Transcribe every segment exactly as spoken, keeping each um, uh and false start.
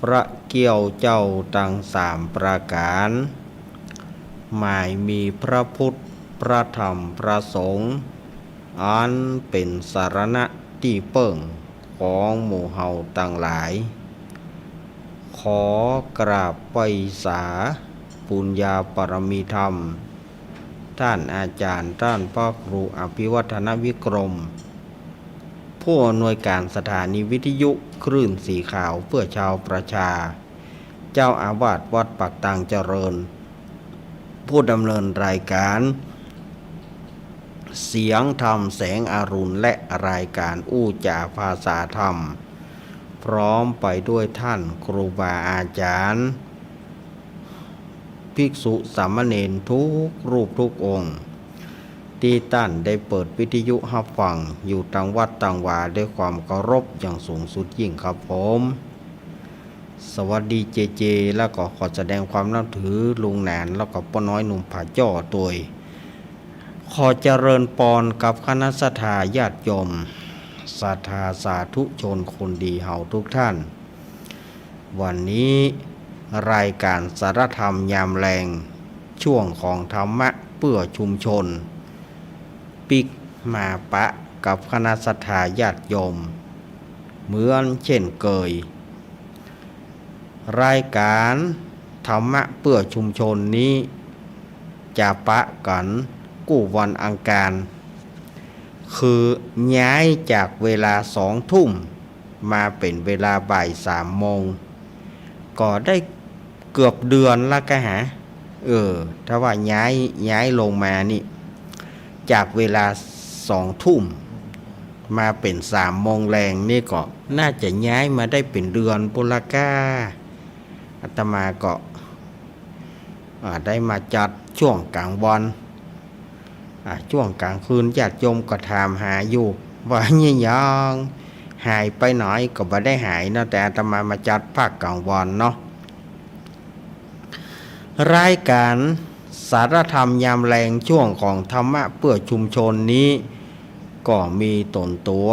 พระเกี้ยวเจ้าตังสามประก๋าน หมายมีพระพุทธ พระธรรม พระสงฆ์ อันเป๋นสรณะตี้เปิ้งของหมู่เฮาตังหลาย ขอกราบไหว้สาปุญญาบารมีธรรม ท่านอาจารย์ ท่านพระครูอภิวัฒนวิกรม ผู้อำนวยการสถานีวิทยุคลื่นสีขาวเพื่อชาวประชา เจ้าอาวาสวัดปากตางเจริญ ผู้ดำเนินรายการเสียงธรรมแสงอรุณ และรายการอู้จ๋าภาษาธรรม พร้อมไปด้วยท่านครูบาอาจารย์ ภิกษุสามเณรทุกรูปทุกองค์ ตี้ต้านได้เปิดวิทยุฮับฟังอยู่ตังวัดตังวา ด้วยความเคารพอย่างสูงสุดยิ่งครับผม สวัสดีเจเจ แล้วก็ขอแสดงความนับถือลุงหนาน แล้วก็ป้อน้อยหนุ่มผาจ้อตวย ขอเจริญปอนกับคณะศรัทธาญาติโยม ศรัทธาสาธุชนคนดีเฮาทุกท่าน วันนี้รายการสารธรรมยามแลง ช่วงของธรรมะเพื่อชุมชน ปิ๊กมาปะกับคณะศรัทธาญาติโยม เหมือนเช่นเกย รายการธรรมะเพื่อชุมชนนี้ จะปะกั๋นกู้วันอังคาร คือย้ายจากเวลาสองทุ่ม มาเป๋นเวลาบ่ายสามโมง ก็ได้เกือบเดือนละกะหา เออ ถ้าว่าย้าย ย้ายลงมานี่ จากเวลาสองทุ่ม มาเป๋นสามโมงแลงนี่ก็น่าจะย้ายมาได้เป๋นเดือนปู้นละก้า อาตมาก็ อ่า ได้มาจัดช่วงกลางวัน อ่า ช่วงกลางคืนญาติโยมก็ถามหาอยู่ ว่าเยียะหยัง หายไปไหน ก็บ่ได้หายเนาะ แต่อาตมามาจัดภาคกลางวันเนาะ รายการสารธรรมยามแลง ช่วงของธรรมะเพื่อชุมชนนี้ ก็มีต๋นตั๋ว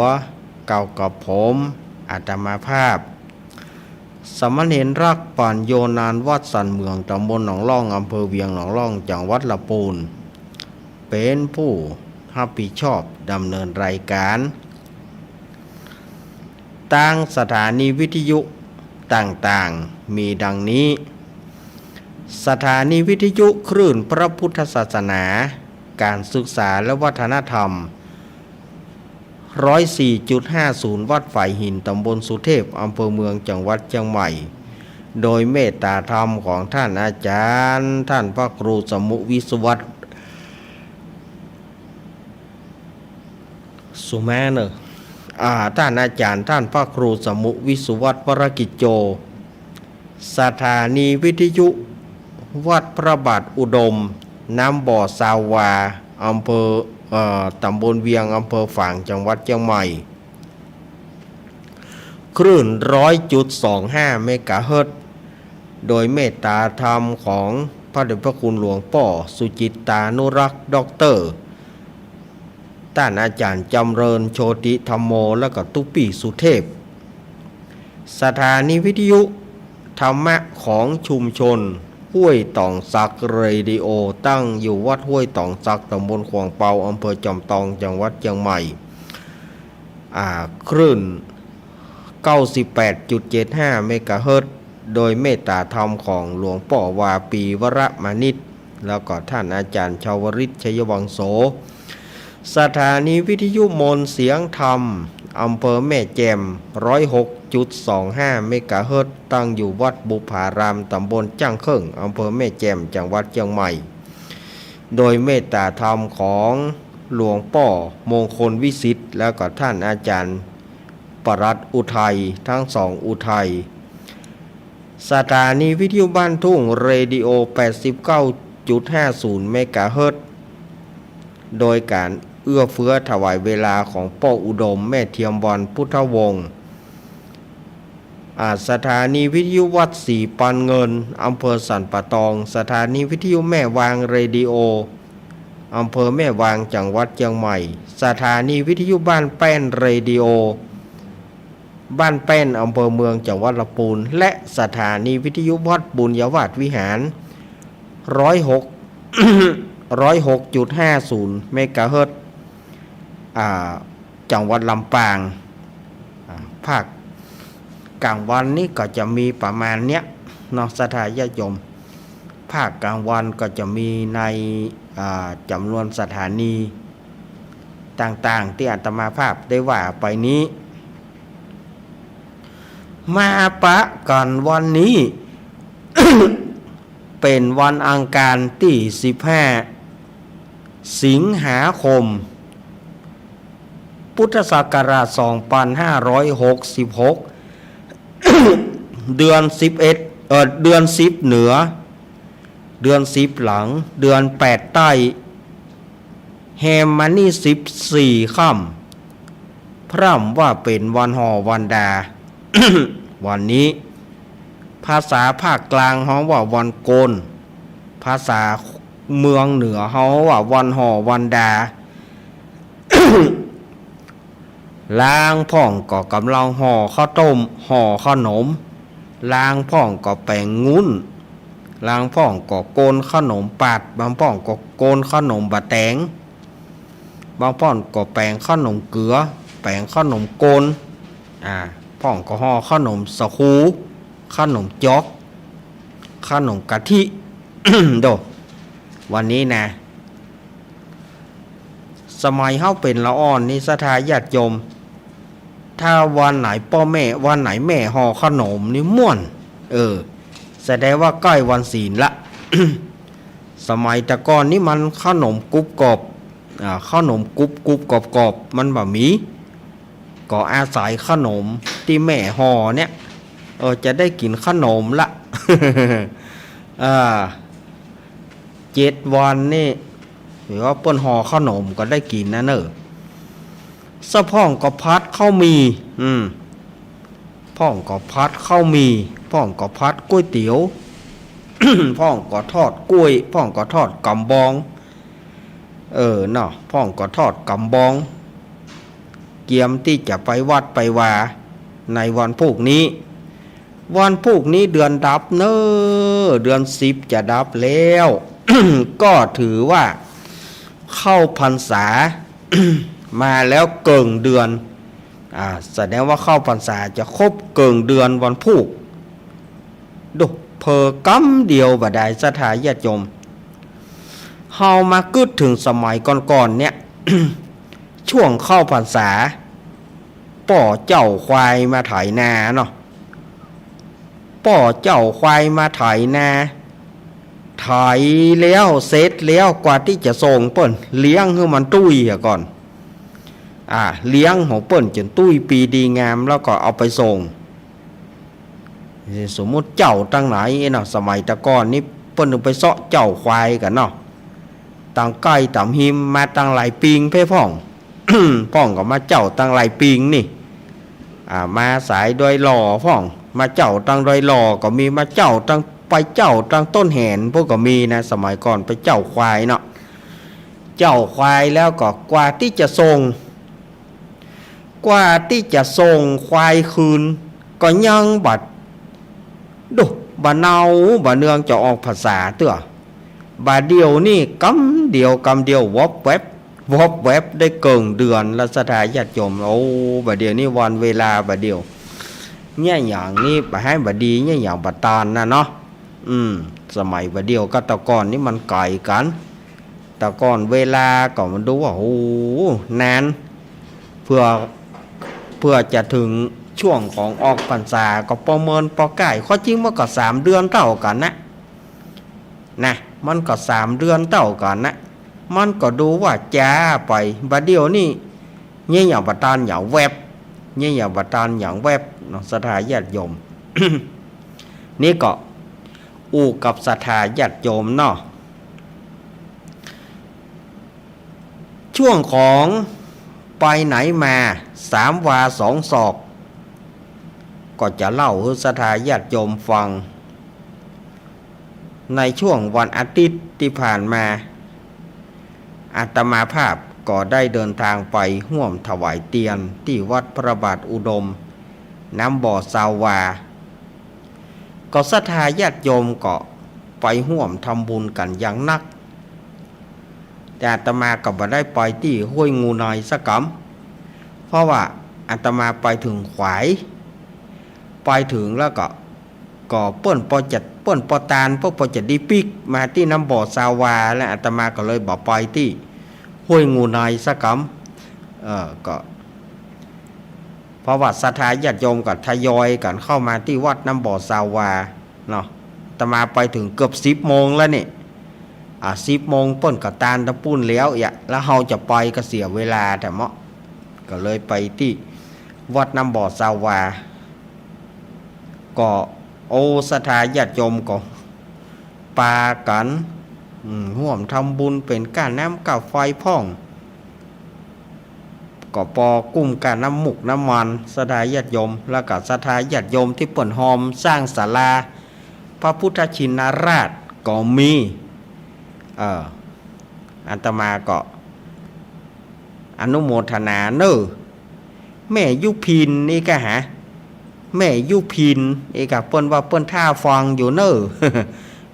เก่ากับผม อาตมาภาพ สามเณรรัก ปัญโญ นานวัดสันเมือง ตำบลหนองล่อง อำเภอเวียงหนองล่อง จังหวัดลำพูน เป๋นผู้ฮับผิดชอบดำเนินรายการ ตางสถานีวิทยุต่างๆ มีดังนี้ สถานีวิทยุคลื่นพระพุทธศาสนา การศึกษาและวัฒนธรรม ร้อยสี่จุดห้าศูนย์ วัดฝายหิน ตำบลสุเทพ อำเภอเมือง จังหวัดเจียงใหม่ โดยเมตตาธรรมของท่านอาจารย์ ท่านพระครูสมุวิศวัตร สุมาเนอะ อ่า ท่านอาจารย์ ท่านพระครูสมุวิศวัตร วรกิจโจ สถานีวิทยุวัดพระบาทอุดม น้ำบ่อซาววา อำเภอ เอ่อ ตำบลเวียง อำเภอฝาง จังหวัดเจียงใหม่ คลื่น ร้อยจุดสองห้า เมกะเฮิรตซ์ โดยเมตตาธรรมของพระเดชพระคุณหลวงป้อสุจิตตานุรักษ์ ด็อกเตอร์ ต้านอาจ๋ารย์จ๋ำเริญ โชติธัมโม และก็ตุ๊ปี้สุเทพ สถานีวิทยุธรรมะของชุมชนห้วยต๋องสัก เรดิโอ ตั้งอยู่วัดห้วยต๋องสัก ตำบลขวางเปา อำเภอจอมตอง จังหวัดเจียงใหม่ อ่า คลื่น เก้าสิบแปดจุดเจ็ดห้า เมกะเฮิรตซ์ โดยเมตตาธรรมของหลวงป้อวาปี วรมณิต แล้วก็ท่านอาจ๋ารย์ชาวริต ชัยวังโส สถานีวิทยุมนต์เสียงธรรม อำเภอแม่แจ่ม ร้อยหกจุดสองห้า เมกะเฮิรตซ์ ตั้งอยู่วัดบุพพาราม ตำบลจ้างเคิ่ง อำเภอแม่แจ่ม จังหวัดเจียงใหม่ โดยเมตตาธรรมของหลวงป้อมงคลวิสิทธิ์ แล้วก็ท่านอาจ๋ารย์ ปรัตน์อุทัย ทั้งสองอุทัย สถานีวิทยุบ้านทุ่ง เรดิโอ แปดสิบเก้าจุดห้าศูนย์ เมกะเฮิรตซ์ โดยการเอื้อเฟื้อถวายเวลาของป้ออุดม แม่เทียมวัน พุทธวงศ์ อ่า สถานีวิทยุวัดศรีปันเงิน อำเภอสันป่าตอง สถานีวิทยุแม่วาง เรดิโอ อำเภอแม่วาง จังหวัดเจียงใหม่ สถานีวิทยุบ้านแป้น เรดิโอ บ้านแป้น อำเภอเมือง จังหวัดลำปูน และสถานีวิทยุวัดบุญญาวาสวิหาร ร้อยหก ร้อยหกจุดห้าศูนย์ เมกะเฮิรตซ์ อ่า จังหวัดลำปาง อ่า ภาคกลางวันนี้ก็จะมีประมาณเนี้ยเนาะ ศรัทธาญาติโยม ภาคกลางวันก็จะมีใน อ่า จำนวนสถานีต่างๆ ตี้อาตมาภาพได้ว่าไปนี้ มาปะกั๋นวันนี้ เป๋นวันอังคารตี้สิบห้า สิงหาคม พุทธศักราชสองปันห้าร้อยหกสิบหก เดือนสิบเอ็ด เอ่อ เดือนสิบเหนือ เดือนสิบหลัง เดือนแปดใต้ แฮมมานี่สิบสี่ค่ำ พร่ำว่าเป๋นวันห่อวันดา วันนี้ ภาษาภาคกลางฮ้องว่าวันโกน ภาษาเมืองเหนือฮ้องว่าวันห่อวันดา ลางพ่องก็ก่ำลังห่อข้าวต้ม ห่อขนม ลางพ่องก็แป๋งงุ้น ลางพ่องก็โกนขนมปัด บางพ่องก็โกนขนมบ่าแต๋ง บางพ่องก็แป๋งขนมเกือ แป๋งขนมโกน อ่า พ่องก็ห่อขนมสาคู ขนมจ๊อก ขนมกะทิ โด วันนี้นะ สมัยเฮาเป๋นละอ่อนนี่ ศรัทธาญาติโยม ถ้าวันไหนป้อแม่ วันไหนแม่ห่อขนมนี่ม่วน เออ แสดงว่าใก้วันศีลละ สมัยแต่ก่อนนี่มันขนมกรุบกรอบ อ่า ขนมกรุบกรุบกรอบกรอบ มันบ่มี ก็อาศัยขนมตี้แม่ห่อเนี่ย เออ จะได้กิ๋นขนมละ อ่า เจ็ดวันนี่ ถือว่าเปิ้นห่อขนมก็ได้กิ๋นนะเน่อ สะพ่องก็ผัดข้าวหมี่ อืม พ่องก็ผัดข้าวหมี่ พ่องก็ผัดก๋วยเตี๋ยว พ่องก็ทอดกล้วย พ่องก็ทอดก๋ำบอง เออ เนาะ พ่องก็ทอดก๋ำบอง เกียมตี้จะไปวัดไปวาในวันพูกนี้ วันพูกนี้เดือนดับเน่อ เดือนสิบจะดับแล้ว ก็ถือว่าเข้าพรรษา มาแล้วเกิ่งเดือน อ่า แสดงว่าเข้าพรรษาจะครบเกิ่งเดือนวันพูก โด เผลอกำเดียวบ่ดาย ศรัทธาญาติโยม เฮามากึ๊ดเถิงสมัยก่อนๆ เนี่ย ช่วงเข้าพรรษา ป้อเจ้าควายมาไถนาเนาะ ป้อเจ้าควายมาไถนา ไถแล้วเสร็จแล้ว กว่าตี้จะส่งเปิ้น เลี้ยงหื้อมันตุ้ยเหียก่อน อ่า เลี้ยงของเปิ้นจ๋นตุ้ยปีดีงาม แล้วก็เอาไปส่ง สมมุติเจ้าตังไหนเนาะ สมัยแต่ก่อนนี่เปิ้นไปเซาะเจ้าควายกั๋นเนาะ ตังใก้ตังฮิม มาตังหลายปิงเพ่พ่อง พ่องก็มาเจ้าตังหลายปิงนี่ อ่า มาสายดอยหล่อพ่อง มาเจ้าตังดอยหล่อก็มี มาเจ้าตัง ไปเจ้าตังต้นแหนปู้นก็มีนะ สมัยก่อนไปเจ้าควายเนาะ เจ้าควายแล้วก็กว่าตี้จะส่ง กว่าตี้จะส่งควายคืน ก็ยังบ่ โด บ่าเนาบ่าเนืองจะออกพรรษาเตื้อ บ่าเดี่ยวนี่กำเดียวกำเดียว วบแวบ วบแวบ ได้เกิ่งเดือนละ ศรัทธาญาติโยม โอ้ บ่าเดี่ยวนี่วันเวลาบ่าเดี่ยว เยียะหยังนี่บ่หื้อบ่ดี เยียะหยังบ่ตานนะเนาะ อืม สมัยบ่าเดี่ยวกับแต่ก่อนนี่มันไก๋กั๋น แต่ก่อนเวลาก็มันดูว่า โอ้ นาน เพื่อ เพื่อจะเถิงช่วงของออกพรรษาก็ประเมินปอใก้ ข้อจริงมันก็สามเดือนเต้ากั๋นนะ นะ มันก็สามเดือนเต้ากั๋นนะ มันก็ดูว่าจ๊าไป บ่าเดี่ยวนี่ เยียะหยังบ่ตานหยังแวบ เยียะหยังบ่ตานหยังแวบเนาะ ศรัทธาญาติโยม นี่ก็อู้กับศรัทธาญาติโยมเนาะ ช่วงของไปไหนมา สามวาสองศอก ก็จะเล่าหื้อศรัทธาญาติโยมฟัง ในช่วงวันอาทิตย์ตี้ผ่านมา อาตมาภาพก็ได้เดินทางไปฮ่วมถวายเตียนตี้วัดพระบาทอุดม น้ำบ่อซาวา ก็ศรัทธาญาติโยมก็ไปฮ่วมทำบุญกั๋นอย่างนัก แต่อาตมาก็บ่ได้ไปตี้ห้วยงูในสักกำ เพราะว่าอาตมาไปเถิงขวาย ไปเถิงแล้วก็ ก็เปิ้นปอจะ เปิ้นปอตาน เปิ้นปอจะดีปิ๊กมาตี้น้ำบ่อซาวา แล้วอาตมาก็เลยบ่ไปตี้ห้วยงูในสักกำ เออ ก็ เพราะว่าศรัทธาญาติโยมก็ทยอยกั๋นเข้ามาตี้วัดน้ำบ่อซาวาเนาะ อาตมาไปเถิงเกือบสิบโมงแล้วนี่ อ่า สิบโมงเปิ้นก็ตานตะปู้นแล้วเยียะ แล้วเฮาจะไปก็เสียเวลาแต๊เมาะ ก็เลยไปตี้วัดน้ำบ่อซาวา ก็ โอ้ ศรัทธาญาติโยมก็ปากั๋น อืม ฮ่วมทำบุญเป๋นก้าน้ำก้าไฟพ่อง ก็ปอกุ้มก้าน้ำหมูกน้ำมัน ศรัทธาญาติโยม แล้วก็ศรัทธาญาติโยมตี้เปิ้นฮอมสร้างศาลาพระพุทธชินราชก็มี เออ อาตมาก็ อนุโมทนาเน่อ แม่ยุพินนี่กะหา แม่ยุพินนี่กะ เปิ้นว่าเปิ้นท่าฟังอยู่เน่อ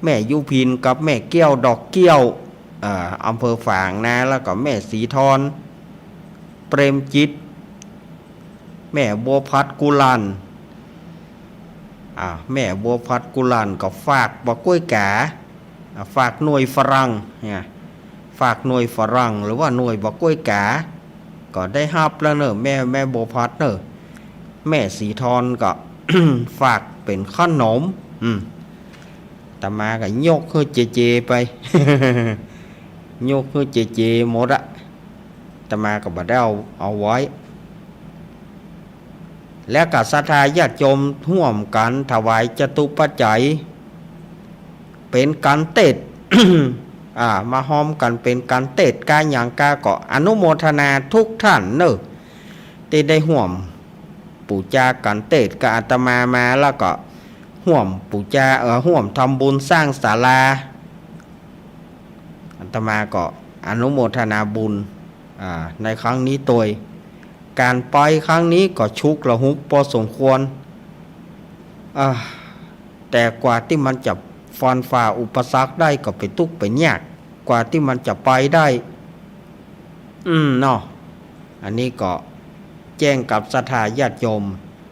แม่ยุพินกับแม่แก้วดอกเกี้ยว เอ่อ อำเภอฝางนะ แล้วก็แม่ศรีทร เปรมจิต แม่บัวผัดกุลัน อ่า แม่บัวผัดกุลันก็ฝากบ่ากล้วยก๋า อ่า ฝากหน่วยฝรั่งเนี่ย ฝากหน่วยฝรั่งหรือว่าหน่วยบ่ากล้วยก๋า ก็ได้ฮับแล้วเน่อ แม่ แม่บัวผัดเน่อ แม่ศรีทรก็ ฝากเป๋นขนม อืม อาตมาก็ยกหื้อเจเจไป ยกหื้อเจเจหมดอะ อาตมาก็บ่ได้เอา เอาไว้ แล้วก็ศรัทธาญาติโยมฮ่วมกั๋นถวายจตุปัจจัย เป๋นก๋านเตศน์ อ่า มาฮอมกั๋นเป๋นก๋านเตศน์ กาหยังกา ก็อนุโมทนาทุกท่านเน่อ ตี้ได้ฮ่วมปู๋จาก๋านเตศน์กับอาตมามา แล้วก็ฮ่วมปู๋จา เอ่อ ฮ่วมทำบุญสร้างศาลา อาตมาก็อนุโมทนาบุญ อ่า ในครั้งนี้ตวย ก๋านไปครั้งนี้ก็ชุกละหุกปอสมควร อ่า แต่กว่าตี้มันจะฟันฝ่าอุปสรรคได้ก็เป๋นตุ๊กเป๋นยาก กว่าตี้มันจะไปได้ อืม เนาะ อันนี้ก็แจ้งกับศรัทธาญาติโยม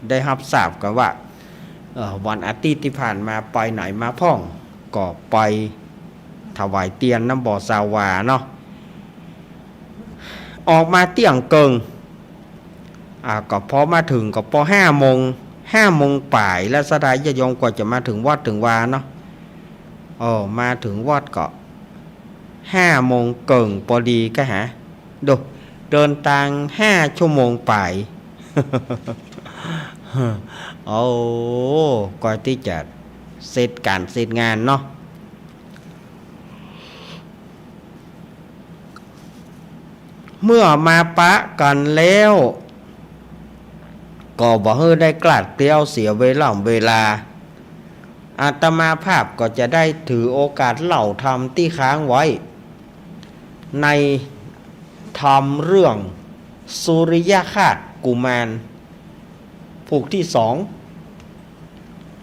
ได้ฮับทราบกั๋นว่า เอ่อ วันอาทิตย์ตี้ผ่านมาไปไหนมาพ่อง ก็ไปถวายเตียนน้ำบ่อซาวาเนาะ ออกมาเตี้ยงเกิ่ง อ่า ก็ปอมาเถิงก็ปอห้าโมง ห้าโมงป๋าย แล้วศรัทธาญาติโยมกว่าจะมาเถิงวัดเถิงวาเนาะ เออ มาเถิงวัดก็ห้าโมงเกิ่งปอดีกะหา ดู เดินตางห้าชั่วโมงป๋าย โอ้ กว่าตี้จะเสร็จก๋านเสร็จงานเนาะ เมื่อมาปะกั๋นแล้ว ก็บ่หื้อได้กลาดเกลี้ยวเสียเวล่ำเวลา อาตมาภาพก็จะได้ถือโอกาสเล่าธรรมตี้ค้างไว้ ในธรรมเรื่องสุริยคราสกุมาร ผูกตี้สอง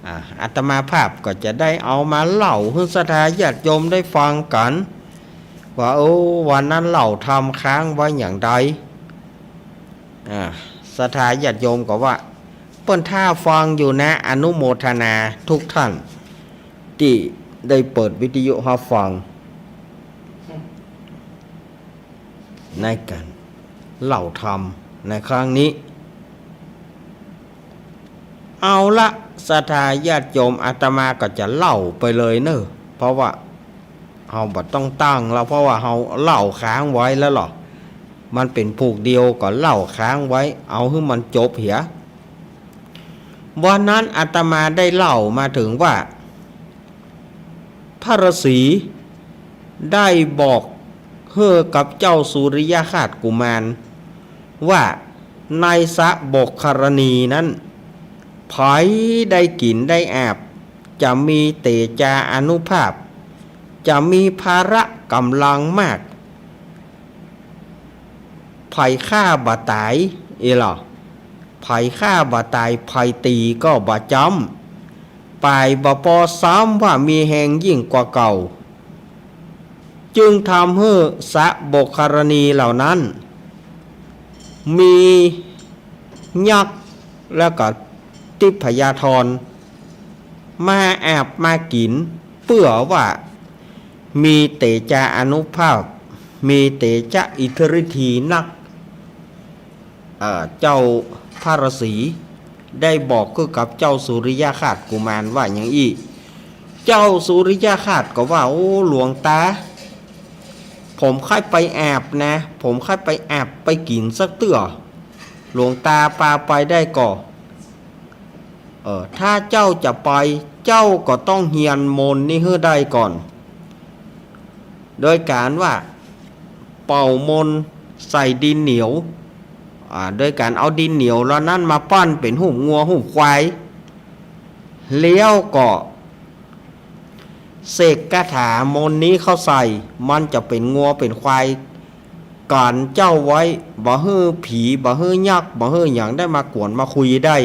อ่า อาตมาภาพก็จะได้เอามาเล่าหื้อศรัทธาญาติโยมได้ฟังกั๋น ว่า โอ้ วันนั้นเล่าธรรมค้างไว้อย่างใด อ่า ศรัทธาญาติโยมก็ว่า เปิ้นท่าฟังอยู่นะ อนุโมทนาทุกท่านตี้ได้เปิดวิทยุฮับฟัง ในก๋านเล่าธรรมในครั้งนี้ เอาละ ศรัทธาญาติโยม อาตมาก็จะเล่าไปเลยเน่อ เพราะว่าเฮาบ่ต้องตั้งแล้ว เพราะว่าเฮาเล่าค้างไว้แล้วเนาะ มันเป๋นผูกเดียวก็เล่าค้างไว้ เอาหื้อมันจบเหีย วันนั้นอาตมาได้เล่ามาเถิงว่า พระฤๅษีได้บอกหื้อกับเจ้าสุริยคราสกุมารว่า ในสระบกครณีนั้น ใผได้กิ๋นได้อาบ จะมีเตจาอานุภาพ จะมีพละก๋ำลังมาก ใผฆ่าบ่ต๋าย เอหล่อ ใผฆ่าบ่ต๋าย ใผตี๋ก็บ่จ้ำ ป๋ายบ่ปอซ้ำว่ามีแฮงยิ่งกว่าเก่า จึงทำหื้อสะบกครณีเหล่านั้น มียักษ์แล้วก็ทิพยธรมาอาบมากิ๋น เปื้อว่ามีเตจาอานุภาพ มีเตจาอิทธิฤทธีนัก เอ่อ เจ้าพระฤาษีได้บอกคือกับเจ้าสุริยคราชกุมารว่าอย่างอี้ เจ้าสุริยคราชก็ว่า โอ้ หลวงตา ผมใค่ไปอาบนะ ผมใค่ไปอาบไปกิ๋นสักเตื้อ หลวงตาปาไปได้ก่อ เออ ถ้าเจ้าจะไป เจ้าก็ต้องเฮียนมนต์นี้หื้อได้ก่อน โดยก๋านว่าเป่ามนต์ใส่ดินเหนียว อ่า โดยก๋านเอาดินเหนียวเหล่านั้นมาปั้นเป๋นฮูปงัวฮูปควาย แล้วก็เสกคาถามนต์นี้เข้าใส่ มันจะเป๋นงัวเป๋นควาย กั๋นเจ้าไว้ บ่หื้อผี บ่หื้อยักษ์ บ่หื้อหยังได้มากวนมาคุยได้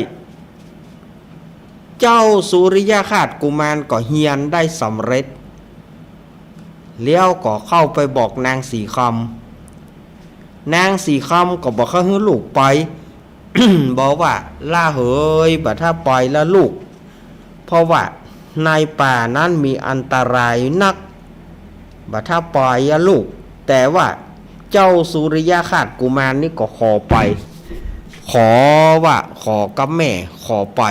เจ้าสุริยคราชกุมารก็เฮียนได้สำเร็จ แล้วก็เข้าไปบอกนางสีคำ นางสีคำก็บ่ใค่หื้อลูกไป บอกว่า ละเหย บ่ถ้าไปละลูก เพราะว่าในป่านั้นมีอันตรายนัก บ่ถ้าไปอะลูก แต่ว่าเจ้าสุริยคราชกุมารนี่ก็ขอไป ขอว่า ขอกับแม่ ขอไป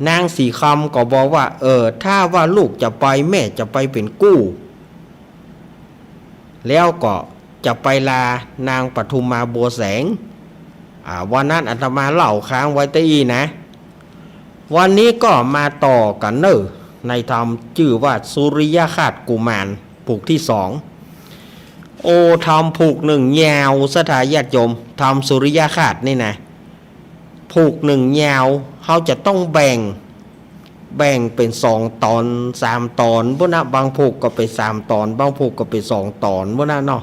นางสีคำก็บอกว่า เออ ถ้าว่าลูกจะไป แม่จะไปเป๋นกู้ แล้วก็จะไปลานางปทุมมาบัวแสง อ่า วันนั้นอาตมาเล่าค้างไว้ตะอี้นะ วันนี้ก็มาต่อกั๋นเน่อ ในธรรมจื้อว่าสุริยคราชกุมารผูกตี้สอง โอ้ ธรรมผูกนึ่งยาว ศรัทธาญาติโยม ธรรมสุริยคราชนี่นะ ผูกนึ่งยาว เฮาจะต้องแบ่ง แบ่งเป๋นสองต๋อน สามต๋อน ปู้นนะ บางผูกก็เป๋นสามต๋อน บางผูกก็เป๋นสองต๋อน ปู้นนะเนาะ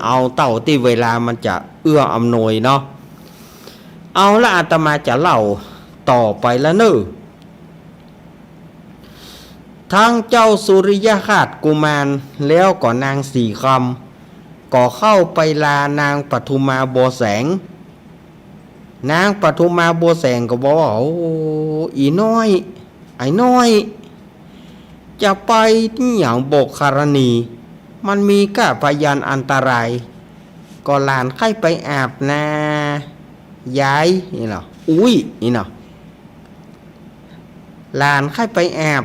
เอาเต้าตี้เวลามันจะเอื้ออำนวยเนาะ เอาละ อาตมาจะเล่าต่อไปละเน่อ ทั้งเจ้าสุริยคราชกุมาร แล้วก็นางสีคำ ก็เข้าไปลานางปทุมมาบัวแสง นางปทุมมาบัวแสงก็บอกว่า โอ้ อีน้อย ไอ้น้อย จะไปตี้หยังบกครณี มันมีก้าพยานอันตราย ก็หลานใค่ไปอาบนา ยาย นี่เนาะ อุ๊ย นี่เนาะ หลานใค่ไปอาบ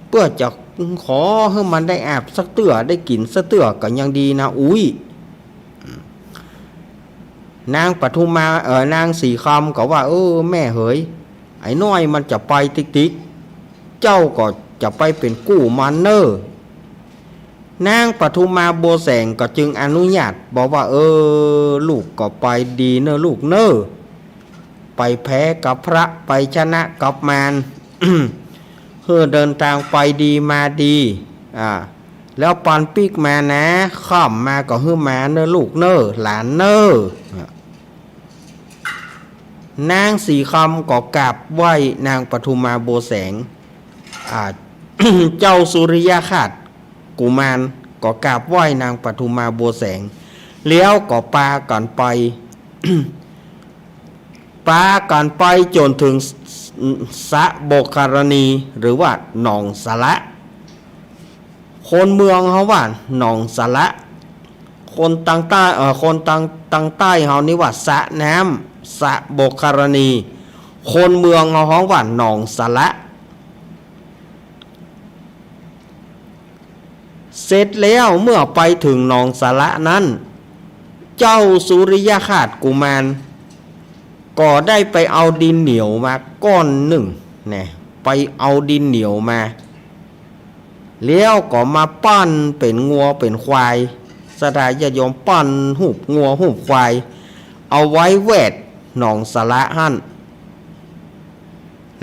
เปื้อจะขอหื้อมันได้อาบสักเตื้อ ได้กิ๋นสักเตื้อก็ยังดีนะอุ๊ย นางปทุมมา เอ่อ นางสีคำก็ว่า เออ แม่เหย ไอ้น้อยมันจะไปติ๊กๆ เจ้าก็จะไปเป๋นกู้มันเน่อ นางปทุมมาบัวแสงก็จึงอนุญาต บอกว่า เออ ลูกก็ไปดีเน่อลูกเน่อ ไปแพ้กับพระ ไปชนะกับมาร หื้อเดินตางไปดีมาดี อ่า แล้วปันปิ๊กมานะ ค่ำมาก็หื้อมาเน่อลูกเน่อ หลานเน่อ นางสีคำก็กราบไหว้นางปทุมมาบัวแสง อ่า เจ้าสุริยคราชกุมารก็กราบไหว้นางปทุมมาบัวแสง แล้วก็ปากั๋นไป ปากั๋นไปจ๋นเถิงสะบกครณี หรือว่าหนองสาระ คนเมืองเฮาว่าหนองสาระ คนตางใต้ เอ่อ คนตาง ตางใต้เฮานี่ว่าสะน้ำ สะบกครณี คนเมืองเฮาฮ้องว่าหนองสาระ เสร็จแล้วเมื่อไปเถิงหนองสาระนั้น เจ้าสุริยคราชกุมาร ก็ได้ไปเอาดินเหนียวมาก้อนนึ่งนะ ไปเอาดินเหนียวมา แล้วก็มาปั้นเป๋นงัวเป๋นควาย ศรัทธาญาติโยม ปั้นฮูปงัวฮูปควาย เอาไว้แวดหนองสาระหั้น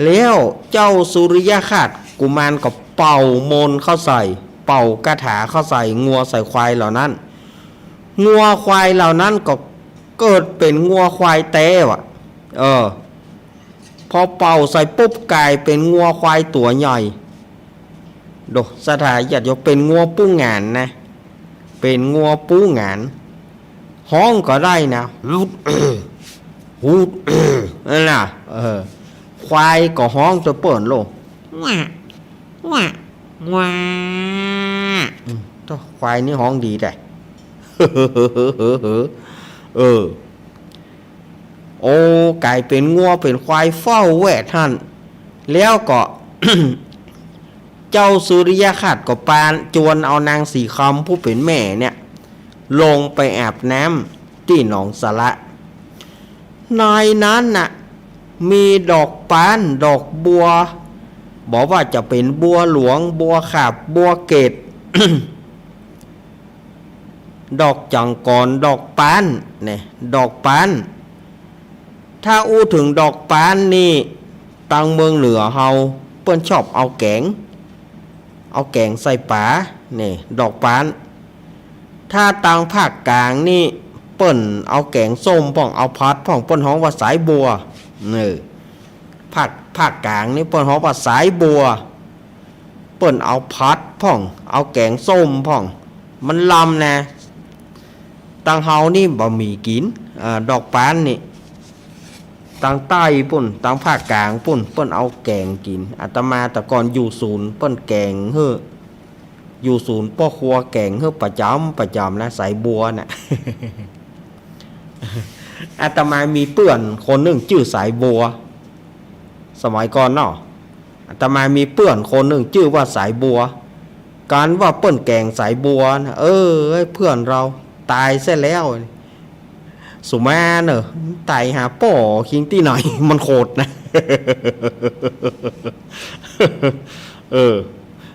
แล้วเจ้าสุริยคราชกุมารก็เป่ามนต์เข้าใส่ เป่าคาถาเข้าใส่งัวใส่ควายเหล่านั้น งัวควายเหล่านั้นก็ เกิดเป๋นงัวควายแต๊ว่ะ เออ พอเป่าใส่ปุ๊บก๋ายเป๋นงัวควายตั๋วใหญ่ โด ศรัทธาญาติโยม เป๋นงัวปู๊หงานนะ เป๋นงัวปู๊หงาน ฮ้องก็ได้นะ ฮูด ฮูด นั่นน่ะ เออ ควายก็ฮ้องตวยเปิ้นโลด ว้า ว้า ว้า อืม โธ่ ควายนี่ฮ้องดีแต๊ เออ โอ้ ก๋ายเป๋นงัวเป๋นควายเฝ้าแวดหั้น แล้วก็ เจ้าสุริยคราชก็ปานจวนเอานางสีคำผู้เป๋นแม่เนี่ย ลงไปอาบน้ำตี้หนองสระ ในนั้นน่ะ มีดอกปาน ดอกบัว บ่ว่าจะเป๋นบัวหลวง บัวขาบ บัวเกต ดอกจังกร ดอกปาน เนี่ย ดอกปาน ถ้าอู้เถิงดอกปานนี่ ตางเมืองเหนือเฮา เปิ้นชอบเอาแก๋ง เอาแก๋งใส่ป๋า เนี่ย ดอกปาน ถ้าตางภาคกลางนี่ เปิ้นเอาแก๋งส้มพ่อง เอาผัดพ่อง เปิ้นฮ้องว่าสายบัว เนี่ย ภาค ภาคกลางนี่เปิ้นฮ้องว่าสายบัว เปิ้นเอาผัดพ่อง เอาแก๋งส้มพ่อง มันลำนะ ตางเฮานี่บ่มีกิ๋น อ่า ดอกปานนี่ ตางใต้ปู๊น ตางภาคกลางปู๊น เปิ้นเอาแก๋งกิ๋น อาตมาแต่ก่อนอยู่ศูนย์ เปิ้นแก๋งหื้อ อยู่ศูนย์ป้อครัวแก๋งหื้อประจ๋ำประจ๋ำนะ สายบัวน่ะ อาตมามีเปื้อนคนนึ่งจื้อสายบัว สมัยก่อนเนาะ อาตมามีเปื้อนคนนึ่งจื้อว่าสายบัว ก๋านว่าเปิ้นแก๋งสายบัวน่ะ เออ เปื้อนเฮาต๋ายเสียแล้ว สุมาเน่อ ต๋ายหาป้อคิงตี้ไหน มันโขดนะ เออ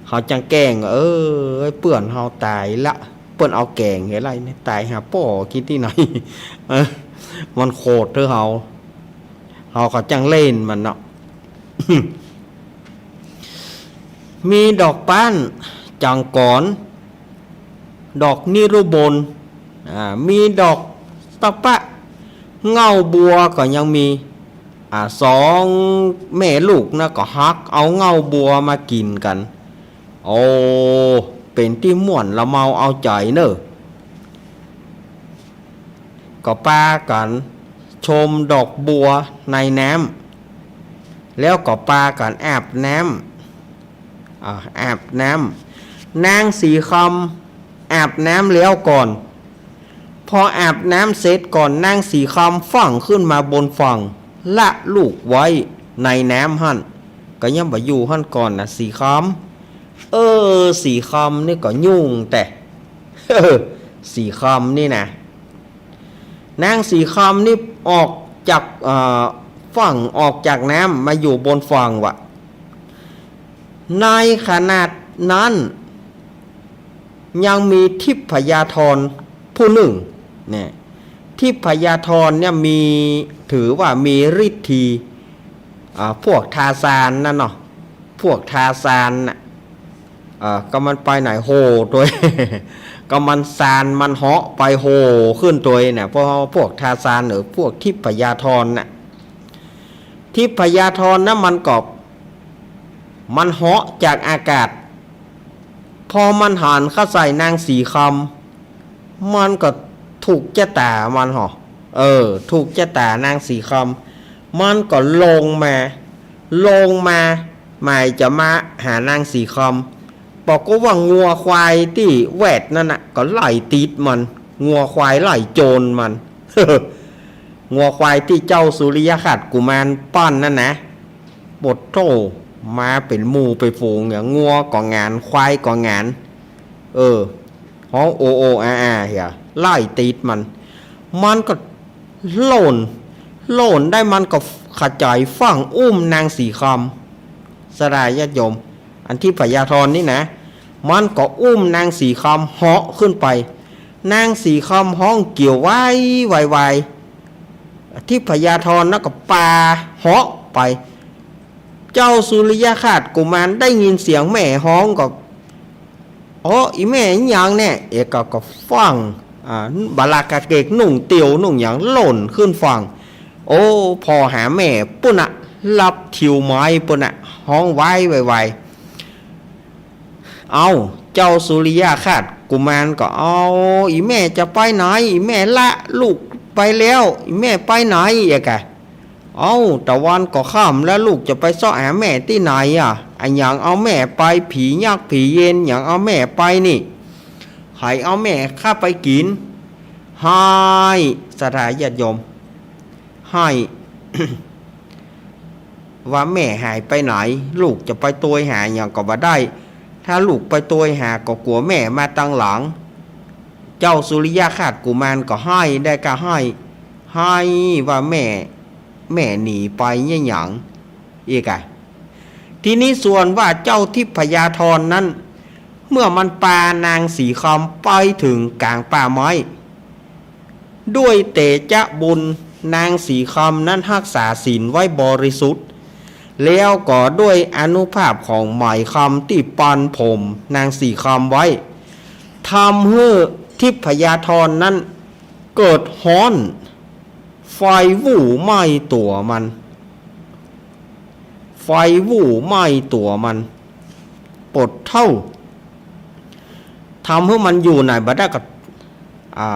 เขาจังแกล้ง เออ เปื้อนเฮาต๋ายละ เปิ้นเอาแก๋งหื้ออะไรเนี่ย ต๋ายหาป้อคิงตี้ไหน เออ มันโขดเตื้อเฮา เฮาก็จังเล่นมันเนาะ มีดอกปาน จังกร ดอกนิรุบล อ่า มีดอกตะปะ เง้าบัวก็ยังมี อ่า สองแม่ลูกนะ ก็หักเอาเง้าบัวมากิ๋นกั๋น โอ้ เป๋นตี้ม่วนละเมาเอาใจ๋เน่อ ก็ปากั๋นชมดอกบัวในน้ำ แล้วก็ปากั๋นอาบน้ำ อ่า อาบน้ำ นางสีคำอาบน้ำแล้วก่อน พออาบน้ำเสร็จก่อน นางสีคำฟั่งขึ้นมาบนฝั่ง ละลูกไว้ในน้ำหั้น ก็ยังบ่อยู่หั้นก่อนนะ สีคำ เออ สีคำนี่ก็ยุ่งแต๊ สีคำนี่นะ นางสีคำนี่ออกจาก เอ่อ ฝั่ง ออกจากน้ำมาอยู่บนฝั่งว่ะ ในขณะนั้น ยังมีทิพยธรผู้นึ่ง เนี่ย ทิพยธรเนี่ยมี ถือว่ามีฤทธี อ่า พวกทาซานนั่นเนาะ พวกทาซานน่ะ อ่า ก็มันไปไหนโห่ตวย ก็มันซานมันเหาะไปโห่ขึ้นตวยเนี่ย เพราะพวกทาซานหรือพวกทิพยธรน่ะ ทิพยธรนะมันก็ มันเหาะจากอากาศ พอมันหันเข้าใส่นางสีคำ มันก็ถูกจะต๋ามันหอ เออ ถูกจะต๋านางสีคำ มันก็ลงมา ลงมา หมายจะมาหานางสีคำ ปรากฏว่างัวควายตี้แวดนั้นน่ะ ก็ไล่ติดมัน งัวควายไล่โจรมัน งัวควายตี้เจ้าสุริยคราชกุมารปั้นนั่นนะ โปดโธ่ มาเป๋นหมู่เป๋นฝูงเนี่ย งัวก็หงาน ควายก็หงาน เออ ฮ้องโอโออาอาเหีย ไล่ติดมัน มันก็โล่น โล่นได้มันก็ขะจ๋ายฟั่งอุ้มนางสีคำ ศรัทธาญาติโยม อันทิพยธรนี่นะ มันก็อุ้มนางสีคำเหาะขึ้นไป นางสีคำฮ้องเกี่ยววายวายวาย ทิพยธรนะก็ปาเหาะไป เจ้าสุริยคราชกุมารได้ยินเสียงแม่ฮ้องก็ โอ้ อีแม่อิหยังเนี่ย เอกก็ฟั่ง อ่า บาลากะเกก นุ่งเตียวนุ่งหยัง ล่นขึ้นฝั่ง โอ้ ผ่อหาแม่ปุ้นน่ะ ลับทิวไม้ปุ้นน่ะ ฮ้องว้ายไวๆ เอ้า เจ้าสุริยคราชกุมารก็ เอ้า อี่แม่จะไปไหน อี่แม่ละลูกไปแล้ว อี่แม่ไปไหน เอียกะ เอ้า ตะวันก็ค่ำแล้ว ลูกจะไปเซาะหาแม่ตี้ไหนอะ อะหยังเอาแม่ไป ผียักษ์ผีเยนหยังเอาแม่ไปนี่ ใผเอาแม่ข้าไปกิ๋น ฮ้าย ศรัทธาญาติโยม ฮ้าย ว่าแม่หายไปไหน ลูกจะไปตวยหาหยังก็บ่ได้ ถ้าลูกไปตวยหาก็กั๋วแม่มาตังหลัง เจ้าสุริยคราชกุมารก็ฮ้าย ได้ก้าฮ้าย ฮ้ายว่าแม่ แม่หนีไปเยียะหยัง อีกอะ ทีนี้ส่วนว่าเจ้าทิพยธรนั้น เมื่อมันปานางสีคำไปเถิงก๋างป่าไม้ ด้วยเตจะบุญนางสีคำนั้นฮักษาศีลไว้บริสุทธิ์ แล้วก็ด้วยอานุภาพของไหมคำตี้ปันผมนางสีคำไว้ ทำหื้อทิพยธรนั้นเกิดฮ้อน ไฟวู่ไหม้ตั๋วมัน ไฟวู่ไหม้ตั๋วมัน ปดเถ้า ทำหื้อมันอยู่ไหนบ่ได้ก็ อ่า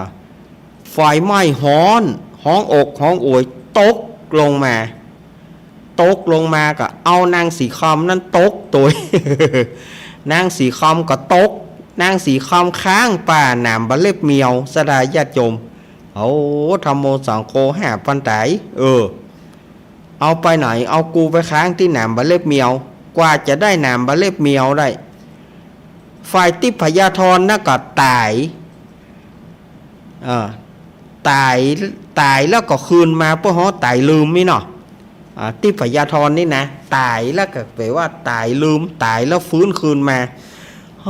ไฟไหม้ฮ้อน ฮ้องอกฮ้องโอย ตกลงมา ตกลงมาก็เอานางสีคำนั้นตกตวย นางสีคำก็ตก นางสีคำค้างป่าหนามบ่าเล็บเมียว ศรัทธาญาติโยม โอ้ ธัมโมสังโฆ ห้าปันไต เออ เอาไปไหน เอากูไปค้างตี้หนามบ่าเล็บเมียว กว่าจะได้หนามบ่าเล็บเมียวได้ ฝ่ายทิพยธรนะก็ต๋าย เออ ต๋าย ต๋ายแล้วก็คืนมา เปิ้นฮ้องต๋ายลืมนี่เนาะ อ่า ทิพยธรนี่นะ ต๋ายแล้วก็แปล๋ว่าต๋ายลืม ต๋ายแล้วฟื้นคืนมา เอ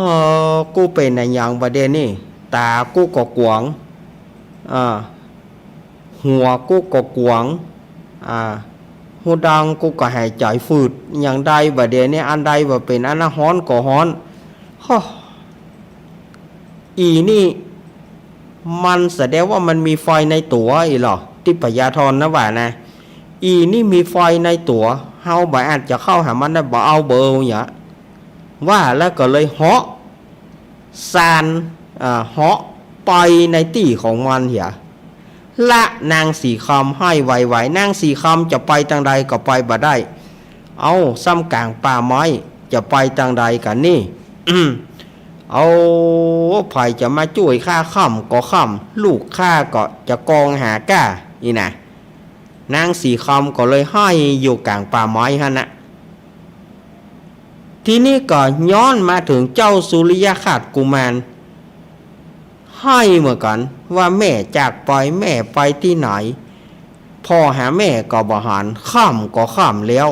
อ กูเป๋นอะหยังบ่าเดี่ยวนี้ ต๋ากูก็กว๋ง อ่า หัวกูก็กว๋ง อ่า ฮูดังกูก็หายใจ๋ฝืด หยังใดบ่าเดี่ยวนี้ อันใดบ่าเป๋น อันนั้นฮ้อนก็ฮ้อน ฮ้อ อี่นี่ มันแสดงว่ามันมีไฟในตั๋วอี้เหรอ ทิพยธรนะว่านะ อี่นี่มีไฟในตั๋ว เฮาบ่อาจจะเข้าหามันได้ บ่เอาเบอร์หยา ว่าแล้วก็เลยเหาะ ซาน อ่า เหาะไปในตี้ของมันเหีย ละนางสีคำให้ไวๆ นางสีคำจะไปตางใดก็ไปบ่ได้ เอ้า ซ้ำก๋างป่าไม้ จะไปตางใดกั๋นนี่ อืม เอ้า ใผจะมาจ้วยข้า ค่ำก็ค่ำ ลูกข้าก็จะกองหาก้า นี่นะ นางสีคำก็เลยให้อยู่ก๋างป่าไม้หั้นนะ ทีนี้ก็ย้อนมาเถิงเจ้าสุริยคราชกุมาร ให้เหมือนกั๋น ว่าแม่จากไป แม่ไปตี้ไหน ผ่อหาแม่ก็บ่หัน ค่ำก็ค่ำแล้ว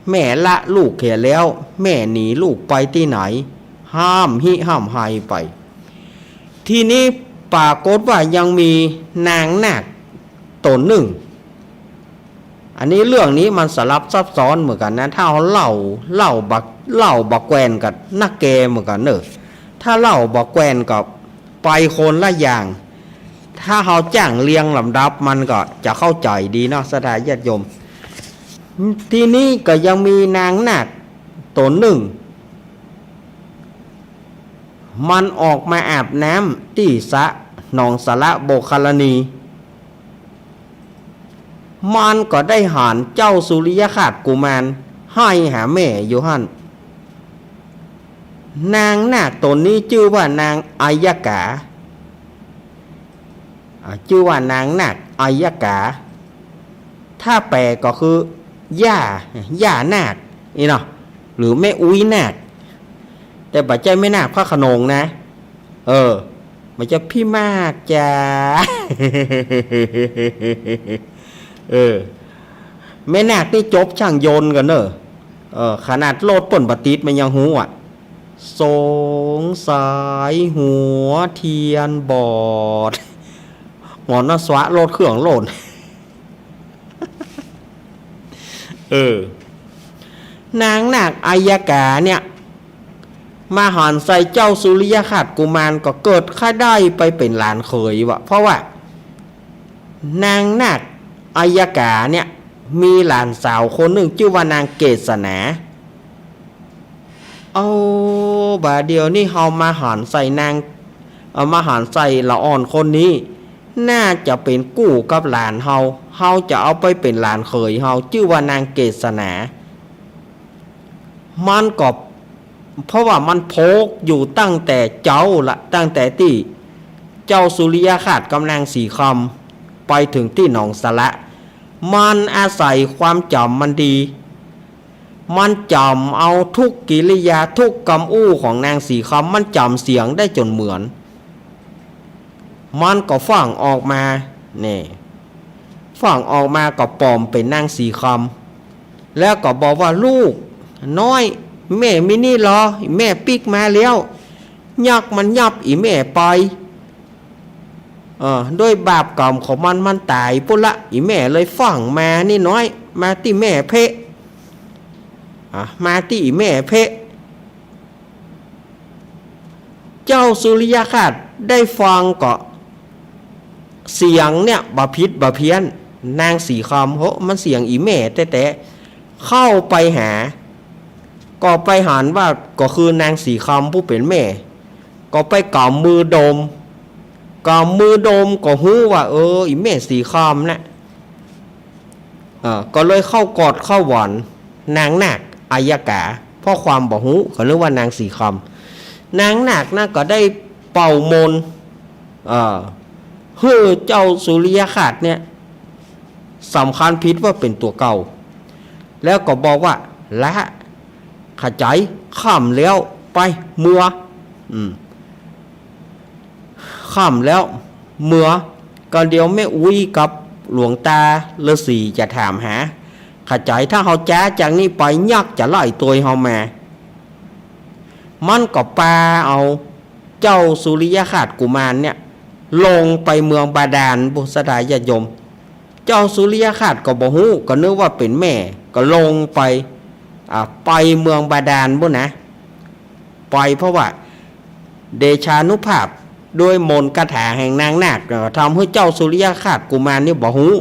แม่ละลูกเหียแล้ว แม่หนีลูกไปตี้ไหน ฮ่ำฮิฮ่ำไฮไป ทีนี้ปรากฏว่ายังมีนางนาคต๋นนึ่ง อันนี้เรื่องนี้มันสลับซับซ้อนเหมือนกั๋นนะ ถ้าเฮาเล่า เล่าบ่ เล่าบ่แกว่นก็นักแกเหมือนกั๋นเน่อ ถ้าเล่าบ่แกว่นก็ไปคนละอย่าง ถ้าเฮาจ้างเรียงลำดับมันก็จะเข้าใจ๋ดีเนาะ ศรัทธาญาติโยม ทีนี้ก็ยังมีนางนาคต๋นนึ่ง มันออกมาอาบน้ำตี้สระหนองสระโบกคารณี มันก็ได้หันเจ้าสุริยคราชกุมารให้หาแม่อยู่หั้น นางนาคต๋นนี้จื้อว่านางอัยยกา อ่า จื้อว่านางนาคอัยยกา ถ้าแปลก็คือ ย่า ย่านาค นี่เนาะ หรือแม่อุ๊ยนาค แต่บ่ใจ้แม่นาคพระโขนงนะ เออ บ่ใจ้พี่มากจ้า เออ แม่นาคนี่จบช่างยนต์กั๋นเน่อ เออ ขนาดรถเปิ้นบ่ติดมันยังฮู้อะ สงสัยหัวเทียนบอด หมอนะสวะรถเครื่องโล่น เออ นางนาคอัยยกาเนี่ย มาหันใส่เจ้าสุริยคราชกุมารก็เกิดใค่ได้ไปเป๋นหลานเขยว่ะ เพราะว่านางนาคอัยยกาเนี่ยมีหลานสาวคนนึ่งจื้อว่านางเกศนา เอา บ่าเดี่ยวนี้เฮามาหันใส่นาง เอามาหันใส่ละอ่อนคนนี้ น่าจะเป๋นกู้กับหลานเฮา เฮาจะเอาไปเป๋นหลานเขยเฮา จื้อว่านางเกศนา มันก็ เพราะว่ามันโผกอยู่ตั้งแต่เจ๊าละ ตั้งแต่ตี้เจ้าสุริยคราชกับนางสีคำไปเถิงตี้หนองสระ มันอาศัยความจ๋ำมันดี มันจ๋ำเอาทุกกิริยาทุกกำอู้ของนางสีคำ มันจ๋ำเสียงได้จ๋นเหมือน มันก็ฟั่งออกมา นี่ ฟั่งออกมาก็ปลอมเป๋นนางสีคำ แล้วก็บอกว่า "ลูกน้อย แม่มีนี่ลอ แม่ปิ๊กมาแล้ว ยักษ์มันยับอี่แม่ไป เออ ด้วยบาปกรรมของมัน มันต๋ายปู้นละ อี่แม่เลยฟั่งมานี่น้อย มาตี้แม่เพะ อ่ะ มาตี้อี่แม่เพะ" เจ้าสุริยคราชได้ฟังก็ เสียงเนี่ยบ่ผิดบ่เพี้ยน นางสีคำ โห มันเสียงอี่แม่แต๊ๆ เข้าไปหา ก็ไปหันว่าก็คือนางสีคำผู้เป๋นแม่ ก็ไปก๋ำมือดม ก๋ำมือดมก็ฮู้ว่า เออ อี่แม่สีคำนะ เออ ก็เลยเข้ากอดเข้าหวอนนางนาคอัยยกา เพราะความบ่ฮู้ก็นึกว่านางสีคำ นางนาคนะก็ได้เป่ามนต์ เออ หื้อเจ้าสุริยคราชเนี่ยสำคัญผิดว่าเป๋นตั๋วเก่า แล้วก็บอกว่า "ละ ขะใจ๋ ค่ำแล้ว ไป เมือ อืม ค่ำแล้ว เมือ ก็เดี๋ยวแม่อุ๊ยกับหลวงตาฤๅษีจะถามหา ขะใจ๋ ถ้าเฮาจ๊าจากนี้ไป ยักษ์จะไล่ตวยเฮามา" มันก็ปาเอาเจ้าสุริยคราชกุมารเนี่ย ลงไปเมืองบาดาล ปุ้นศรัทธาญาติโยม เจ้าสุริยคราชก็บ่ฮู้ ก็นึกว่าเป๋นแม่ ก็ลงไป อ่า ไปเมืองบาดาลปู้นนะ ไปเพราะว่าเดชานุภาพด้วยมนต์คาถาแห่งนางนาค เอ่อ ทำหื้อเจ้าสุริยคราชกุมารนี่บ่ฮู้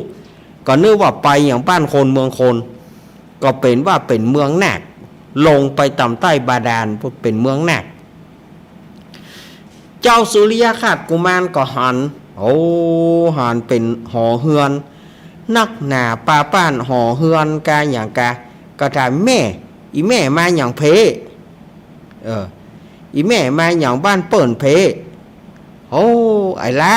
ก็นึกว่าไปอย่างบ้านคนเมืองคน ก็เป๋นว่าเป๋นเมืองนาค ลงไปต่ำใต้บาดาล เป๋นเมืองนาค เจ้าสุริยคราชกุมารก็หัน โอ้ หันเป๋นหอเฮือน นักหนาปาป้านหอเฮือนกาอย่างกา ก็ถาม "แม่ อี่แม่มาหยังเพ" เออ "อี่แม่มาหยังบ้านเปิ้นเพ" โอ้ ไอ้ละ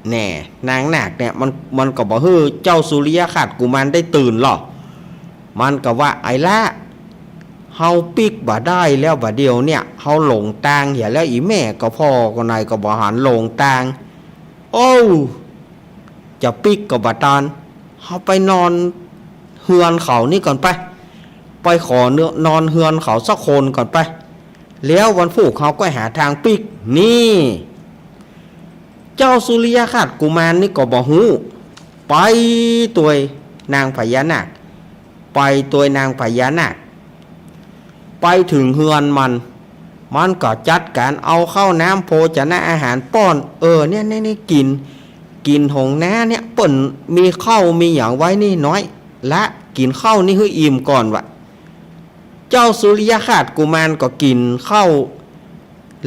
แน่ นางนาคเนี่ย มัน มันก็บ่หื้อเจ้าสุริยคราชกุมารได้ตื่นหรอก มันก็ว่า "ไอ้ละ เฮาปิ๊กบ่ได้แล้ว บ่าเดี่ยวเนี่ย เฮาหลงตางเหียแล้ว อี่แม่ก็ผ่อก็ไหนก็บ่หัน หลงตาง โอ้ จะปิ๊กก็บ่ตัน เฮาไปนอนเฮือนเขานี่ก่อนไป ไปขอเนื้อ นอนเฮือนเขาสักคนก่อนไป แล้ววันพูกเฮาก็หาตางปิ๊ก" นี่ เจ้าสุริยคราชกุมารนี่ก็บ่ฮู้ ไปตวยนางพญานาค ไปตวยนางพญานาค ไปเถิงเฮือนมัน มันก็จัดก๋านเอาข้าวน้ำโภชนะอาหารป้อน เออ เนี่ย เนี่ย เนี่ย กิ๋น กิ๋นหงน้าเนี่ย เปิ้นมีข้าวมีหยังไว้นี่น้อย ละ กิ๋นข้าวนี่หื้ออิ่มก่อนวะ เจ้าสุริยคราชกุมารก็กิ๋นข้าว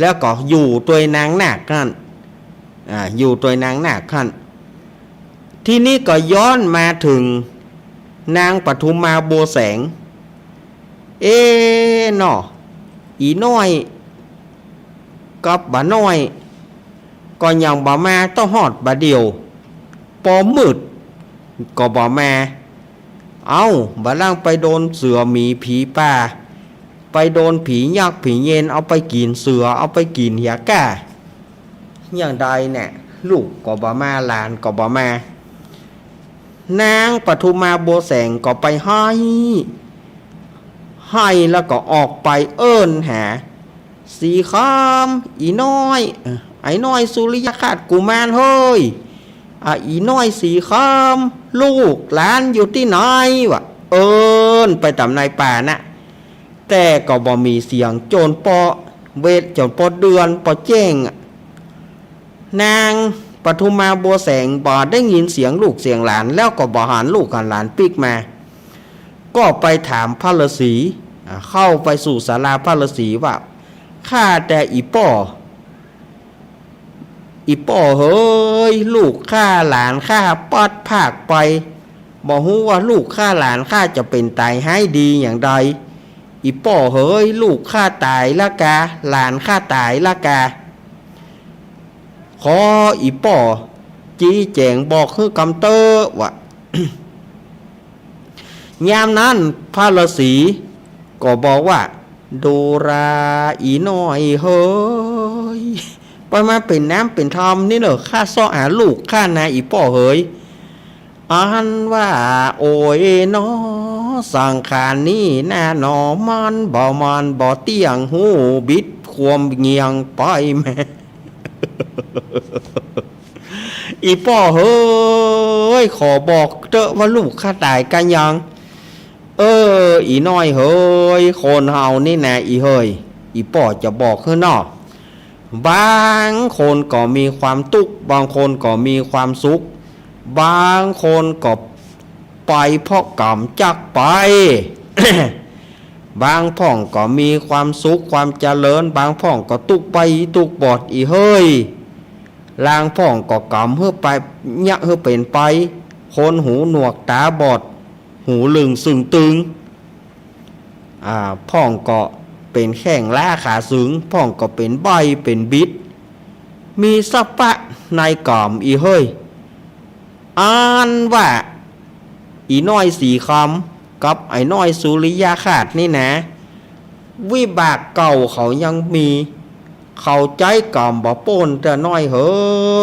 แล้วก็อยู่ตวยนางนาคหั้น อ่า อยู่ตวยนางนาคหั้น ทีนี้ก็ย้อนมาเถิงนางปทุมมาบัวแสง เอ๊ะเนาะ อี่น้อยกับบ่าน้อย ก็ยังบ่มาเต้าฮอดบ่าเดี่ยว ปอมืดก็บ่มา เอ้า บ่าล่างไปโดนเสือหมีผีป่า ไปโดนผียักษ์ผีเยนเอาไปกิ๋น เสือเอาไปกิ๋นเหียก้า อย่างใดเนี่ย ลูกก็บ่มา หลานก็บ่มา นางปทุมมาบัวแสงก็ไปไห้ ไห้แล้วก็ออกไปเอิ้นหา สีคำ อี่น้อย เอ่อ ไอ้น้อยสุริยคราชกุมารเฮ้ย อ่ะ อี่น้อยสีคำ ลูกหลานอยู่ตี้ไหนวะ เอิ้นไปต๋ามในป่านะ แต่ก็บ่มีเสียง จ๋นเปาะ เวทจนปอเดือนปอแจ้งอะ นางปทุมมาบัวแสงบ่ได้ยินเสียงลูกเสียงหลาน แล้วก็บ่หันลูกหันหลานปิ๊กมา ก็ไปถามพระฤาษี อ่า เข้าไปสู่ศาลาพระฤาษีว่า ข้าแต่อีป้อ อีป้อเหย ลูกข้าหลานข้าพลัดพรากไป บ่ฮู้ว่าลูกข้าหลานข้าจะเป๋นต๋ายฮ้ายดีอย่างใด อีป้อเหย ลูกข้าต๋ายละกา หลานข้าต๋ายละกา ขออีป้อ จี๊แจ๋งบอกหื้อกำเต๊อะ ว่า ยามนั้นพระฤาษีก็บอกว่า ดูราอีน้อยเหย ไปมาเป๋นน้ำเป๋นทำนี่เน่อ ข้าเซาะหาลูกข้านา อีป้อเหย อันว่า โอ้ยหนอ สังขารนี้นาหนอ มันบ่มันบ่เตี้ยง ฮู้บิดความเงี่ยงไปแม่ อีป้อเหย ขอบอกเต๊อะว่าลูกข้าต๋ายกายัง เออ อีน้อยเหย คนเฮานี่นา อีเหย อีป้อจะบอกหื้อเนาะ บางคนก็มีความตุ๊กข์ บางคนก็มีความสุข บางคนก็ไปเพราะก๋รรมจักไป บางพ่องก็มีความสุขความเจริญ บางพ่องก็ตุ๊กใบ้ตุ๊กบอด อีเหย ลางพ่องก็ก๋รรมหื้อไป เยียะหื้อเป๋นไป คนหูหนวกต๋าบอด หูลึงซึ่งตึง อ่า พ่องก็เป๋นแข้งล้าขาสึง พ่องก็เป๋นใบ้เป๋นบิด มีสะปะในก๋รรม อีเหย อันว่า อีน้อยสีคำกับไอ้น้อยสุริยคราสนี่นา วิบากเก่าเขายังมี เขาใจ๊ก๋รรมบ่ป๊นเตื้อ น้อยเห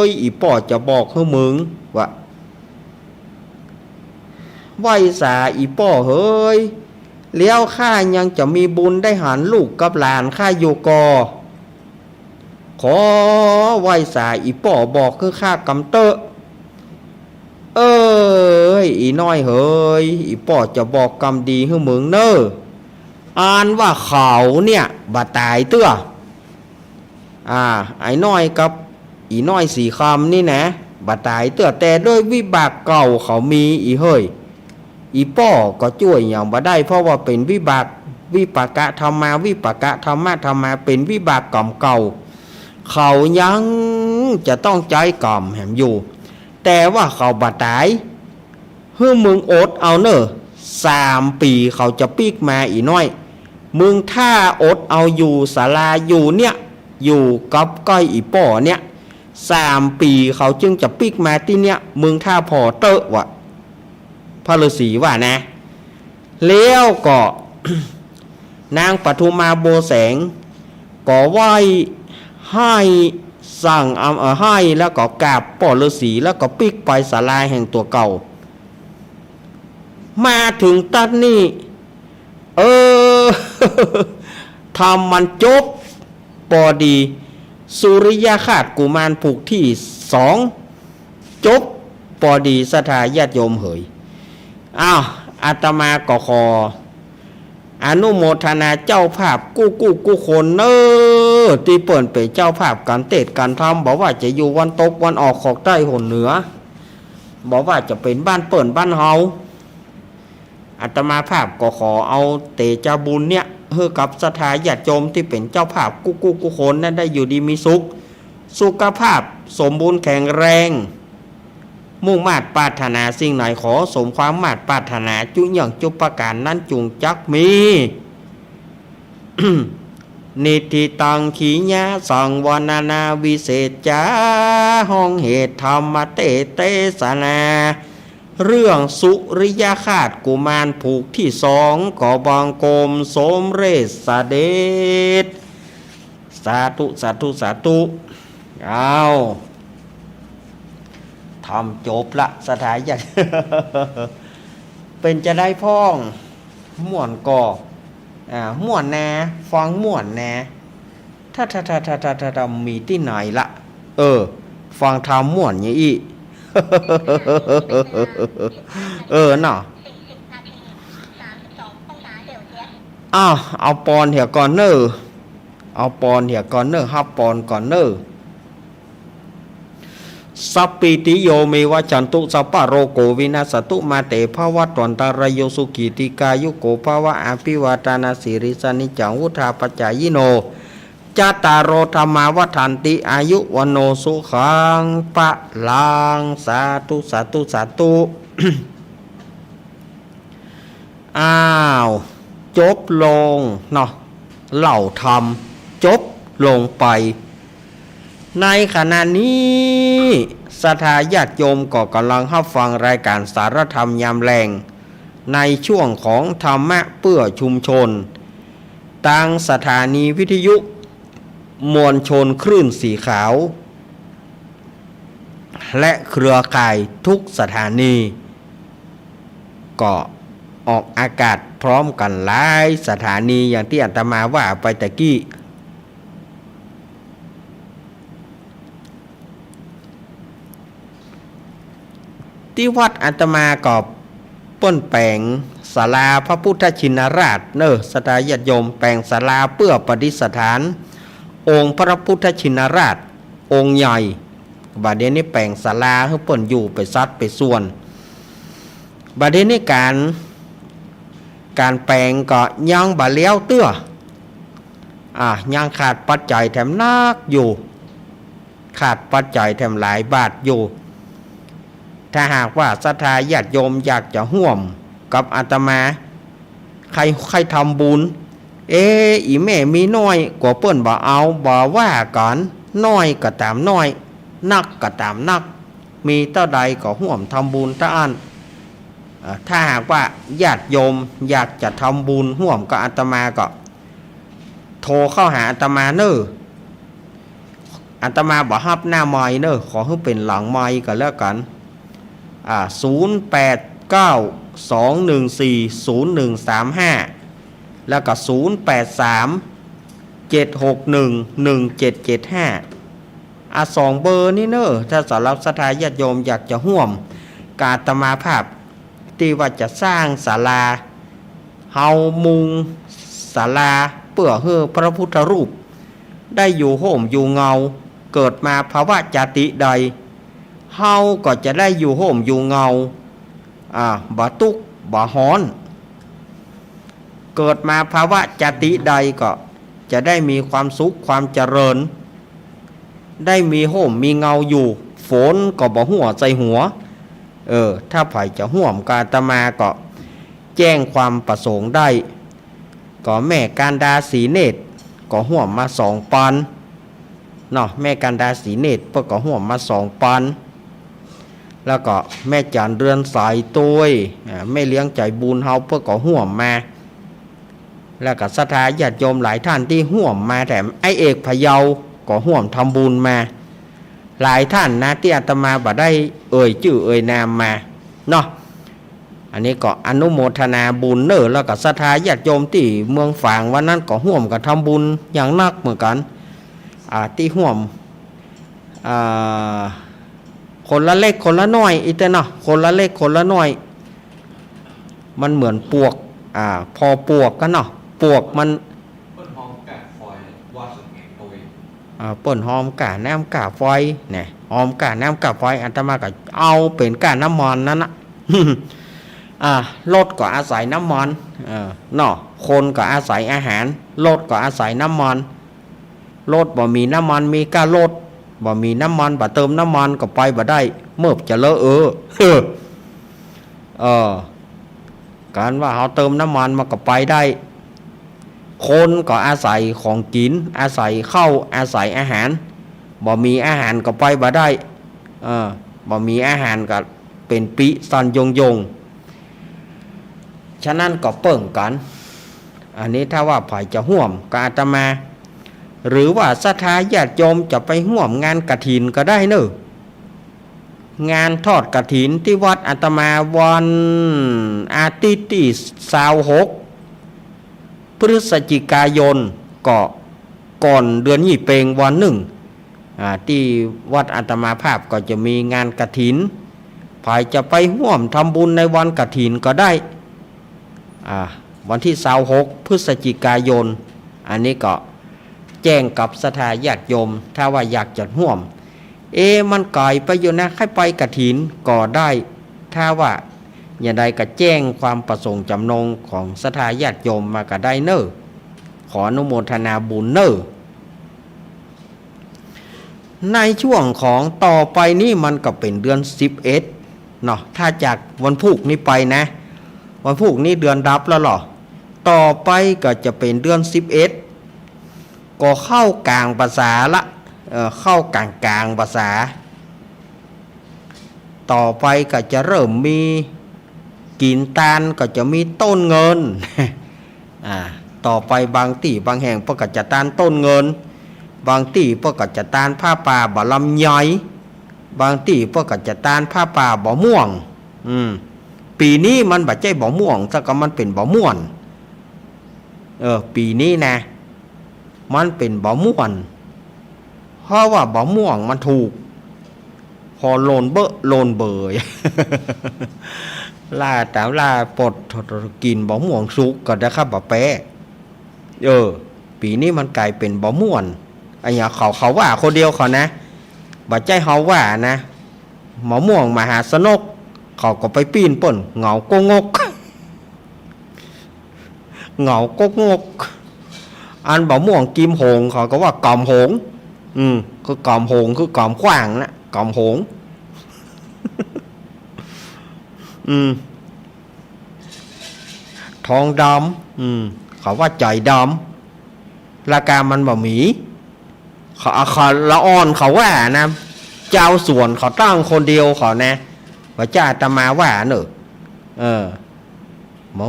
ย อีป้อจะบอกหื้อมึงว่า ไหว้สา อีป้อเหย แล้วข้ายังจะมีบุญได้หันลูกกับหลานข้าอยู่ก่อ ขอไหว้สา อีป้อบอกหื้อข้ากำเต๊อะ เอ้ย อีน้อยเหย อีป้อจะบอกกำดีหื้อมึงเน่อ อันว่าเขาเนี่ยบ่ต๋ายเตื้อ อ่า ไอ้น้อยกับอีน้อยสีคำนี่นา บ่ต๋ายเตื้อ แต่ด้วยวิบากเก่าเขามี อีเหย อีป้อก็จ้วยหยังบ่ได้ เพราะว่าเป๋นวิบาก วิปากะธัมมา วิปากะธัมมะธัมมา เป๋นวิบากก๋รรมเก่า เขายังจะต้องใจ๊ก๋รรมแหมอยู่ แต่ว่าเขาบ่ต๋าย หื้อมึงอดเอาเน่อ สามปี๋เขาจะปิ๊กมา อีน้อย มึงถ้าอดเอาอยู่ศาลาอยู่เนี่ย อยู่กับใก้อีป้อเนี่ย สามปี๋เขาจึงจะปิ๊กมาตี้เนี่ย มึงถ้าผ่อเต๊อะ ว่า พระฤาษีว่านะ แล้วก็ นางปทุมมาบัวแสง ก็ไหว้ ไหว้ สั่ง เอ่อ ไหว้แล้วก็กราบป้อฤาษี แล้วก็ปิ๊กไปศาลาแห่งตั๋วเก่า มาเถิงตั๊ดนี้ เออ ธรรมมันจบปอดี สุริยคราสกุมารผูกตี้สอง จบปอดี ศรัทธาญาติโยมเหย อ้าว อาตมาก็ขออนุโมทนาเจ้าภาพกู้กู้กู้คนเน่อ ตี้เปิ้นเป๋นเจ้าภาพก๋านเตศน์ก๋านธรรม บ่ว่าจะอยู่วันตกวันออก ขอบใต้หนเหนือ บ่ว่าจะเป๋นบ้านเปิ้นบ้านเฮา อาตมาภาพก็ขอเอาเตชะบุญเนี่ย หื้อกับศรัทธาญาติโยมตี้เป๋นเจ้าภาพกู้กู้กู้คนนั้นได้อยู่ดีมีสุข สุขภาพสมบูรณ์แข็งแรง มุ่งมาดปรารถนาสิ่งไหนขอสมความมาดปรารถนาจุเยื่องจุประก๋านนั้นจุ่งจักมี นิทธิตัง ขีณาสังวรณานาวิเศษจา ฮ้องเหตุธรรมเตสเตสนา เรื่องสุริยคราสกุมารผูกตี้สอง ขอบังคมสมเร็จเสด็จ สาธุ สาธุ สาธุ อ้าว ธรรมจบละ ศรัทธาญาติ เป๋นจาใดพ่อง ม่วนก่อ อ่า ม่วนแน่ ฟังม่วนแน่ ถ้า ถ้า ถ้า มีตี้ไหนละ เออ ฟังธรรมม่วนอย่างอี้ เออ เนาะ อ้าว เอาปอนเหียก่อนเน่อ เอาปอนเหียก่อนเน่อ ฮับปอนก่อนเน่อ Sabbītiyo vivajjantu, sabbarogo vinassatu, mā te bhavatvantarāyo, sukhī dīghāyuko bhava. Abhivādanasīlissa niccaṃ vuḍḍhāpacāyino, cattāro dhammā vaḍḍhanti, āyu vaṇṇo sukhaṃ balaṃ. สาธุ สาธุ สาธุ อ้าว จบลงเนาะ เล่าธรรมจบลงไป ในขณะนี้ศรัทธาญาติโยมก็กำลังฮับฟังรายการสาระธรรมยามแลง ในช่วงของธรรมะเพื่อชุมชน ตางสถานีวิทยุมวลชนคลื่นสีขาว และเครือข่ายทุกสถานี ก็ออกอากาศพร้อมกั๋นหลายสถานี อย่างตี้อาตมาว่าไปตะกี้ ตี้วัดอาตมาก็เปิ้นแป๋งศาลาพระพุทธชินราชเน่อ ศรัทธาญาติโยม แป๋งศาลาเปื้อประดิษฐานองค์พระพุทธชินราชองค์ใหญ่ บ่าเดี่ยวนี้แป๋งศาลาหื้อเปิ้นอยู่ไปสัดไปส่วน บ่าเดี่ยวนี้ก๋าน ก๋านแป๋งก็ยังบ่าเลี้ยวเตื้อ อ่า ยังขาดปัจจัยแถมนักอยู่ ขาดปัจจัยแถมหลายบาทอยู่ ถ้าหากว่าศรัทธาญาติโยมอยากจะฮ่วมกับอาตมา ใค่ ใค่ทำบุญ เอ๊ะ อี่แม่มีน้อย กั๋วเปิ้นบ่เอา บ่ว่ากั๋น น้อยก็ต๋ามน้อย นักก็ต๋ามนัก มีเต้าใดก็ฮ่วมทำบุญเต้าอั้น เอ่อ ถ้าหากว่าญาติโยมอยากจะทำบุญฮ่วมกับอาตมาก็ โทรเข้าหาอาตมาเน่อ อาตมาบ่ฮับหน้าไมค์เน่อ ขอหื้อเป๋นหลังไมค์ก็แล้วกั๋น อ่า ศูนย์แปดเก้า สองหนึ่งสี่ ศูนย์หนึ่งสามห้า แล้วก็ ศูนย์แปดสาม เจ็ดหกหนึ่ง หนึ่งเจ็ดเจ็ดห้า อ่า สองเบอร์นี้เน่อ ถ้าสำหรับศรัทธาญาติโยมอยากจะฮ่วมกับอาตมาภาพ ตี้ว่าจะสร้างศาลา เฮามุงศาลาเปื้อหื้อพระพุทธรูปได้อยู่ฮ่มอยู่เงา เกิดมาภาวะจาติใด เฮาก็จะได้อยู่ฮ่มอยู่เงา อ่า บ่ตุ๊กข์บ่ฮ้อน เกิดมาภาวะจาติใดก็จะได้มีความสุขความเจริญ ได้มีฮ่มมีเงาอยู่ ฝนก็บ่หั่วใส่หัว เออ ถ้าใผจะฮ่วมกับอาตมาก็แจ้งความประสงค์ได้ ก็แม่กันดาสีเนตรก็ฮ่วมมาสองปอนด์เนาะ แม่กันดาสีเนตรเปิ้นก็ฮ่วมมาสองปอนด์ แล้วก็แม่จันเรือนสายตวย อ่า แม่เลี้ยงใจบุญเฮาเปิ้นก็ฮ่วมมา แล้วก็ศรัทธาญาติโยมหลายท่านตี้ฮ่วมมาแถม ไอ้เอกพะเยาก็ฮ่วมทำบุญมา หลายท่านนะ ตี้อาตมาบ่ได้เอ่ยจื้อเอ่ยนามมาเนาะ อันนี้ก็อนุโมทนาบุญเน่อ แล้วก็ศรัทธาญาติโยมตี้เมืองฝางวันนั้นก็ฮ่วมกันทำบุญอย่างนักเหมือนกั๋น อ่า ตี้ฮ่วม อ่า คนละเล็กคนละน้อย อี้เต๊อะเนาะ คนละเล็กคนละน้อย มันเหมือนปวก อ่า ผ่อปวกกั๋นเนาะ ปวกมัน เปิ้นฮอมก้าฟอย ว่าสุดเงยโตย อ่า เปิ้นฮอมก้าน้ำก้าฟอย เนี่ย ฮอมก้าน้ำก้าฟอย อาตมาก็เอาเป๋นก้าน้ำมันนั่นน่ะ อ่า รถก็อาศัยน้ำมัน เออ เนาะ คนก็อาศัยอาหาร รถก็อาศัยน้ำมัน รถบ่มีน้ำมันมีก้ารถ บ่มีน้ำมัน บ่เติมน้ำมันก็ไปบ่ได้ เมิบจะเลอะเออ เออ ก๋านว่าเฮาเติมน้ำมันมันก็ไปได้ คนก็อาศัยของกิ๋น อาศัยข้าว อาศัยอาหาร บ่มีอาหารก็ไปบ่ได้ เออ บ่มีอาหารก็เป๋นปิ๊สันยงยง ฉะนั้นก็เปิ้งกั๋น อันนี้ถ้าว่าใผจะฮ่วมกับอาตมา หรือว่าศรัทธาญาติโยมจะไปฮ่วมงานกฐินก็ได้เน่อ งานทอดกฐินตี้วัดอาตมาวันอาทิตย์ตี้ซาวหก พฤศจิกายน ก็ก่อนเดือนยี่เป็งวันนึ่ง อ่า ตี้วัดอาตมาภาพก็จะมีงานกฐิน ใผจะไปฮ่วมทำบุญในวันกฐินก็ได้ อ่า วันตี้ซาวหก พฤศจิกายน อันนี้ก็ แจ้งกับศรัทธาญาติโยม ถ้าว่าอยากจะฮ่วม เอ๊ะ มันไก๋ไปอยู่นะ ใค่ไปกฐินก็ได้ ถ้าว่าอย่างใดก็แจ้งความประสงค์จำนงของศรัทธาญาติโยมมาก็ได้เน่อ ขออนุโมทนาบุญเน่อ ในช่วงของต่อไปนี้มันก็เป๋นเดือนสิบเอ็ดเนาะ ถ้าจากวันพูกนี้ไปนะ วันพูกนี้เดือนดับแล้วเหรอ ต่อไปก็จะเป๋นเดือนสิบเอ็ด ก็เข้ากลางพรรษาละ เอ่อ เข้ากลางๆ พรรษา ต่อไปก็จะเริ่มมีกิ๋นตาน ก็จะมีต้นเงิน อ่า ต่อไปบางตี้บางแห่งเปิ้นก็จะตานต้นเงิน บางตี้เปิ้นก็จะตานผ้าป่าบ่าลำไย บางตี้เปิ้นก็จะตานผ้าป่าบ่าม่วง อืม ปี๋นี้มันบ่ใจ้บ่าม่วง แต่ก็มันเป๋นบ่าม่วน เออ ปี๋นี้นะ มันเป๋นบ่าม่วน เพราะว่าบ่าม่วงมันถูก พอโลนเบ้อโลนเบอ ล่าต๋ามล่าปดกิ๋นบ่าม่วงสุกก็ได้ครับ บ่าแป๊ เออ ปี๋นี้มันก๋ายเป๋นบ่าม่วน อะหยังเขา เขาว่าคนเดียวเขานะ บ่ใจ้เฮาว่านะ บ่าม่วงมหาชนก เขาก็ไปปี้นเปิ้น เหงาโก๊งก เหงาโก๊งก อันบ่าม่วงกิมหง เขาก็ว่าก๋อมหง อืม คือก๋อมหง คือก๋อมขว้างนะ ก๋อมหง อืม ทองดำ อืม เขาว่าใจ๋ดำ ราคามันบ่มี เขา เขาละอ่อนเขาว่านะ จาวสวนเขาตั้งคนเดียวเขานะ บ่ใจ้อาตมาว่าเน่อ เออ บ่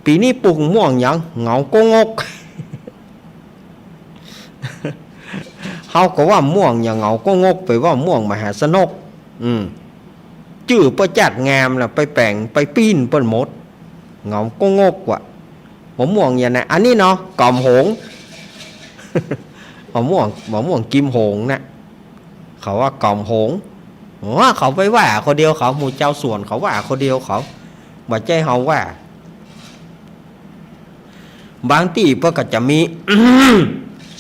ปี๋นี้ปลูกม่วงหยัง เหงาโก๊งก เฮาก็ว่าม่วงหยัง เหงาโก๊งก ไปว่าม่วงมหาชนก อืม จื้อเปิ้นจัดงามละ ไปแป๋งไปปี้นเปิ้นหมด เหงาโก๊งกว่า บ่าม่วงอย่างนั้น อันนี้เนาะ ก๋อมหง บ่าม่วง บ่าม่วงกิมหงนะ เขาว่าก๋อมหง ว่าเขาไปว่าคนเดียวเขา หมู่จาวสวนเขาว่าคนเดียวเขา บ่ใจ้เฮาว่า บางตี้เปิ้นก็จะมี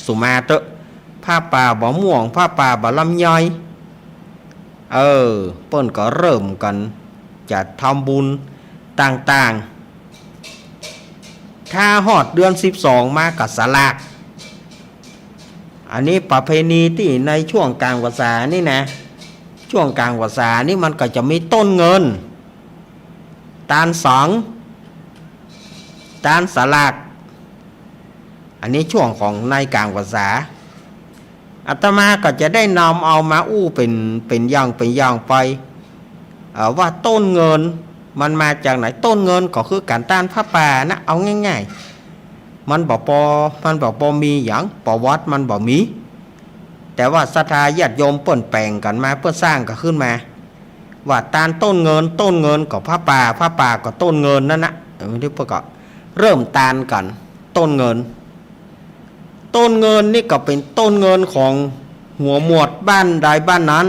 สุมาเต๊อะ ผ้าป่าบ่าม่วง ผ้าป่าบ่าลำไย เออ เปิ้นก็เริ่มกั๋นจะทำบุญต่างๆ ถ้าฮอดเดือนสิบสองมาก็สลาก อันนี้ประเพณีตี้ในช่วงกลางพรรษานี่นะ ช่วงกลางพรรษานี่มันก็จะมีต้นเงิน ตานสัง ตานสลาก อันนี้ช่วงของในกลางพรรษา อาตมาก็จะได้นำเอามาอู้เป๋น เป๋นอย่าง เป๋นอย่างไป เอ่อ ว่าต้นเงินมันมาจากไหน ต้นเงินก็คือก๋านตานผ้าป่านะ เอาง่ายๆ มันบ่ปอ มันบ่ปอมีหยัง ประวัติมันบ่มี แต่ว่าศรัทธาญาติโยมเปิ้นแป๋งกั๋นมา เปิ้นสร้างกั๋นขึ้นมา ว่าตานต้นเงิน ต้นเงินก็ผ้าป่า ผ้าป่าก็ต้นเงินนั่นนะ เออ นี่เปิ้นก็เริ่มตานกั๋น ต้นเงิน ต้นเงินนี่ก็เป๋นต้นเงินของหัวหมวดบ้านใดบ้านนั้น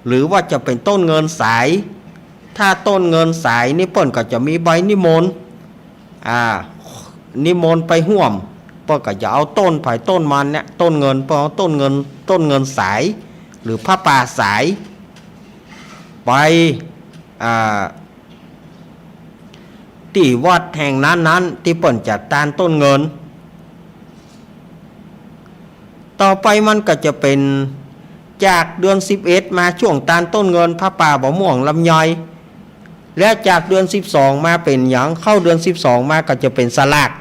หรือว่าจะเป๋นต้นเงินสาย ถ้าต้นเงินสายนี่เปิ้นก็จะมีใบนิมนต์ อ่า นิมนต์ไปฮ่วม เปิ้นก็จะเอาต้นไผต้นมันเนี่ย ต้นเงิน เปิ้นเอาต้นเงิน ต้นเงินสาย หรือผ้าป่าสาย ไป อ่า ตี้วัดแห่งนั้นๆ ตี้เปิ้นจะตานต้นเงิน ต่อไปมันก็จะเป๋นจากเดือนสิบเอ็ดมาช่วงตานต้นเงิน ผ้าป่าบ่าม่วงลำไย และจากเดือนสิบสองมาเป๋นหยัง เข้าเดือนสิบสองมาก็จะเป๋นสลาก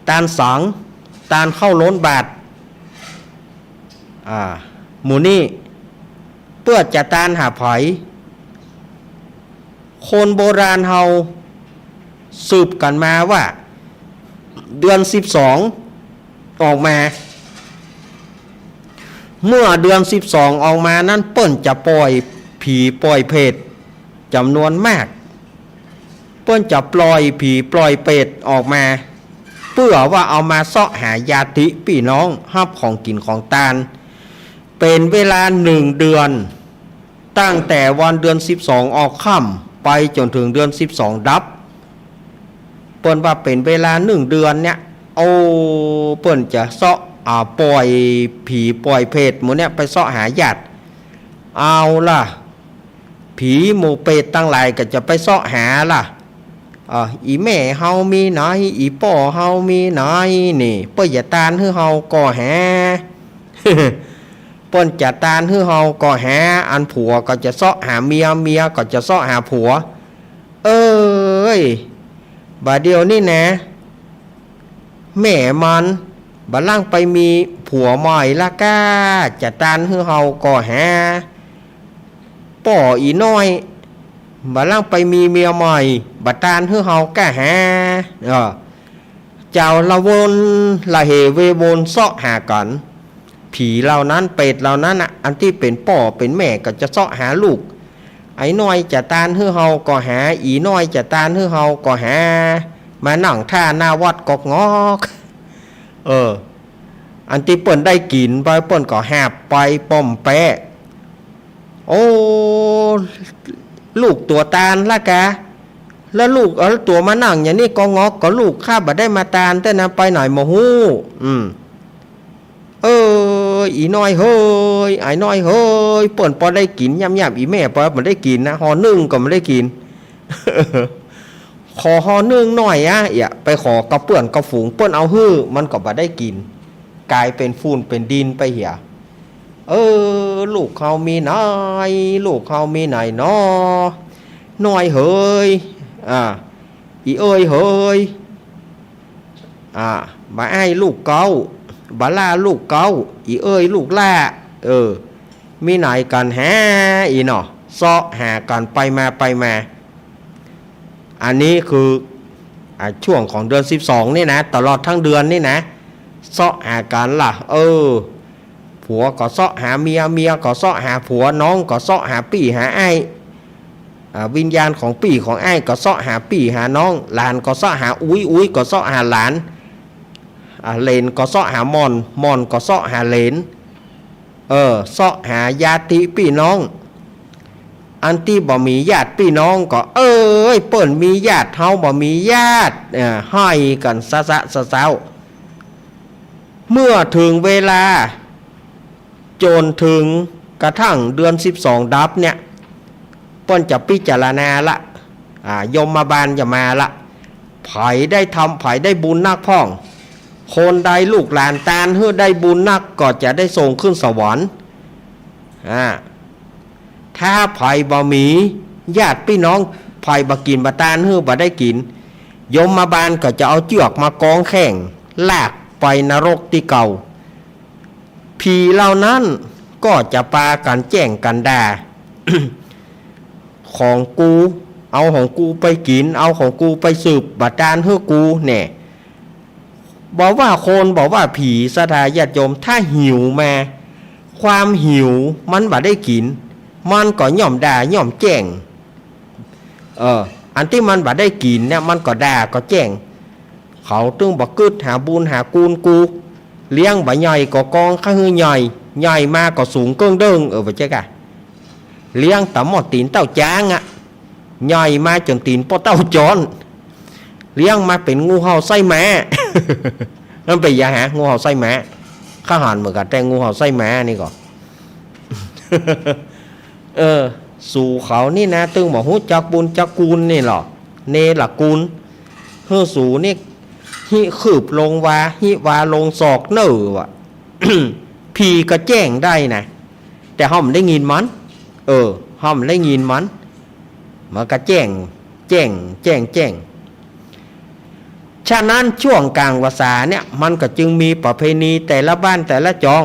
ตานสัง ตานข้าวล้นบาตร อ่า หมู่นี้ เปื้อจะตานหาใผ คนโบราณเฮาสืบกั๋นมาว่า เดือนสิบสองออกมา เมื่อเดือนสิบสองออกมานั้น เปิ้นจะปล่อยผีปล่อยเปรตจ๋ำนวนมาก เปิ้นจะปล่อยผีปล่อยเปรตออกมา เปื้อว่าเอามาเซาะหาญาติปี้น้อง ฮับของกิ๋นของตาน เป๋นเวลาหนึ่งเดือน ตั้งแต่วันเดือนสิบสองออกค่ำไปจ๋นเถิงเดือนสิบสองดับ เปิ้นว่าเป๋นเวลาหนึ่งเดือนเนี่ย โอ้ เปิ้นจะเซาะ อ่า ป่อยผีป่อยเปรตหมู่เนี่ยไปเซาะหาญาติ เอาล่ะ ผีหมู่เปรตตังหลายก็จะไปเซาะหาล่ะ อ่า อี่แม่เฮามีไหน อี่ป้อเฮามีไหน นี่ เปิ้นจะตานหื้อเฮาก่อหา เปิ้นจะตานหื้อเฮาก่อหา อันผัวก็จะเซาะหาเมีย เมียก็จะเซาะหาผัว เอ้ย บ่าเดี่ยวนี้นะ แม่มันบ่าล่างไปมีผัวใหม่ละก้า จะตานหื้อเฮาก่อหา ป้ออี่น้อย บ่าล่างไปมีเมียใหม่ บ่าตานหื้อเฮาก้าหา เออ เจ้าละวนละเหเววนเซาะหากั๋น ผีเหล่านั้น เปรตเหล่านั้นน่ะ อันตี้เป๋นป้อเป๋นแม่ก็จะเซาะหาลูก ไอ้น้อยจะตานหื้อเฮาก่อหา อี่น้อยจะตานหื้อเฮาก่อหา มานั่งท่าหน้าวัดก๊อกงอก เออ อันตี้เปิ้นได้กิ๋นไป เปิ้นก็หาบไปป้อมแป๊ะ โอ้ ลูกตั๋วตานละกา แล้วลูก เออ ตั๋วมานั่งอย่างนี้ก๊อกงอก ก็ลูกข้าบ่ได้มาตานเต๊อะนะ ไปไหนบ่ฮู้ อืม เออ อี่น้อยเฮย ไอ้น้อยเฮย เปิ้นปอได้กิ๋น ย่ำๆ อี่แม่ปอบ่ได้กิ๋นนะ ห่อนึ่งก็บ่ได้กิ๋น ขอห่อนึ่งหน่อยอะ เอี่ย ไปขอกับเปื้อนกับฝูง เปิ้นเอาหื้อ มันก็บ่ได้กิ๋น ก๋ายเป๋นฝุ่นเป๋นดินไปเหีย เออ ลูกเฮามีไหน ลูกเฮามีไหนน้อ น้อยเฮย อ่า อี่เอ้ยเฮย อ่า บ่าอ้ายลูกเก๊า บ่าหล้าลูกเก๊า อี่เอ้ยลูกหล้า เออ มีไหนกั๋นแฮ อี่น้อ เซาะหากั๋นไปมาไปมา อันนี้คือ อ่า ช่วงของเดือนสิบสองนี่นะ ตลอดทั้งเดือนนี่นะ เซาะหากั๋นล่ะ เออ ผัวก็เซาะหาเมีย เมียก็เซาะหาผัว น้องก็เซาะหาปี้หาอ้าย อ่า วิญญาณของปี้ของอ้ายก็เซาะหาปี้หาน้อง หลานก็เซาะหาอุ๊ย อุ๊ยก็เซาะหาหลาน อ่า เหลนก็เซาะหาม่อน ม่อนก็เซาะหาเหลน เออ เซาะหาญาติปี้น้อง อันตี้บ่มีญาติปี้น้องก็ เอ้ย เปิ้นมีญาติ เฮาบ่มีญาติ เออ ไห้กั๋นสะสะสะเซ้า เมื่อเถิงเวลา จ๋นเถิงกระทั่งเดือนสิบสองดับเนี่ย เปิ้นจะพิจารณาละ อ่า ยมบาลจะมาละ ใผได้ทำ ใผได้บุญนักพ่อง คนใดลูกหลานตานหื้อได้บุญนัก ก็จะได้ส่งขึ้นสวรรค์ อ่า ถ้าใผบ่มีญาติปี้น้อง ใผบ่กิ๋นบ่ตานหื้อ บ่ได้กิ๋น ยมบาลก็จะเอาเจื้อกมากองแข้ง ลากไปนรกตี้เก่า ผีเหล่านั้นก็จะปากั๋นแจ้งกั๋นด่า ของกู เอาของกูไปกิ๋น เอาของกูไปสืบ บ่ตานหื้อกูแน่ บ่ว่าคน บ่ว่าผี ศรัทธาญาติโยม ถ้าหิวมา ความหิวมันบ่ได้กิ๋น มันก็ย่อมด่าย่อมแจ้ง เออ อันตี้มันบ่ได้กิ๋นเนี่ย มันก็ด่าก็แจ้ง เขาตึงบ่กึ๊ดหาบุญหากูนกู เลี้ยงบ่ใหญ่ก็กองข้าหื้อใหญ่ ใหญ่มาก็สูงเกิ่งเดิ้ง เออ บ่ใจ้กา เลี้ยงต๋ามหม้อตี๋นเต้าจ๊างอะ ใหญ่มาจ๋นตี๋นป้อเต้าจ๊อน เลี้ยงมาเป๋นงูเห่าไส้ม้า มันเป๋นหยังหา งูเห่าไส้ม้า ข้าหันเหมือนกั๋น แต่งูเห่าไส้ม้านี่ก็ เออ สูเขานี่นะ ตึงบ่ฮู้จักบุญจักกูนนี่หรอ เนรคุณ หื้อสูนี่ หิคืบลงวา หิวาลงศอกเน่อว่ะ ผีก็แจ้งได้นะ แต่เฮาบ่ได้ยินมัน เออ เฮาบ่ได้ยินมัน มันก็แจ้ง แจ้ง แจ้ง แจ้ง ฉะนั้นช่วงก๋างพรรษาเนี่ย มันก็จึงมีประเพณีแต่ละบ้านแต่ละจอง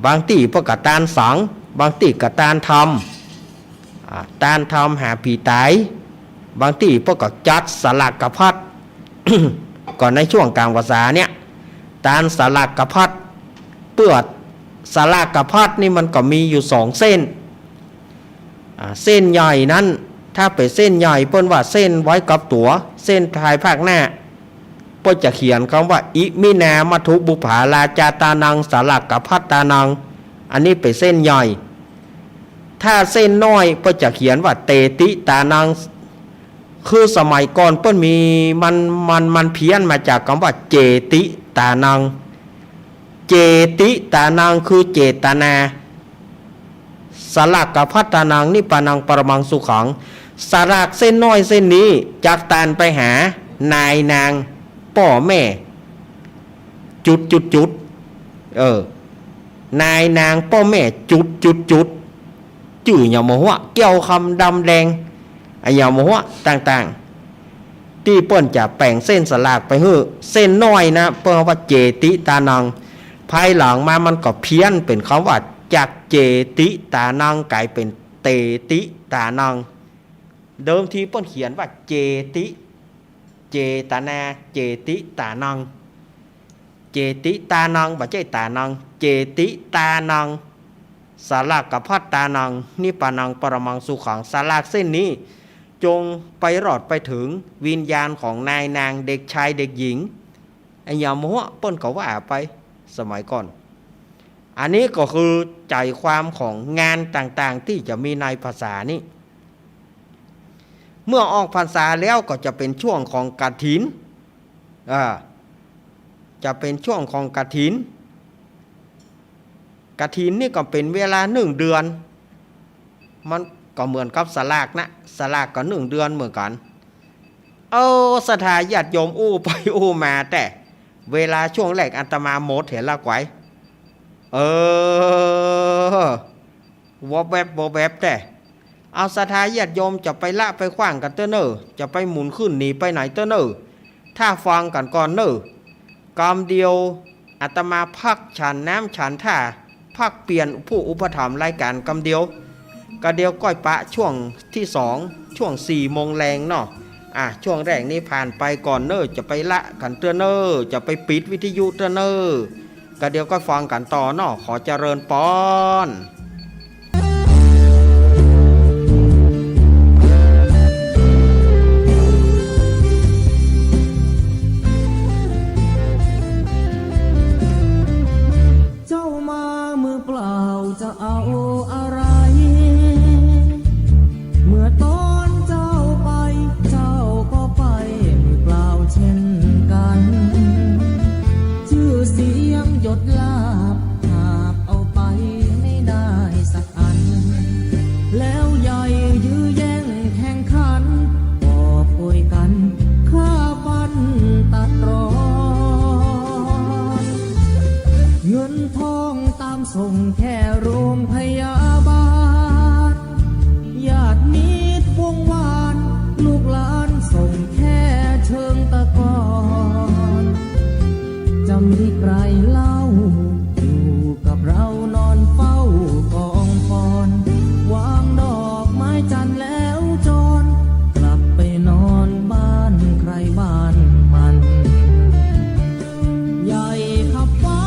บางตี้เปิ้นก็ตานสัง บางตี้ก็ตานธรรม อ่า ตานธรรมหาผีต๋าย บางตี้เปิ้นก็จัดสลากภัต ก็ในช่วงก๋างพรรษาเนี่ย ตานสลากภัต เปื้อสลากภัตนี่มันก็มีอยู่สองเส้น อ่า เส้นใหญ่นั้น ถ้าเป๋นเส้นใหญ่เปิ้นว่าเส้นไว้กับตั๋ว เส้นภายภาคหน้า เปิ้นจะเขียนกำว่า อิมินามัทธุบุปผาราชาตานังสลากภัตตานัง อันนี้เป๋นเส้นใหญ่ ถ้าเส้นน้อยเปิ้นจะเขียนว่า เตติตานัง คือสมัยก่อนเปิ้นมี มัน มัน มันเพี้ยนมาจากกำว่า เจติตานัง เจติตานัง คือเจตนา สลากขภัตตานัง นิพพานัง ปรมังสุขัง สลากเส้นน้อยเส้นนี้จักตานไปหานายนางป้อแม่ จุดจุดจุด เออ นายนางป้อแม่ จุดจุดจุด จื้อหยังบ่ฮู้ แก้วคำดำแดง อะหยังบ่ฮู้ ต่างๆ ตี้เปิ้นจะแป๋งเส้นสลากไปหื้อ เส้นน้อยนะ เปิ้นว่าเจติตานัง ภายหลังมามันก็เพี้ยนเป๋นกำว่า จากเจติตานัง ก๋ายเป๋นเตติตานัง เดิมทีเปิ้นเขียนว่าเจติ เจตนา เจติตานัง เจติตานัง บ่ใจ้ตานัง เจติตานัง สลากขภัตตานัง นิพพานัง ปรมังสุขัง สลากเส้นนี้ จงไปรอดไปเถิงวิญญาณของนายนาง เด็กชายเด็กหญิง อะหยังบ่ฮู้ เปิ้นก็ว่าไป สมัยก่อน อันนี้ก็คือใจ๋ความของงานต่างๆ ตี้จะมีในพรรษานี้ เมื่อออกพรรษาแล้วก็จะเป๋นช่วงของกฐิน อ่า จะเป๋นช่วงของกฐิน กฐินนี่ก็เป๋นเวลานึ่งเดือน มันก็เหมือนกับสลากนะ สลากก็นึ่งเดือนเหมือนกั๋น เออ ศรัทธาญาติโยมอู้ไปอู้มา แต่เวลาช่วงแรกอาตมาหมดเหียละไกว เออ วอบแวบ วอบแวบ แต่ เอาศรัทธาญาติโยมจะไปละไปขว้างกั๋นเต๊อะเน่อ จะไปหมุนขึ้นหนีไปไหนเต๊อะเน่อ ถ้าฟังกั๋นก่อนเน่อ กำเดียวอาตมาพักฉันน้ำฉันท่า พักเปลี่ยนผู้อุปถัมภ์รายก๋านกำเดียว กะเดี๋ยวก้อยปะช่วงตี้สอง ช่วงสี่โมงแลงเนาะ อ่ะ ช่วงแรกนี้ผ่านไปก่อนเน่อ จะไปละกั๋นเต๊อะเน่อ จะไปปิดวิทยุเต๊อะเน่อ กะเดี๋ยวก้อยฟังกั๋นต่อเนาะ ขอเจริญปอน เจ้ามามือเปล่าจะเอาอะไร เมื่อตอนเจ้าไป เจ้าก็ไปมือเปล่าเช่นกั๋น จื้อเสียงยศลาภหาบเอาไปไม่ได้สักอัน แล้วใหญ่ยื้อแย่งแข่งขัน กอบโกยกั๋นฆ่าฟันตัดรอน เงินทองตามส่งแค่โรงพยาบาล ญาติมิตรวงวาน ลูกหลานส่งแค่เชิงตะกอน จะมีใครเล่า อยู่กับเรานอนเฝ้ากองฟอน วางดอกไม้จันทร์แล้วจร กลับไปนอนบ้านใครบ้านมัน ใหญ่ขับฟ้า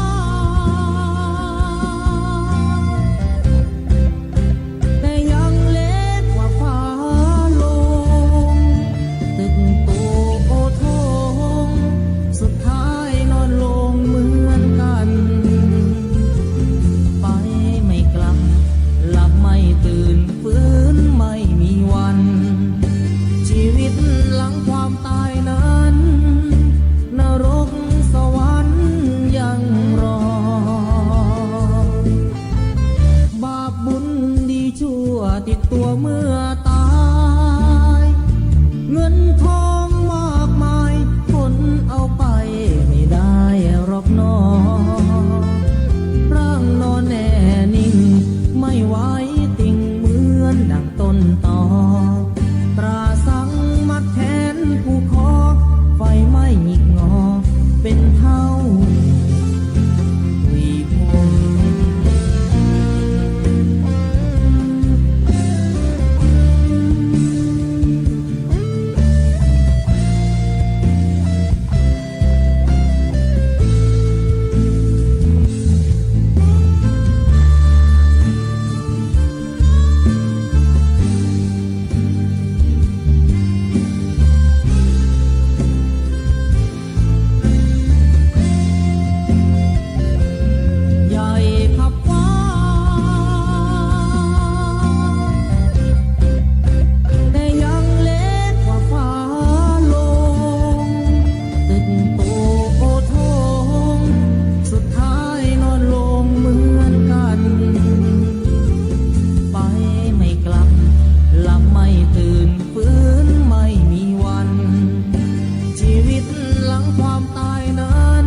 หลังความตายนั้น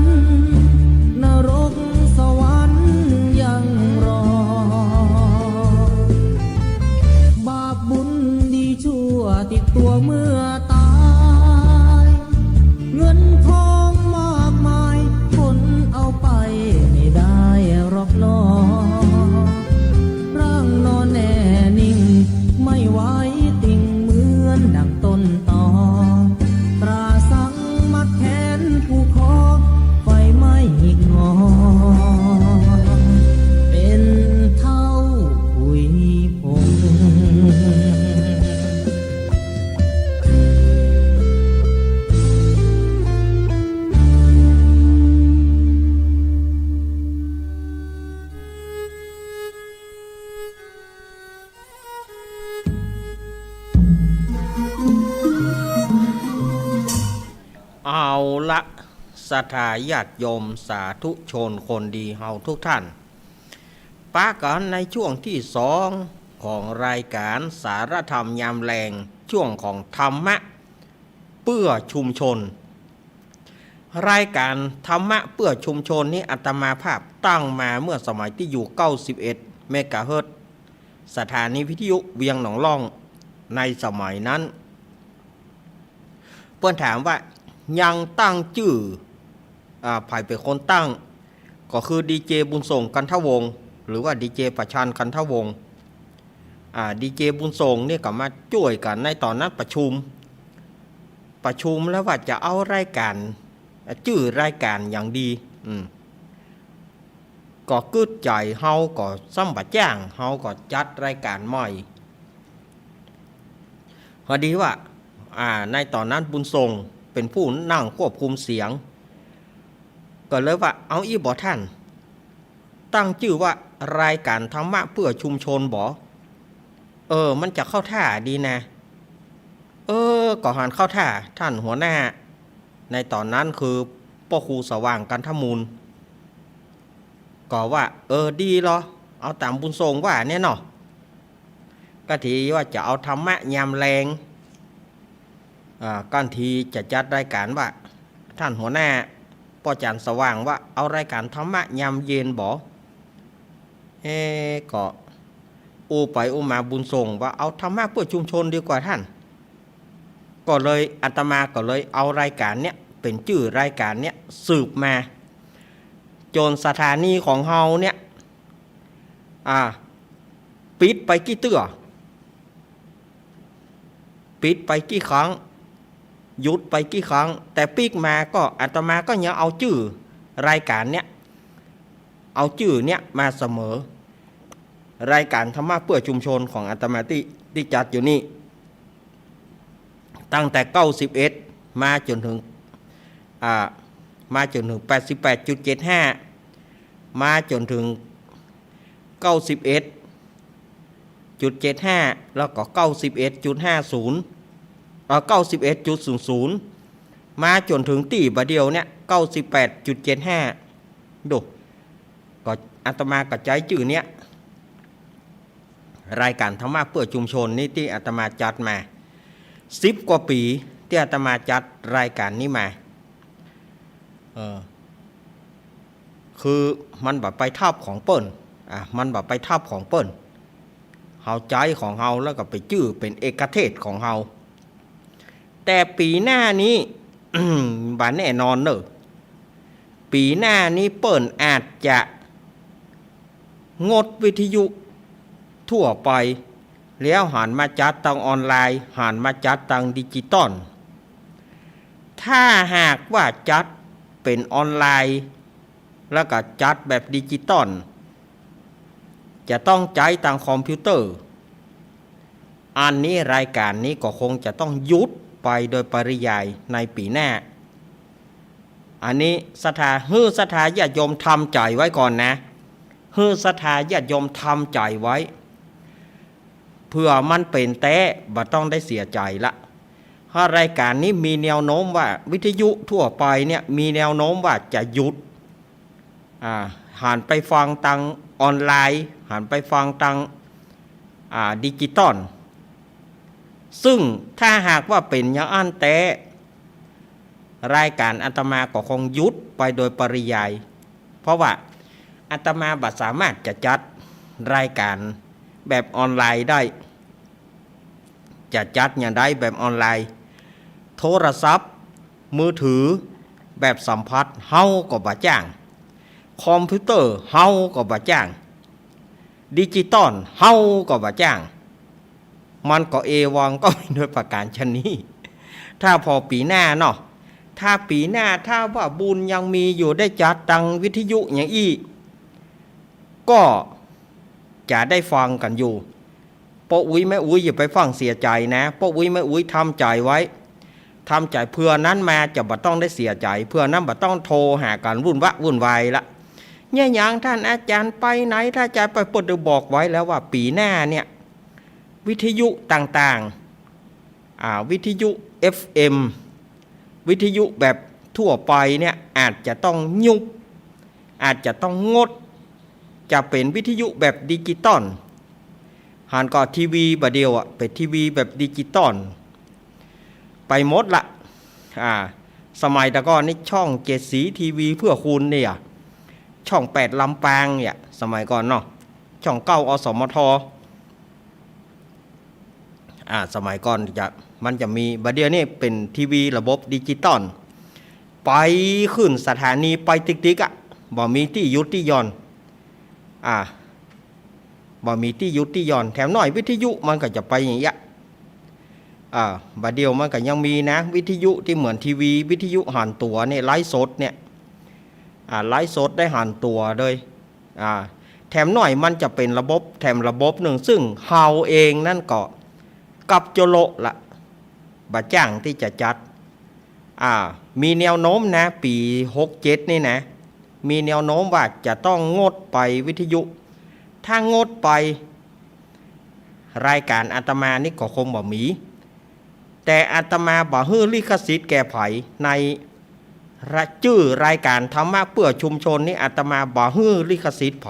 นรกสวรรค์ยังรอ บาปบุญดีชั่วติดตัวเมื่อตาย เงินทองมากมาย คนเอาไปไม่ได้หรอกหนอ ร่างนอนแน่นิ่ง ไม่ไหวติงเหมือนดังต้นตอ ตราสังมัดแขนผูกคอ ไฟไหม้หงิกงอ เป็นเท่าขุยผง เอาละ ศรัทธาญาติโยมสาธุชนคนดีเฮาทุกท่าน ปะกั๋นในช่วงตี้สองของรายก๋านสารธรรมยามแลง ช่วงของธรรมะเปื้อชุมชน รายก๋านธรรมะเปื้อชุมชนนี้อาตมาภาพตั้งมาเมื่อสมัยตี้อยู่เก้าสิบเอ็ดเมกะเฮิรตซ์ สถานีวิทยุเวียงหนองล่อง ในสมัยนั้น เปิ้นถามว่ายังตั้งจื้อ อ่า ใผเป๋นคนตั้ง ก็คือดีเจบุญส่ง กันทวงศ์ หรือว่าดีเจประชัน กันทวงศ์ อ่า ดีเจบุญส่งเนี่ยก็มาจ้วยกั๋นในต๋อนนั้นประชุม ประชุมแล้วว่าจะเอารายก๋าน จื้อรายก๋านหยังดี อืม ก็กึ๊ดใจ๋ เฮาก็ซ้ำบ่จ้าง เฮาก็จัดรายก๋านใหม่ พอดีว่า อ่า ในต๋อนนั้นบุญส่งเป๋นผู้นั่งควบคุมเสียง ก็เลยว่า เอาอี้บ่ท่าน ตั้งจื้อว่ารายก๋านธรรมะเปื้อชุมชนบ่ เออ มันจะเข้าท่าดีนะ เออ ก็หันเข้าท่า ท่านหัวหน้า ในต๋อนนั้นคือป้อครูสว่าง กันทมูล ก็ว่า เออ ดีลอ เอาต๋ามบุญส่งว่าเนี่ยเนาะ ก็ทีว่าจะเอาธรรมะยามแลง อ่า ก็ทีจะจัดรายก๋านว่า ท่านหัวหน้า ป้อจ๋ารย์สว่างว่า เอารายก๋านธรรมะยามเย็นบ่ เอ๊ะ ก็อู้ไปอู้มาบุญส่งว่า เอาธรรมะเปื้อชุมชนดีกว่าท่าน ก็เลยอาตมาก็เลยเอารายก๋านเนี่ย เป๋นจื้อรายก๋านเนี่ยสืบมา จ๋นสถานีของเฮาเนี่ย อ่า ปิดไปกี่เตื้อ ปิดไปกี่ครั้ง หยุดไปกี่ครั้ง แต่ปิ๊กมาก็อาตมาก็ยังเอาจื้อรายก๋านเนี่ย เอาจื้อเนี่ยมาเสมอ รายก๋านธรรมะเปื้อชุมชนของอาตมาตี้ ตี้จัดอยู่นี่ ตั้งแต่เก้าสิบเอ็ดมาจ๋นเถิง อ่า มาจ๋นเถิงแปดสิบแปดจุดเจ็ดห้า มาจ๋นเถิงเก้าสิบเอ็ดจุดเจ็ดห้า แล้วก็เก้าสิบเอ็ดจุดห้าศูนย์ เอ่อ เก้าสิบเอ็ดจุดศูนย์ศูนย์ มาจ๋นเถิงตี้บ่าเดี่ยวเนี่ย เก้าสิบแปดจุดเจ็ดห้า ดู ก็อาตมาก็ใจ๊จื้อเนี่ย รายก๋านธรรมะเปื้อชุมชนนี่ตี้อาตมาจัดมา สิบกว่าปี๋ตี้อาตมาจัดรายก๋านนี้มา เออ คือมันบ่ไปทับของเปิ้น อ่ะ มันบ่ไปทับของเปิ้น เฮาใจ๊ของเฮาแล้วก็ไปจื้อเป๋นเอกเทศของเฮา แต่ปี๋หน้านี้ บ่แน่นอนเน่อ ปี๋หน้านี้เปิ้นอาจจะงดวิทยุทั่วไป แล้วหันมาจัดตางออนไลน์ หันมาจัดตางดิจิตอล ถ้าหากว่าจัดเป๋นออนไลน์ แล้วก็จัดแบบดิจิตอล จะต้องใจ๊ตางคอมพิวเตอร์ อันนี้รายก๋านนี้ก็คงจะต้องหยุดไปโดยปริยายในปี๋หน้า อันนี้ศรัทธา หื้อศรัทธาญาติโยมทำใจ๋ไว้ก่อนนะ หื้อศรัทธาญาติโยมทำใจ๋ไว้ เผื่อมันเป๋นแต๊ บ่ต้องได้เสียใจ๋ละ เพราะรายก๋านนี้มีแนวโน้มว่าวิทยุทั่วไปเนี่ยมีแนวโน้มว่าจะหยุด อ่า หันไปฟังตางออนไลน์ หันไปฟังตาง อ่า ดิจิตอล ซึ่งถ้าหากว่าเป๋นอย่างอั้นแต๊ รายก๋านอาตมาก็คงหยุดไปโดยปริยาย เพราะว่าอาตมาบ่สามารถจะจัดรายก๋านแบบออนไลน์ได้ จะจัดอย่างใดแบบออนไลน์ โทรศัพท์มือถือแบบสัมผัสเฮาก็บ่จ้าง คอมพิวเตอร์เฮาก็บ่จ้าง ดิจิตอลเฮาก็บ่จ้าง มันก็เอวังก็มีโดยประก๋านชะนี้ ถ้าผ่อปี๋หน้าเนาะ ถ้าปี๋หน้าถ้าว่าบุญยังมีอยู่ได้จัดตังวิทยุอย่างอี้ ก็จะได้ฟังกั๋นอยู่ ป้ออุ๊ยแม่อุ๊ยอย่าไปฟั่งเสียใจ๋นะ ป้ออุ๊ยแม่อุ๊ยทำใจ๋ไว้ ทำใจ๋เผื่อนั้นมาจะบ่ต้องได้เสียใจ๋ เผื่อนั้นบ่ต้องโทรหากั๋นวุ่นวะวุ่นวายละ เนี่ยหยังท่านอาจ๋ารย์ไปไหน ท่านอาจ๋ารย์ไป เปิ้นได้บอกไว้แล้วว่าปี๋หน้าเนี่ย วิทยุต่างๆ อ่า วิทยุเอฟเอ็ม วิทยุแบบทั่วไปเนี่ยอาจจะต้องยุบ อาจจะต้องงด จะเป๋นวิทยุแบบดิจิตอล หันก่อทีวีบ่าเดี่ยวอะ เป๋นทีวีแบบดิจิตอล ไปหมดละ อ่า สมัยแต่ก่อนนี่ช่องเจ็ดสีทีวีเพื่อคุณเนี่ย ช่องแปดลำปางเนี่ย สมัยก่อนเนาะ ช่องเก้า อสมท อ่า สมัยก่อนจะ มันจะมี บ่าเดี่ยวนี้เป๋นทีวีระบบดิจิตอล ไปขึ้นสถานีไปติ๊กๆ อะ บ่มีตี้หยุดตี้หย่อน อ่า บ่มีตี้หยุดตี้หย่อน แถมหน้อยวิทยุมันก็จะไปอย่างเงี้ย อ่า บ่าเดี่ยวมันก็ยังมีนะ วิทยุตี้เหมือนทีวี วิทยุหันตั๋วเนี่ย ไลฟ์สดเนี่ย อ่า ไลฟ์สดได้หันตั๋วเลย อ่า แถมหน้อยมันจะเป๋นระบบ แถมระบบนึ่ง ซึ่งเฮาเองนั้นก็กับโจโละละ บ่จ้างตี้จะจัด อ่า มีแนวโน้มนะ ปี๋หกเจ็ดนี่นะ มีแนวโน้มว่าจะต้องงดไปวิทยุ ถ้างดไป รายก๋านอาตมานี่ก็คงบ่มี แต่อาตมาบ่หื้อลิขสิทธิ์แก่ใผ ในระ จื้อรายก๋านธรรมะเพื่อชุมชนนี่ อาตมาบ่หื้อลิขสิทธิ์ใผ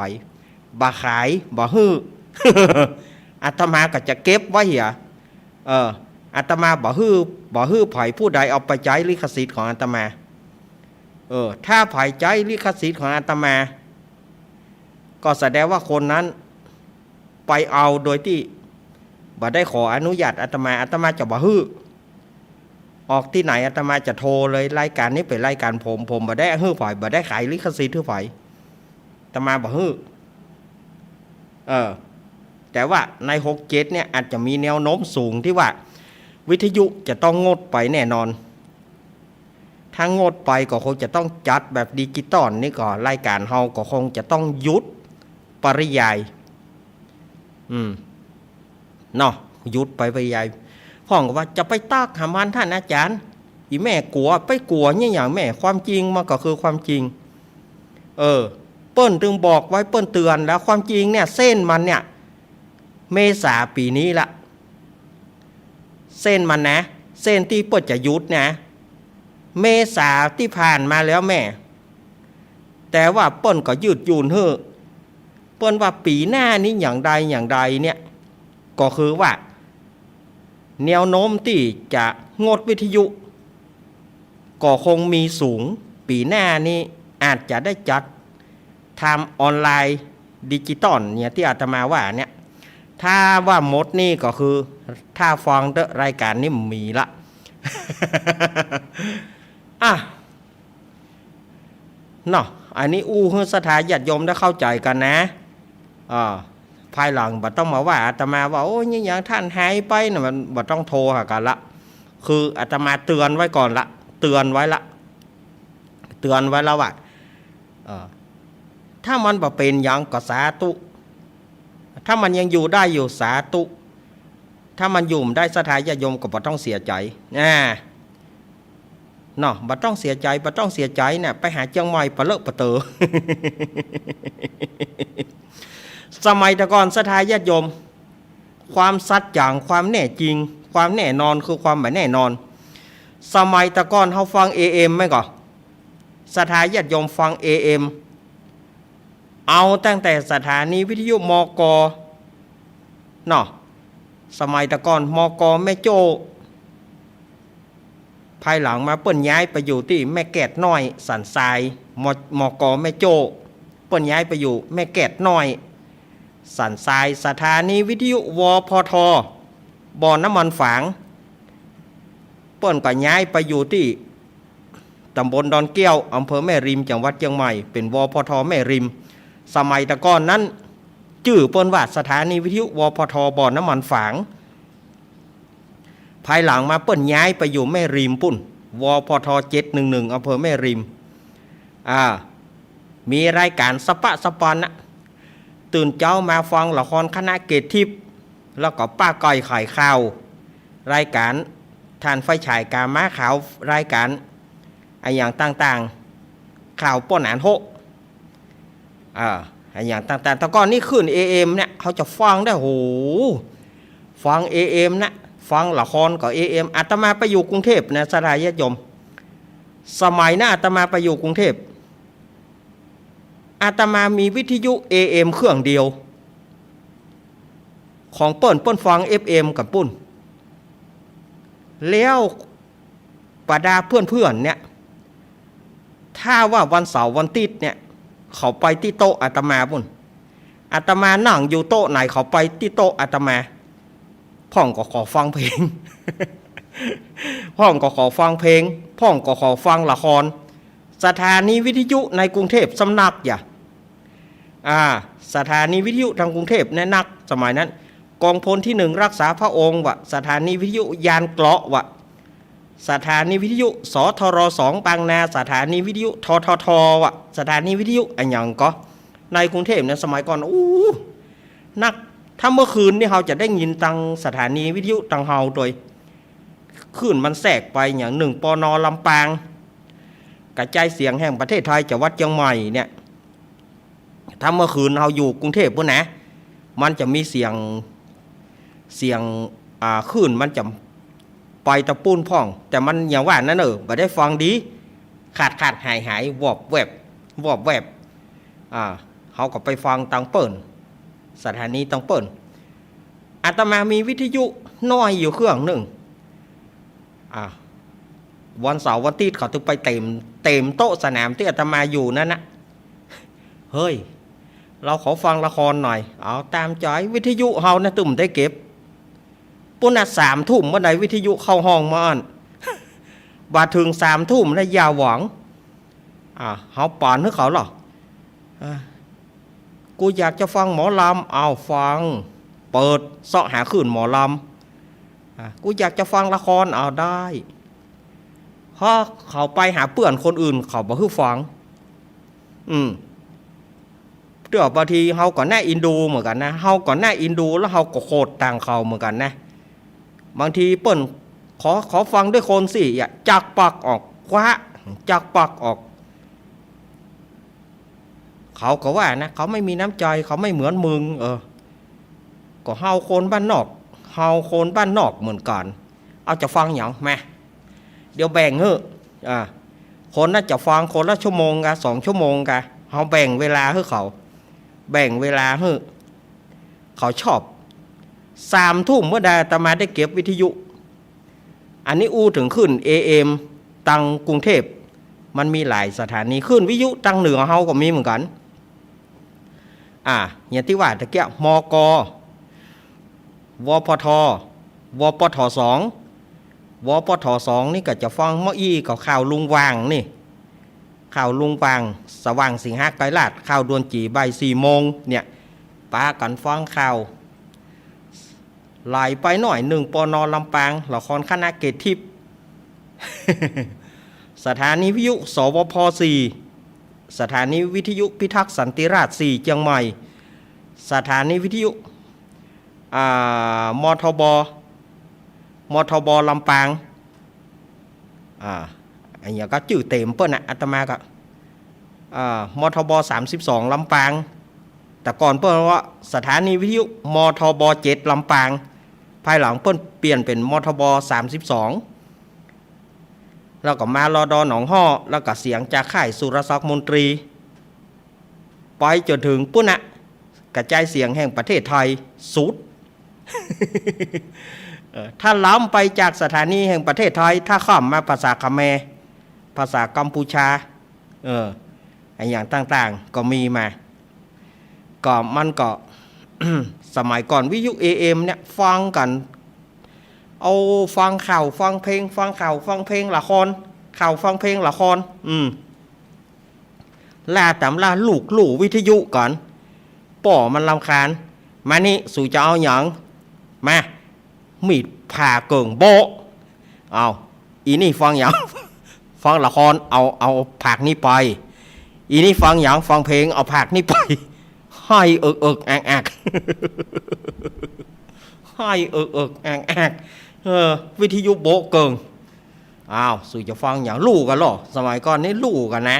บ่ขาย บ่หื้อ อาตมาก็จะเก็บไว้เหีย เออ อาตมาบ่หื้อ บ่หื้อใผผู้ใดเอาไปใจ๊ลิขสิทธิ์ของอาตมา เออ ถ้าใผใจ๊ลิขสิทธิ์ของอาตมา ก็แสดงว่าคนนั้นไปเอาโดยตี้บ่ได้ขออนุญาตอาตมา อาตมาจะบ่หื้อ ออกตี้ไหนอาตมาจะโทรเลย รายก๋านนี้เป๋นรายก๋านผม ผมบ่ได้หื้อใผ บ่ได้ขายลิขสิทธิ์หื้อใผ อาตมาบ่หื้อ เออ แต่ว่าในหกเจ็ดเนี่ยอาจจะมีแนวโน้มสูงตี้ว่าวิทยุจะต้องงดไปแน่นอน ถ้างดไปก็คงจะต้องจัดแบบดิจิตอลนี่ก็รายก๋านเฮาก็คงจะต้องหยุดปริยาย อืม เนาะ หยุดไปปริยาย พ่องก็ว่าจะไปตั๊กหามันท่านอาจ๋ารย์ อี่แม่กั๋ว ไปกั๋วเนี่ยหยังแม่ ความจริงมันก็คือความจริง เออ เปิ้นตึงบอกไว้ เปิ้นเตือนแล้ว ความจริงเนี่ย เส้นมันเนี่ย เมษาปี๋นี้ละ เส้นมันนะ เส้นตี้เปิ้นจะหยุดนะ เมษาตี้ผ่านมาแล้วแม่ แต่ว่าเปิ้นก็ยืดหยุ่นหื้อ เปิ้นว่าปี๋หน้านี้อย่างใดอย่างใดเนี่ย ก็คือว่า แนวโน้มตี้จะงดวิทยุ ก็คงมีสูง ปี๋หน้านี้อาจจะได้จัดทางออนไลน์ดิจิตอลเนี่ยตี้อาตมาว่าเนี่ย ถ้าว่าหมดนี่ก็คือ ถ้าฟังเต๊อะ รายก๋านนี้บ่มีละ อ่ะ เนาะ อันนี้อู้หื้อศรัทธาญาติโยมได้เข้าใจ๋กั๋นนะ อ่า ภายหลังบ่ต้องมาว่าอาตมาว่า โอ้ย นี่หยังท่านหายไปนะ มันบ่ต้องโทรหากั๋นละ คืออาตมาเตือนไว้ก่อนละ เตือนไว้ละ เตือนไว้แล้วว่า เอ่อ ถ้ามันบ่เป๋นหยังก็สาธุ ถ้ามันยังอยู่ได้อยู่สาธุ ถ้ามันอยู่บ่ได้ศรัทธาญาติโยมก็บ่ต้องเสียใจ๋ อ่า เนาะ บ่ต้องเสียใจ๋ บ่ต้องเสียใจ๋เนี่ย ไปหาเจียงใหม่ปะเลอะปะเต๋อ สมัยแต่ก่อนศรัทธาญาติโยม ความสัจจัง ความแน่จริง ความแน่นอนคือความบ่แน่นอน สมัยแต่ก่อนเฮาฟังเอเอ็มแม่นก่อ ศรัทธาญาติโยมฟังเอเอ็ม เอาตั้งแต่สถานีวิทยุ มก เนาะ สมัยแต่ก่อน มก แม่โจ้ ภายหลังมาเปิ้นย้ายไปอยู่ตี้แม่แกดน้อย สันทราย ม มก แม่โจ้ เปิ้นย้ายไปอยู่แม่แกดน้อย สันทราย สถานีวิทยุ วพท บ่อน้ำมันฝาง เปิ้นก็ย้ายไปอยู่ตี้ตำบลดอนเกี้ยว อำเภอแม่ริม จังหวัดเจียงใหม่ เป๋น วพท แม่ริม สมัยแต่ก่อนนั้น จื้อเปิ้นว่าสถานีวิทยุ วพท บ่อน้ำมันฝาง ภายหลังมาเปิ้นย้ายไปอยู่แม่ริมปู้น วพท เจ็ดหนึ่งหนึ่ง อำเภอแม่ริม อ่า มีรายก๋านสะปะสะปอนนะ ตื่นเจ๊ามาฟังละครคณะเกตทิพย์ แล้วก็ป้าก้อยขายข่าว รายก๋านถ่านไฟฉายก๋าม้าขาว รายก๋านอะหยังต่างๆ ข่าวป้อหนานโฮะ อ่า อะหยังต่างๆ แต่ก่อนนี้คลื่น เอเอ็ม เนี่ย เขาจะฟังได้ โห ฟัง เอเอ็ม นะ ฟังละครก็ เอเอ็ม อาตมาไปอยู่กรุงเทพนะ ศรัทธาญาติโยม สมัยนั้นอาตมาไปอยู่กรุงเทพ อาตมามีวิทยุ เอเอ็ม เครื่องเดียว ของเปิ้น เปิ้นฟัง เอฟเอ็ม กั๋นปู้น แล้วบรรดาเปื้อนๆ เนี่ย ถ้าว่าวันเสาร์วันอาทิตย์เนี่ย เขาไปตี้โต๊ะอาตมาปู้น อาตมานั่งอยู่โต๊ะไหน เขาไปตี้โต๊ะอาตมา พ่องก็ขอฟังเพลง พ่องก็ขอฟังเพลง พ่องก็ขอฟังละคร สถานีวิทยุในกรุงเทพสำนักอย่า อ่า สถานีวิทยุตางกรุงเทพเนี่ยนัก สมัยนั้น กองพลตี้หนึ่งรักษาพระองค์วะ สถานีวิทยุยานเกราะวะ สถานีวิทยุ สทร สอง บางนา สถานีวิทยุ ททท วะ สถานีวิทยุอะหยังก็ ในกรุงเทพเนี่ย สมัยก่อน อู้ นัก ถ้าเมื่อคืนนี่เฮาจะได้ยินตางสถานีวิทยุตางเฮาโดย คลื่นมันแทรกไปอย่าง หนึ่ง ปน ลำปาง กระจายเสียงแห่งประเทศไทย จังหวัดเจียงใหม่เนี่ย ถ้าเมื่อคืนเฮาอยู่กรุงเทพฯปู้นนะ มันจะมีเสียง เสียง อ่า คลื่นมันจะไปตะปู้นพ่อง แต่มันอย่างว่านั้นเน่อ บ่ได้ฟังดี ขาดๆ หายๆ วอบแวบ วอบแวบ อ่า เฮาก็ไปฟังตางเปิ้น สถานีตางเปิ้น อาตมามีวิทยุน้อยอยู่เครื่องนึ่ง อ่า วันเสาร์วันอาทิตย์เขาตึงไปเต็ม เต็มโต๊ะสนามตี้อาตมาอยู่นั้นนะ เฮ้ย เฮาขอฟังละครหน่อย เอาต๋ามใจ๋ วิทยุเฮานะตึงได้เก็บ ปู้นนะ สามทุ่มเมื่อใดวิทยุเข้าห้องมาอั้น บ่าเถิงสามทุ่มนะ อย่าหวัง อ่า เฮาป๋อนหื้อเขาลอ อ่า กูอยากจะฟังหมอลำ เอาฟัง เปิดเซาะหาคลื่นหมอลำ อ่า กูอยากจะฟังละคร เอาได้ เพราะเขาไปหาเปื้อนคนอื่น เขาบ่หื้อฟัง อืม เตื้อบางทีเฮาก็น่าเอ็นดูเหมือนกั๋นนะ เฮาก็น่าเอ็นดู แล้วเฮาก็โขดตางเขาเหมือนกั๋นนะ บางทีเปิ้นขอ ขอฟังด้วยคนสิ อ่ะ จักปักออก คว้า จักปักออก เขาก็ว่านะ เขาไม่มีน้ำใจ๋ เขาไม่เหมือนมึง เออ ก็เฮาคนบ้านนอก เฮาคนบ้านนอกเหมือนกั๋น เอาจะฟังหยัง มา เดี๋ยวแบ่งหื้อ อ่า คนน่าจะฟังคนละชั่วโมงกะ สองชั่วโมงกะ เฮาแบ่งเวลาหื้อเขา แบ่งเวลาหื้อ เขาชอบ สามทุ่มเมื่อใดอาตมาได้เก็บวิทยุ อันนี้อู้เถิงคลื่น เอเอ็ม ตางกรุงเทพฯ มันมีหลายสถานี คลื่นวิทยุตางเหนือเฮาก็มีเหมือนกั๋น อ่า อย่างตี้ว่าตะเกียะ มก วพท วปท สอง วปท สอง นี่ก็จะฟังเมื่ออี้ก็ข่าวลุงหว่างนี่ ข่าวลุงหว่าง สว่างสิงหาไกรราช ข่าวด่วนจี๋บ่ายสี่โมงเนี่ย ปากั๋นฟังข่าว ไหลไปหน้อย หนึ่ง ปน ลำปาง ละครคณะเกตทิพย์ สถานีวิทยุ สวพ สี่ สถานีวิทยุพิทักษ์สันติราษฎร์ สี่ เจียงใหม่ สถานีวิทยุ อ่า มทบ มทบ ลำปาง อ่า อันนี้ก็จื้อเต็มเปิ้นนะ อาตมาก็ อ่า มทบ สามสิบสอง ลำปาง แต่ก่อนเปิ้นว่าสถานีวิทยุ มทบ เจ็ด ลำปาง ภายหลังเปิ้นเปลี่ยนเป๋น มทบ สามสิบสอง แล้วก็มา รด หนองฮ้อ แล้วก็เสียงจากค่ายสุรศักดิ์มนตรี ไปจ๋นเถิงปู้นนะ กระจายเสียงแห่งประเทศไทย สุด เออ ถ้าล้ำไปจากสถานีแห่งประเทศไทย ถ้าข้ามมาภาษาเขมร ภาษากัมพูชา เออ อะหยังต่างๆ ก็มีมา ก็มันก็ สมัยก่อนวิทยุ เอ เอ็ม เนี่ย ฟังกั๋น เอาฟังข่าว ฟังเพลง ฟังข่าว ฟังเพลง ละคร ข่าว ฟังเพลง ละคร อืม ล่าต๋ามล่าลูกลู่วิทยุก่อน ป้อมันรำคาญ มานี่ สูจะเอาหยัง มา มีดผ่าเกิ่งโบ๊ะ เอา อีนี่ฟังหยัง ฟังละคร เอา เอาผากนี้ไป อีนี่ฟังหยัง ฟังเพลง เอาผากนี้ไป ไห้เอิกๆ แอกๆ ไห้เอิกๆ แอกๆ เออ วิทยุโบ๊ะเกิ่ง อ้าว สูจะฟังหยัง ลู่กั๋นลอ สมัยก่อนนี้ลู่กั๋นนะ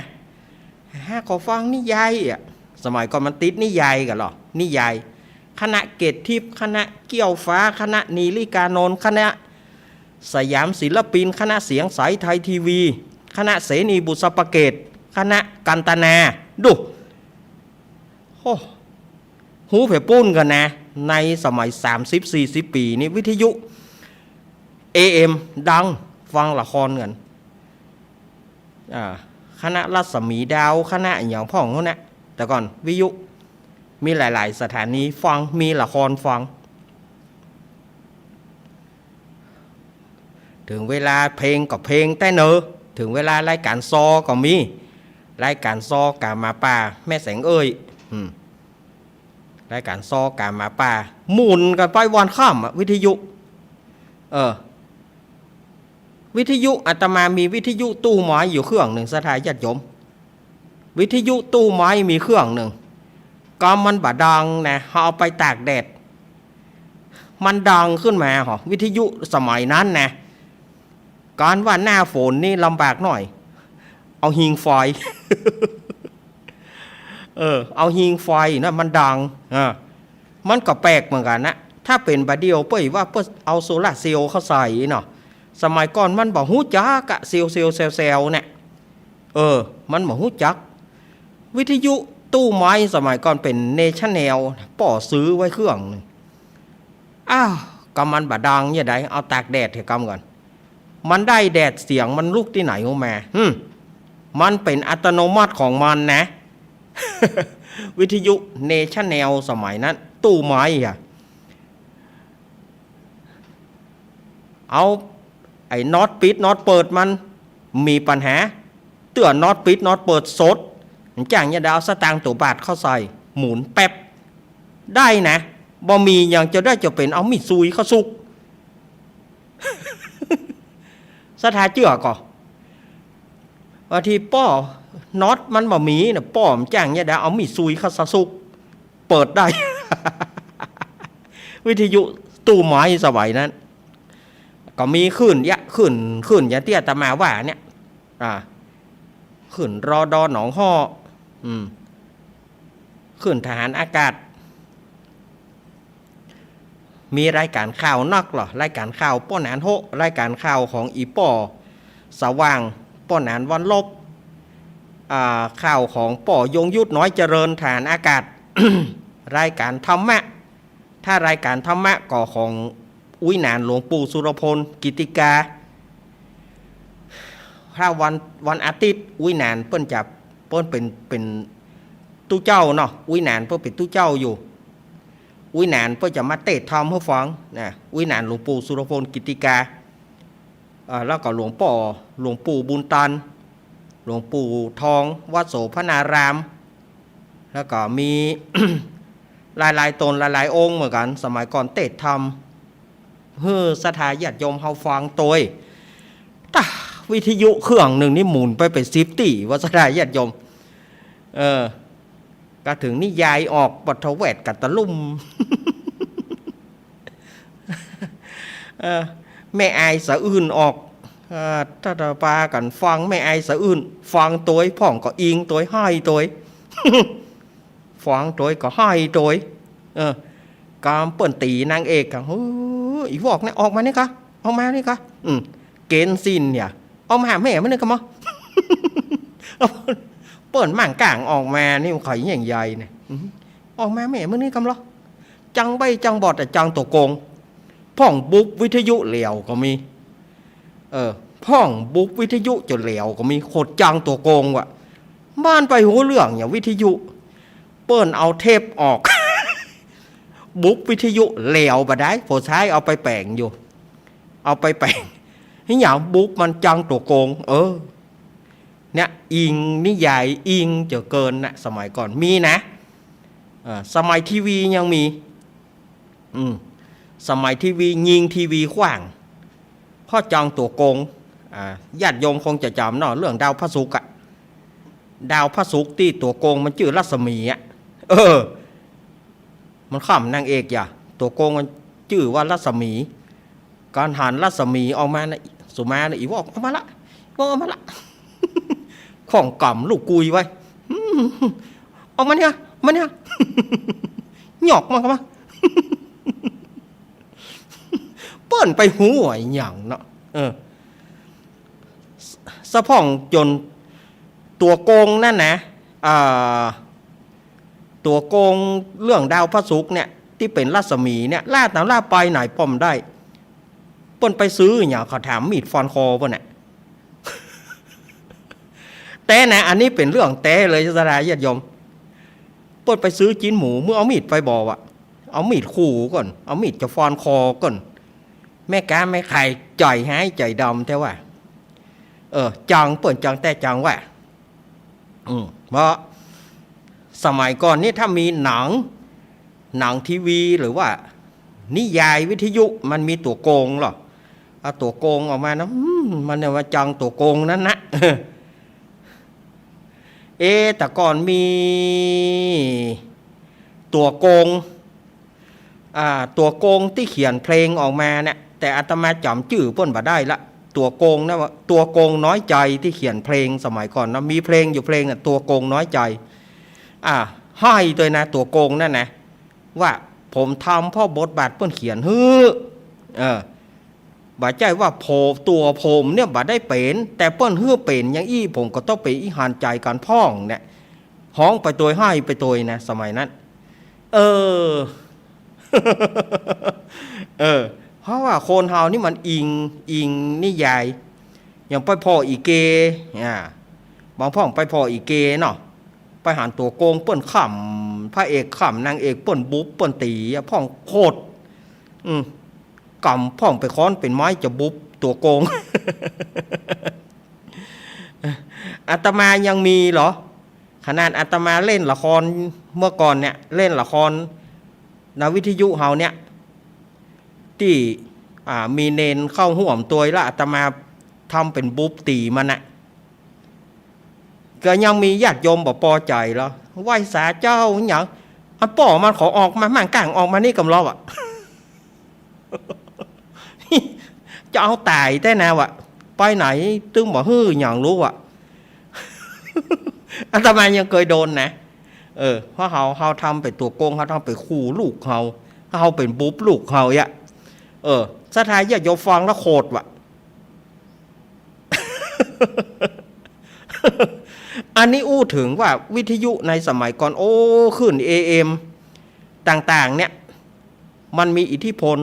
ฮะ ก็ฟังนิยายอะ สมัยก่อนมันติดนิยายกั๋นลอ นิยาย คณะเกตทิพย์ คณะเกี้ยวฟ้า คณะนีลิกานนท์ คณะสยามศิลปิน คณะเสียงใสไทยทีวี คณะเสนีบุษปเกต คณะกันตนา ดู โอ้ ฮู้แผดปู๊นกั๋นนะ ในสมัยสามสิบสี่สิบปี๋นี่ วิทยุ เอ เอ็ม ดัง ฟังละครกั๋น อ่า คณะรัศมีดาว คณะอะหยังพ่องหั้นนะ แต่ก่อนวิทยุ มีหลายๆ สถานีฟัง มีละครฟัง เถิงเวลาเพลงก็เพลงแต๊เนอ เถิงเวลารายก๋านซอก็มี รายก๋านซอก๋าหมาป่า แม่แสงเอ้ย อืม รายก๋านซอก๋าหมาป่า หมุนกั๋นไปวันค่ำอะ วิทยุ เออ วิทยุ อาตมามีวิทยุตู้ไม้อยู่เครื่องนึ่ง ศรัทธาญาติโยม วิทยุตู้ไม้มีเครื่องนึ่ง ก็มันบ่ดังนะ เฮาเอาไปตากแดด มันดังขึ้นมาหอ วิทยุสมัยนั้นนะ ก๋านว่าหน้าฝนนี่ลำบากหน่อย เอาหิ้งไฟ เออ เอาหิ้งไฟนะ มันดัง อ่า มันก็แปลกเหมือนกั๋นนะ ถ้าเป๋นบ่าเดี่ยวเป้ยว่าเปิ้นเอาโซลาร์เซลล์เข้าใส่เนาะ สมัยก่อนมันบ่ฮู้จักอะ เซลล์ เซลล์ เซลล์ เซลล์เนี่ย เออ มันบ่ฮู้จัก วิทยุตู้ไม้สมัยก่อนเป๋นเนชั่นแนล ป้อซื้อไว้เครื่องนึ่ง อ้าว ก็มันบ่ดังจะใด เอาตากแดดเหียกำก่อน มันได้แดด เสียงมันลุกตี้ไหนฮู้แม หึ มันเป๋นอัตโนมัติของมันนะ วิทยุเนชั่นแนลสมัยนั้น ตู้ไม้อะ เอาไอ้น็อตปิดน็อตเปิดมันมีปัญหา เตื้อน็อตปิดน็อตเปิดสด มันจ้างจะได้เอาสตางค์ตั๋วบาทเข้าใส่ หมุนแป๊บ ได้นะ บ่มีหยังจะได้จะเป๋นเอามีดซุยเข้าสุก ศรัทธาเจื้อก่อ บางทีป้อน็อตมันบ่มีนะ ป้อมันจ้างจะได้เอามีดซุยเข้าสะสุก เปิดได้ วิทยุตู้ไม้สมัยนั้น ก็มีคลื่นเยียะ คลื่น คลื่นอย่างตี้อาตมาว่าเนี่ย อ่า คลื่น รด หนองฮอก อืม คลื่นทหารอากาศ มีรายก๋านข่าวนักเหรอ รายก๋านข่าวป้อหนานโฮะ รายก๋านข่าวของอีป้อสว่าง ป้อหนานวันลบ อ่า ข่าวของป้อยงยุทธน้อยเจริญ ทหารอากาศ รายก๋านธรรมะ ถ้ารายก๋านธรรมะก็ของอุ๊ยหนานหลวงปู่สุรพล กิตติกา ถ้าวัน วันอาทิตย์ อุ๊ยหนานเปิ้นจะ เปิ้นเป๋น เป๋นตุ๊เจ้าเนาะ อุ๊ยหนานเปิ้นเป๋นตุ๊เจ้าอยู่ อุ๊ยหนานเปิ้นจะมาเตศน์ธรรมหื้อฟังนะ อุ๊ยหนานหลวงปู่สุรพล กิตติกา เอ่อ แล้วก็หลวงป้อ หลวงปู่บุญตัน หลวงปู่ทอง วัดโสภณาราม แล้วก็มี หลายๆ ต๋นหลายๆ องค์เหมือนกั๋น สมัยก่อนเตศน์ธรรม หื้อศรัทธาญาติโยมเฮาฟังตวย ตะ วิทยุเครื่องนึ่งนี่หมุนไปเป๋นสิบตี้ ว่าศรัทธาญาติโยม เออ ก็เถิงนิยายออก ปฐแวดกัตตะลุ่ม เออ แม่อายสะอื้นออก เออ ถ้าจะปากั๋นฟังแม่อายสะอื้น ฟังตวยพ่องก็อิงตวย ไห้ตวย ฟังตวยก็ไห้ตวย เออ กำเปิ้นตี๋นางเอกอะ เฮ้อ อีวอกเนี่ย ออกมานี่กา ออกมานี่กา อืม เก๋นสิ้นเนี่ย ออกมาหาแม่มึงนี่กามา เปิ้นมั่งก้างออกมานี่มันใค่อย่างใหญ่เนี่ย อืม ออกมาแม่มึงนี่กำลอ จังใบ้จังบอดอะ จังตั๋วโกง พ่องบุบวิทยุแหลวก็มี เออ พ่องบุบวิทยุจ๋นแหลวก็มี ขดจังตั๋วโกงว่ะ มันไปฮู้เรื่องหยังวิทยุ เปิ้นเอาเทปออก บุบวิทยุแหลวบ่ได้ ผู้ชายเอาไปแป๋งอยู่ เอาไปแป๋ง นี่หยังบุบมันจังตั๋วโกง เออ เนี่ย อิงนิยาย อิงเจ๋อเกินนะ สมัยก่อนมีนะ เออ สมัยทีวียังมี อืม สมัยทีวียิงทีวีขว้าง เพราะจังตั๋วโกง อ่า ญาติโยมคงจะจ๋ำเนาะ เรื่องดาวพระศุกร์อะ ดาวพระศุกร์ตี้ตั๋วโกงมันจื้อรัศมีอะ เออ มันขำนางเอกอย่า ตั๋วโกงมันจื้อว่ารัศมี การหันรัศมีออกมานะ สุมานะ อีวอกเอามาละ อีวอกเอามาละ ข้องก๋ำลูกกุยไว้ อืม ออกมาเนี่ย มาเนี่ย หยอกมา เข้ามา เปิ้นไปฮู้อะหยังเนาะ เออ ส- สะพ่องจ๋นตั๋วโกงนั่นนะ อ่า ตั๋วโกงเรื่องดาวพระศุกร์เนี่ย ตี้เป๋นรัศมีเนี่ย ล่าต๋ามล่าไปไหนป้อมได้ เปิ้นไปซื้อหยัง เขาถาม มีดฟันคอเปิ้นน่ะ แต๊นะ อันนี้เป๋นเรื่องแต๊เลย ศรัทธาญาติโยม เปิ้นไปซื้อจิ๊นหมู เมื่อเอามีดไปบ่วะ เอามีดขู่ก่อน เอามีดจะฟันคอก่อน แม่ก๊าแม่ขายใจ๋ฮ้ายใจ๋ดำแต๊ว่ะ เออ จัง เปิ้นจังแต๊จังว่ะ อืม เพราะสมัยก่อนนี่ถ้ามีหนัง หนังทีวีหรือว่านิยายวิทยุมันมีตั๋วโกงเหรอ เอาตั๋วโกงออกมานะ อืม มันเนี่ยว่าจังตั๋วโกงนั่นนะ เอะ แต่ก่อนมีตั๋วโกง อ่า ตั๋วโกงตี้เขียนเพลงออกมาเนี่ย แต่อาตมาจ๋ำจื้อเปิ้นบ่ได้ละ ตั๋วโกงนะว่า ตั๋วโกงน้อยใจ๋ตี้เขียนเพลงสมัยก่อนนะ มีเพลงอยู่เพลงน่ะ ตั๋วโกงน้อยใจ๋ อ่า ฮ้อยตวยนะ ตั๋วโกงนั่นนะ ว่าผมทำเพราะบทบาทเปิ้นเขียนหื้อ เออ บ่ใจ้ว่าผม ตั๋วผมเนี่ยบ่ได้เป๋น แต่เปิ้นหื้อเป๋นอย่างอี้ ผมก็ต้องเป๋นอีหานใจ๋กั๋นพ่องเนี่ย ฮ้องไปตวย ฮ้อยไปตวยนะ สมัยนั้น เออ เออ เพราะว่าคนเฮานี่มันอิง อิงนิยาย อย่างไปผ่ออีเก อ่า บางพ่องไปผ่ออีเกเนาะ ไปหันตั๋วโกงเปิ้นขำ พระเอกขำ นางเอกเปิ้นบุบเปิ้นตี๋อะ พ่องโขด อืม ก๋ำพ่องไปค้อนเป๋นไม้จะบุบตั๋วโกง อาตมายังมีเหรอ ขนาดอาตมาเล่นละครเมื่อก่อนเนี่ย เล่นละครในวิทยุเฮาเนี่ย ตี้ อ่า มีเณรเข้าฮ่วมตวย แล้วอาตมาทำเป๋นบุบตี๋มันน่ะ ก็ยังมีญาติโยมบ่ปอใจ๋เหรอ ไหว้สาเจ้าหยัง อันป้อมันขอออกมามั่งก้างออกมานี่กำลออะ จะเอาต๋ายแต๊นะวะ ไปไหนตึงบ่หื้อหยังฮู้อะ อาตมายังเกยโดนนะ เออ เพราะเฮา เฮาทำเป๋นตั๋วโกง เฮาทำเป๋นขู่ลูกเฮา เฮาเป๋นบุบลูกเฮาอะ เออ ศรัทธาญาติโยมฟังแล้วโขดวะ อันนี้อู้เถิงว่าวิทยุในสมัยก่อน โอ้ คลื่นเอเอ็มต่างๆ เนี่ย มันมีอิทธิพล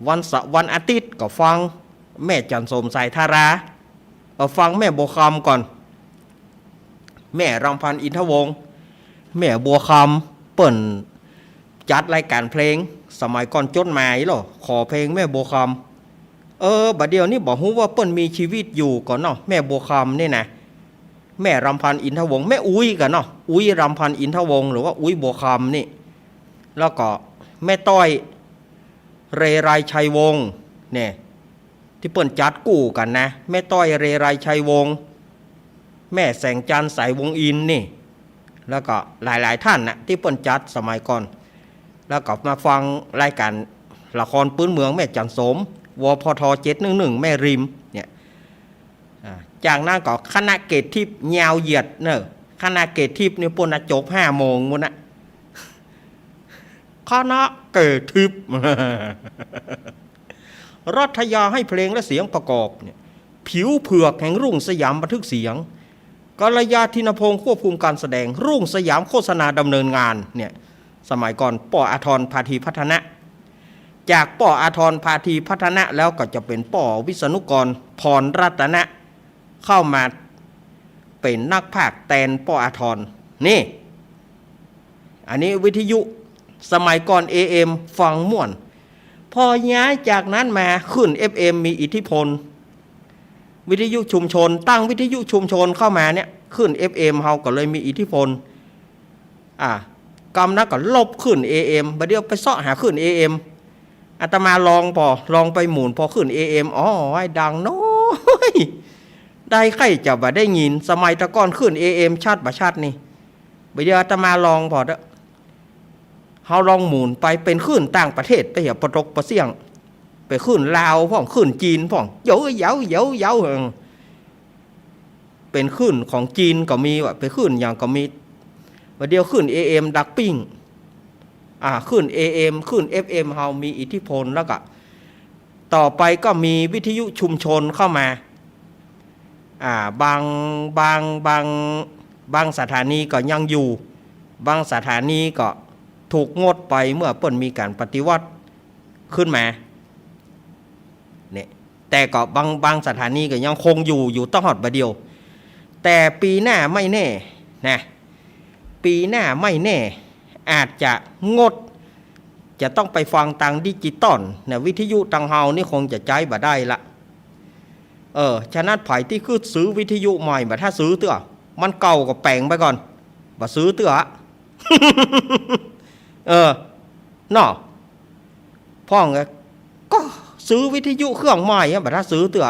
วันเสาร์ วันอาทิตย์ก็ฟังแม่จันทร์สม สายธารา เออ ฟังแม่บัวคำก่อน แม่รำพันธ์ อินทวงศ์ แม่บัวคำ เปิ้นจัดรายการเพลง สมัยก่อนจดหมายเหรอ ขอเพลงแม่บัวคำ เออ บ่าเดี่ยวนี้บ่ฮู้ว่าเปิ้นมีชีวิตอยู่ก่อเนาะ แม่บัวคำนี่นะ แม่รำพันธ์ อินทวงศ์ แม่อุ๊ยก่อเนาะ อุ๊ยรำพันธ์ อินทวงศ์ หรือว่าอุ๊ยบัวคำนี่ แล้วก็แม่ต้อย เรไรชัยวงศ์ เนี่ย ตี้เปิ้นจัดกู้กั๋นนะ แม่ต้อย เรไรชัยวงศ์ แม่แสงจันทร์ สายวงศ์อินทร์นี่ แล้วก็หลายๆ ท่านน่ะ ตี้เปิ้นจัดสมัยก่อน แล้วก็มาฟังรายการละครพื้นเมืองแม่จันทร์สม วพท เจ็ดหนึ่งหนึ่ง แม่ริม เนี่ย อ่า จากนั้นก็คณะเกตทิพย์ ยาวเหยียดเนอะ คณะเกตทิพย์นี่เปิ้นน่ะจบห้าโมงปู้นน่ะ คณะเกตทิพย์ รัฐยาให้เพลงและเสียงประกอบเนี่ย ผิวเผือกแห่งรุ่งสยามบันทึกเสียง กัลยาธินพงศ์ควบคุมการแสดง รุ่งสยามโฆษณาดำเนินงานเนี่ย สมัยก่อนป้ออาทร พาธีพัฒนะ จากป้ออาทร พาธีพัฒนะ แล้วก็จะเป๋นป้อวิษณุกร พรรัตนะ เข้ามาเป๋นนักพากย์แตนป้ออาทร นี่ อันนี้วิทยุ สมัยก่อน เอเอ็ม ฟังม่วน พอย้ายจากนั้นมาคลื่น เอฟเอ็ม มีอิทธิพล วิทยุชุมชน ตั้งวิทยุชุมชนเข้ามาเนี่ย คลื่น เอฟเอ็ม เฮาก็เลยมีอิทธิพล อ่ะ กำนั้นก็ลบคลื่น เอเอ็ม บ่าเดี่ยวไปเซาะหาคลื่น เอเอ็ม อาตมาลองป้อ ลองไปหมุนป้อคลื่น เอเอ็ม อ๋อ ไอ้ดังน้อย ได้ใค่จะบ่าได้ยิน สมัยตะก่อนคลื่น เอเอ็ม ชัดบ่าชัดนี่ บ่าเดี่ยวอาตมาลองป้อเต๊อะ เฮาลองหมุนไปเป๋นคลื่นต่างประเทศไปเหีย ปะตกปะเสี้ยง เป๋นคลื่นลาวพ่อง คลื่นจีนพ่อง เยาเยาเยาเยา เออ เป๋นคลื่นของจีนก็มีว่ะ เป๋นคลื่นหยังก็มี บ่าเดี่ยวคลื่น เอเอ็ม ดักปิ้ง อ่า คลื่น เอเอ็ม คลื่น เอฟเอ็ม เฮามีอิทธิพล แล้วก็ต่อไปก็มีวิทยุชุมชนเข้ามา อ่า บาง บาง บาง บางสถานีก็ยังอยู่ บางสถานีก็ถูกงดไปเมื่อเปิ้นมีก๋านปฏิวัติขึ้นมา เนี่ย แต่ก็บาง บางสถานีก็ยังคงอยู่ อยู่ตลอดบ่าเดี่ยว แต่ปี๋หน้าไม่แน่นะ ปี๋หน้าไม่แน่ อาจจะงด จะต้องไปฟังตางดิจิตอลนะ วิทยุตางเฮานี่คงจะใจ๊บ่าได้ละ เออ ฉะนั้นใผตี้กึ๊ดซื้อวิทยุใหม่ บ่าถ้าซื้อเตื้อ มันเก่าก็แป๋งไปก่อน บ่าซื้อเตื้อ เออ เนาะ พ่องก็ ก็ซื้อวิทยุเครื่องใหม่อะ บ่าถ้าซื้อเตื้อ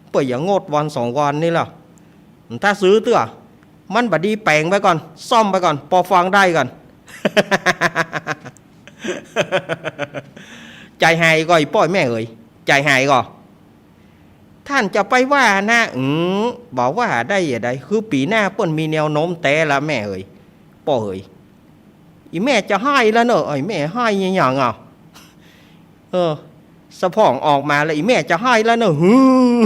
เปื้ออย่างงดวันสองวันนี่ละ ถ้าซื้อเตื้อ มันบ่ดีแป๋งไปก่อน ซ่อมไปก่อน ปอฟังได้ก่อน ใจ๋หายก่อ อีป้อแม่เอ๋ย ใจ๋หายก่อ ท่านจะไปว่านะ อืม บ่ว่าได้จะใด คือปี๋หน้าเปิ้นมีแนวโน้มแต๊ละแม่เอ๋ย ป้อเอ๋ย อีแม่จะไห้แล้วเนอะ ไอ้แม่ไห้อะหยังอะ เออ สะพ่องออกมาแล้ว อีแม่จะไห้แล้วเนอะ หือ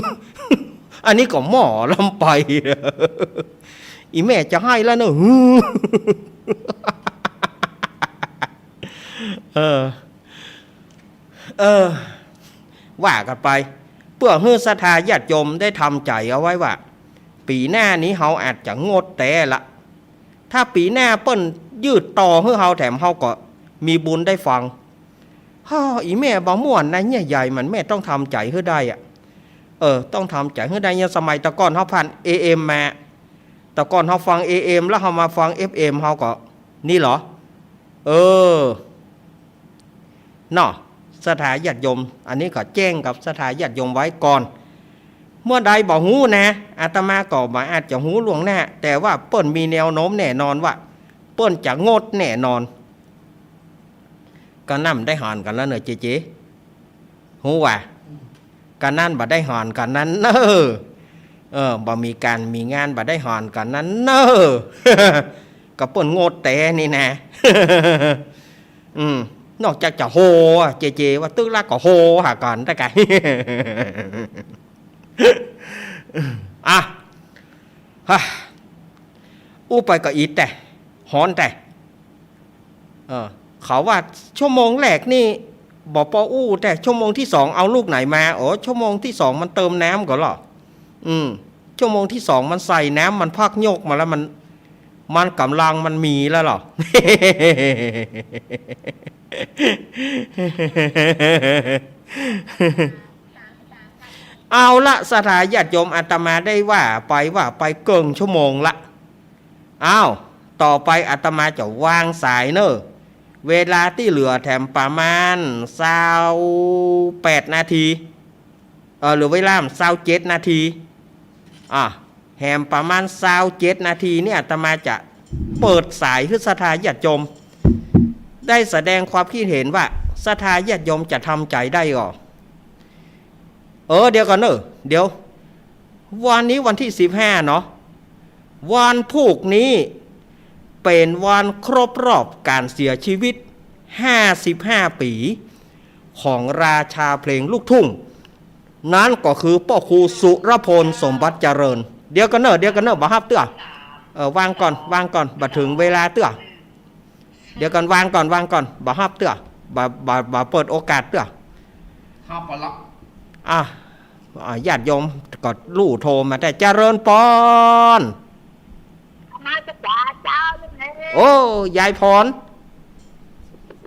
อันนี้ก็หมอลำไป อีแม่จะไห้แล้วเนอะ หือ เออ เออ ว่ากั๋นไป เปื้อหื้อศรัทธาญาติโยมได้ทำใจ๋เอาไว้ว่า ปี๋หน้านี้เฮาอาจจะงดแต๊ละ ถ้าปี๋หน้าเปิ้นยืดต่อหื้อเฮาแถม เฮาก็มีบุญได้ฟัง ฮ่อ อีแม่บ่ม่วนนะ เนี่ย ใหญ่มัน แม่ต้องทำใจ๋หื้อได้อะ เออ ต้องทำใจ๋หื้อได้ เนี่ย สมัยตะก่อนเฮาผ่าน เอเอ็ม มา ตะก่อนเฮาฟัง เอเอ็ม แล้วเฮามาฟัง เอฟเอ็ม เฮาก็ นี่เหรอ เออ เนาะ ศรัทธาญาติโยม อันนี้ก็แจ้งกับศรัทธาญาติโยมไว้ก่อน เมื่อใดบ่ฮู้นะ อาตมาก็บ่อาจจะฮู้ล่วงหน้า แต่ว่าเปิ้นมีแนวโน้มแน่นอนว่า เปิ้นจะงดแน่นอน ก็นั่นได้หอนกั๋นแล้วเนอะเจเจ ฮู้ว่า ก็นั่นบ่ได้หอนกั๋นนั้นเนอะ เออ บ่มีก๋านมีงานบ่ได้หอนกั๋นนั้นเนอะ ก็เปิ้นงดแต๊นี่นะ อืม นอกจากจะโฮอะ เจเจ ว่าตึกละก็โฮหากั๋นแต่ไกล อ่ะ ฮะ อู้ไปก็อิดแต๊ ฮ้อนแต๊ เออ เขาว่าชั่วโมงแรกนี่บ่ปออู้ แต่ชั่วโมงตี้สองเอาลูกไหนมา โอ้ ชั่วโมงตี้สองมันเติมน้ำก่อเหรอ อืม ชั่วโมงตี้สองมันใส่น้ำ มันพักยกมาแล้ว มัน มันก๋ำลังมันมีแล้วเหรอ เอาละ ศรัทธาญาติโยม อาตมาได้ว่าไป ว่าไปเกิ่งชั่วโมงละ อ้าว ต่อไปอาตมาจะวางสายเนอะ เวลาตี้เหลือแถมประมาณซาวแปดนาที เออ เหลือเวลาซาวเจ็ดนาที อ่ะ แถมประมาณซาวเจ็ดนาทีเนี่ย อาตมาจะเปิดสายหื้อศรัทธาญาติโยม ได้แสดงความคิดเห็นว่าศรัทธาญาติโยมจะทำใจ๋ได้ก่อ เออ เดี๋ยวก่อนเนอะ เดี๋ยว วันนี้วันตี้สิบห้าเนาะ วันพูกนี้เป๋นวันครบรอบก๋านเสียชีวิตห้าสิบห้าปี๋ของราชาเพลงลูกทุ่ง นั้นก็คือป้อครูสุรพล สมบัติเจริญ เดี๋ยวก่อนเนอะ เดี๋ยวก่อนเนอะ บ่ฮับเตื้อ เออ วางก่อน วางก่อน บ่เถิงเวลาเตื้อ เดี๋ยวก่อน วางก่อน วางก่อน บ่ฮับเตื้อ บ่ บ่ บ่เปิดโอกาสเตื้อ ครับ บ่รับ อ่ะ อ่ะ ญาติโยมก็ลู่โทรมาได้ เจริญปอน นมัสการเจ้า ลูกเนน โอ้ ยายพร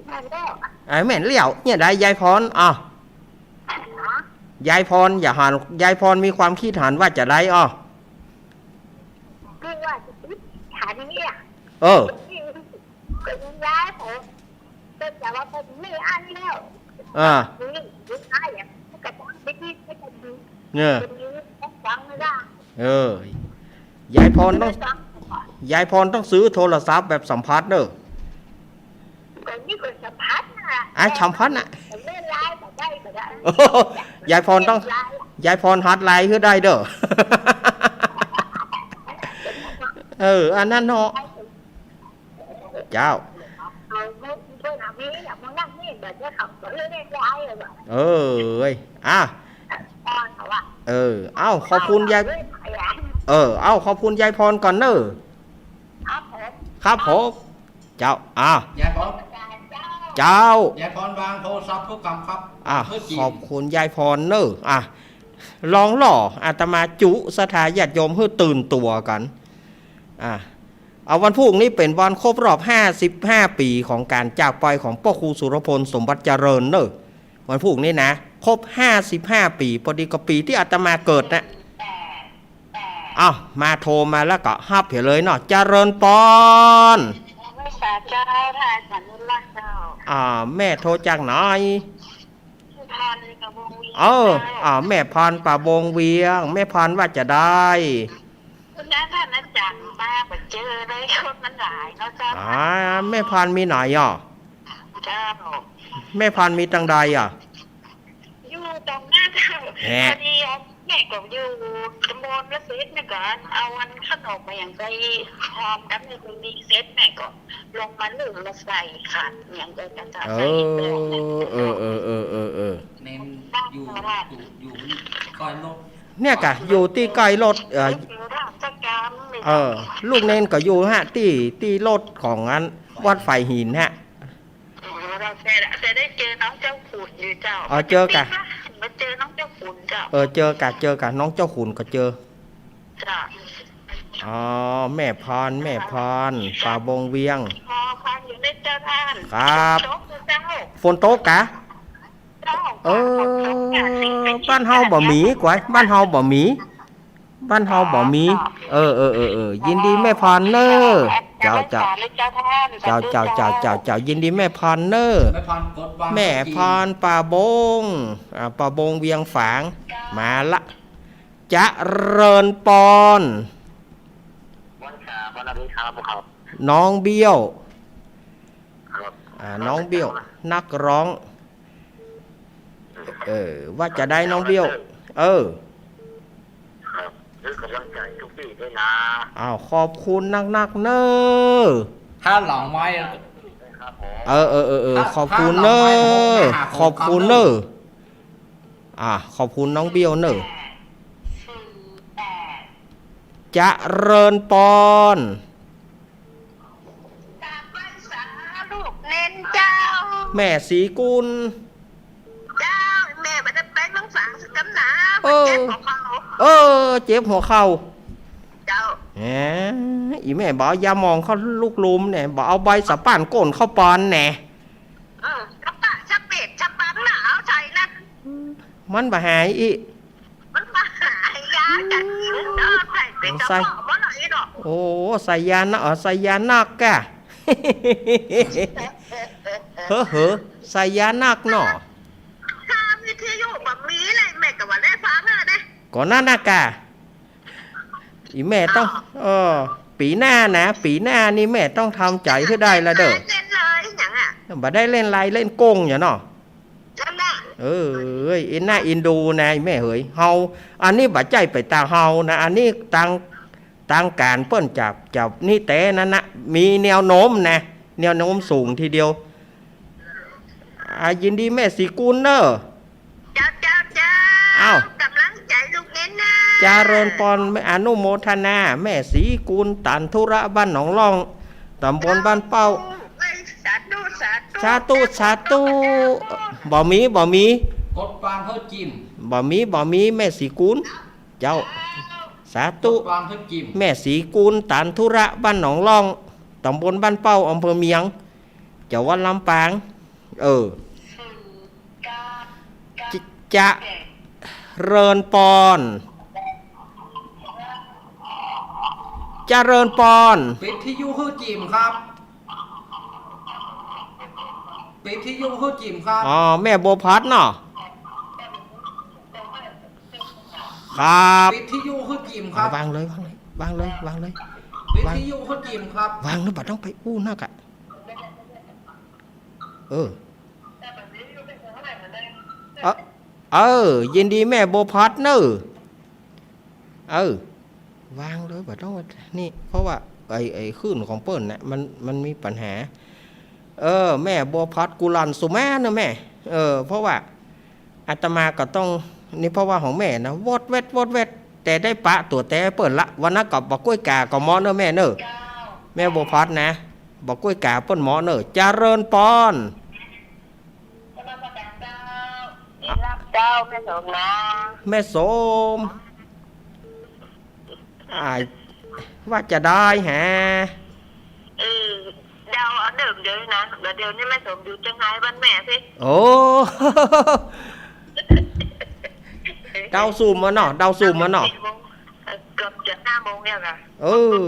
แม่นแล้ว อ่ะ แม่นแล้ว เนี่ยได้ยายพร อ่ะ ฮะ ยายพร อย่าหัน ยายพรมีความคิดหันว่าจะได้ อ่ะ คือว่าจะคิดหันเนี่ย เออ ก็ยังย้ายผม ก็จะว่าผมไม่อั้นแล้ว อ่า นี่ นี่อ้ายอ่ะ ก็ต้องไปที่ ก็จะดี เนี่ย จะดี ก็ฟังไม่ได้ เออ ยายพรต้อง ไม่ฟัง ยายพรต้องซื้อโทรศัพท์แบบสัมผัสเด้อ ก็นี่ก็สัมผัสน่ะ อ่ะ สัมผัสน่ะ เล่นไลน์ก็ได้ ก็ได้ ยายพรต้อง เล่นไลน์อ่ะ ยายพรหัดไลน์หื้อได้เด้อ เออ อันนั้นเนาะ เจ้า เออ เอ้ย อ่ะ เออ เอ้า ขอบคุณยาย เออ เอ้า ขอบคุณยายพรก่อนเนอะ ครับผม ครับผม เจ้า อ่ะ ยายพร เจ้า ยายพรวางโทรศัพท์ทุกกำครับ อ่ะ เพื่อจริง ขอบคุณยายพรเนอะ อ่ะ ลองหล่อ อาตมาจุศรัทธาญาติโยมหื้อตื่นตั๋วกั๋น อ่ะ เอาวันพูกนี้เป๋นวันครบรอบห้าสิบห้าปี๋ของก๋านจากไปของป้อครูสุรพลสมบัติเจริญเนอะ วันพูกนี้นะ ครบห้าสิบห้าปี๋ ปอดีกับปี๋ตี้อาตมาเกิดนะ อ้าว มาโทรมาแล้วก็ฮับเหียเลยเนาะ เจริญปอน นมัสการเจ้า พระอาจารย์อนุรักษ์เจ้า อ่า แม่โทรจากไหน สุพรรณ ป่าบงเวียง เออ เจ้า อ่า แม่พรป่าบงเวียง แม่พรว่าจะได้ คุณน้าท่านอาจารย์มาบ่เจอเลย คนมันหลายเนาะเจ้า อ่า แม่พรมีไหนอ่ะ เจ้า แม่พรมีตังใดอ่ะ อยู่ตรงหน้าเจ้า แหะ พอดีแม่ก็อยู่ตำบลละเสร็จแม่ก็เอาอันขนมมาอย่างไปหอมกับแม่คนนี้เสร็จแม่ก็ลงมานึ่งมาใส่ค่ะ อย่างไปกับเจ้า เออ ใส่อีกแบบหนึ่ง เออ เออ เออ เออ เออ เน้นอยู่ บ้านโคราช อยู่ อยู่ใก้รถ เนี่ยกะ อยู่ตี้ใก้รถ เอ่อ อยู่ราชการเลย เออ ลูกเณรก็อยู่ฮะ ตี้ ตี้รถของอันวัดฝายหินฮะ เออ เราจะ จะได้เจอน้องเจ้าขุนอยู่เจ้า อ๋อ เจอกะ มาเจอน้องเจ้าขุนเจ้า เออ เจอกะ เจอกะ น้องเจ้าขุนก็เจอ เจ้า อ๋อ แม่พร แม่พร ป่าบงเวียง อ๋อ พรอยู่ในเจ้าท่าน ครับ ฝนตกอยู่เจ้า ฝนตกกะ เจ้า เออ ฝนตกกะ บ้านเฮาบ่มีกวย บ้านเฮาบ่มี บ้านเฮาบ่มี เออ เออ เออ เออ ยินดีแม่พรเน่อ เจ้า เจ้า เจ้า เจ้า เจ้า เจ้า ยินดีแม่พรเน่อ แม่พรกดวาง แม่พรป่าบง อ่า ป่าบงเวียงฝาง มาละ เจริญปอน น้องเบี้ยว ครับ อ่า น้องเบี้ยว นักร้อง เออ ว่าจะได้น้องเบี้ยว เออ ครับ หื้อกำลังใจ๋ทุกตี้ด้วยนะ อ้าว ขอบคุณนักๆ เน่อ ถ้าหลังไมค์ ครับผม เออ เออ เออ เออ ถ้า ขอบคุณเน่อ ถ้าหลังไมค์ผมหาของ ขอบคุณเน่อ อ่ะ ขอบคุณน้องเบี้ยวเน่อ เจริญปอน กราบไหว้สาลูกเณรเจ้า แม่ศรีกุล เจ้า แม่บ่ได้ไปเมืองฝางสักกำหนา เออ เจ็บหัวเข่า เออ เจ็บหัวเข่า เจ้า แหม อีแม่บ่เอายาหมองเข้าลูกลุมเนี่ย บ่เอาใบสะป้านก้นเข้าปอนแหน่ เออ สะป้าน สะเปด สะปั๊มน่ะ เอาใส่นะ มันบ่หายอีก มันมาหายาจากหินเนาะ ใส่เป็นกระเพาะบ่หน่อยเนาะ โอ้ ใส่ยานะ อ๋อ ใส่ยานักกะ เฮ้อ เฮ้อ ใส่ยานักเนาะ ถ้าวิทยุบ่มีเลย แม่ก็บ่ได้ฟังอะเด้ ก็นั่นน่ะกะ อีแม่ต้อง อ้าว เออ ปี๋หน้านะ ปี๋หน้านี่แม่ต้องทำใจ๋หื้อได้ละเด้อ เล่นเลยหยังอะ บ่ได้เล่นลายเล่นกงอยู่เนาะ นั่นแหละ เอ้ย เอ็นหน้าเอ็นดูนะ อีแม่เหย เฮา อันนี้บ่ใจ้ไปตางเฮานะ อันนี้ตาง ตางก๋านเปิ้นจับ จับนี่แต๊นั้นนะ มีแนวโน้มนะ แนวโน้มสูงทีเดียว อ่า ยินดีแม่ศรีกุลเน่อ เจ้า เจ้า เจ้า อ้าว กำลังใจ๋ลูกเณรนะ เจริญปอน อนุโมทนา แม่ศรีกุล ตันธุระ บ้านหนองล่อง ตำบลบ้านเป้า เอ้ย สาธุ สาธุ สาธุ สาธุ บ่มี บ่มี กดวางหื้อจิ๋ม บ่มี บ่มี แม่ศรีกูล เจ้า สาธุ กดวางหื้อจิ๋ม แม่ศรีกูล ตานธุระ บ้านหนองล่อง ตำบลบ้านเป้า อำเภอเมียง จังหวัดลำปาง เออ จะ จะเริญปอน เจริญปอน ปิดวิทยุหื้อจิ๋มครับ ปิดวิทยุหื้อจิ๋มครับ อ๋อ แม่บัวผัดเนาะ ครับ ปิดวิทยุหื้อจิ๋มครับ วางเลย วางเลย วางเลย วางเลย ปิดวิทยุหื้อจิ๋มครับ วางเลย บ่ต้องไปอู้นักอะ เออ เออ เออ ยินดีแม่บัวผัดเนอะ เออ วางเลย บ่ต้องนี่ เพราะว่าไอ้ ไอ้คลื่นของเปิ้นน่ะ มัน มันมีปัญหา เออ แม่บัวผัด กุหลาบสุมาเนอะแม่ เออ เพราะว่าอาตมาก็ต้อง นี่เพราะว่าของแม่นะ วอดแวด วอดแวด แต่ได้ปะตั๋วแต๊เปิ้นละ วันนั้นก็บ่ก้วยก๋าก็เหมาะเนอะแม่เนอะ แม่บัวผัดนะ บ่ก้วยก๋าเปิ้นเหมาะเนอะ เจริญปอน นมัสการเจ้า เจ้า แม่สมนะ แม่สม อ่า ว่าจะได้แฮะ เออ เดาเอาเดิมเดี๋ยวนี้นะ เดี๋ยวนี้แม่สมอยู่เจียงรายวันแม่สิ โอ้ เดาซุ่มมาเนาะ เดาซุ่มมาเนาะ สี่โมง เออ เกือบจะห้าโมงแล้วค่ะ เออ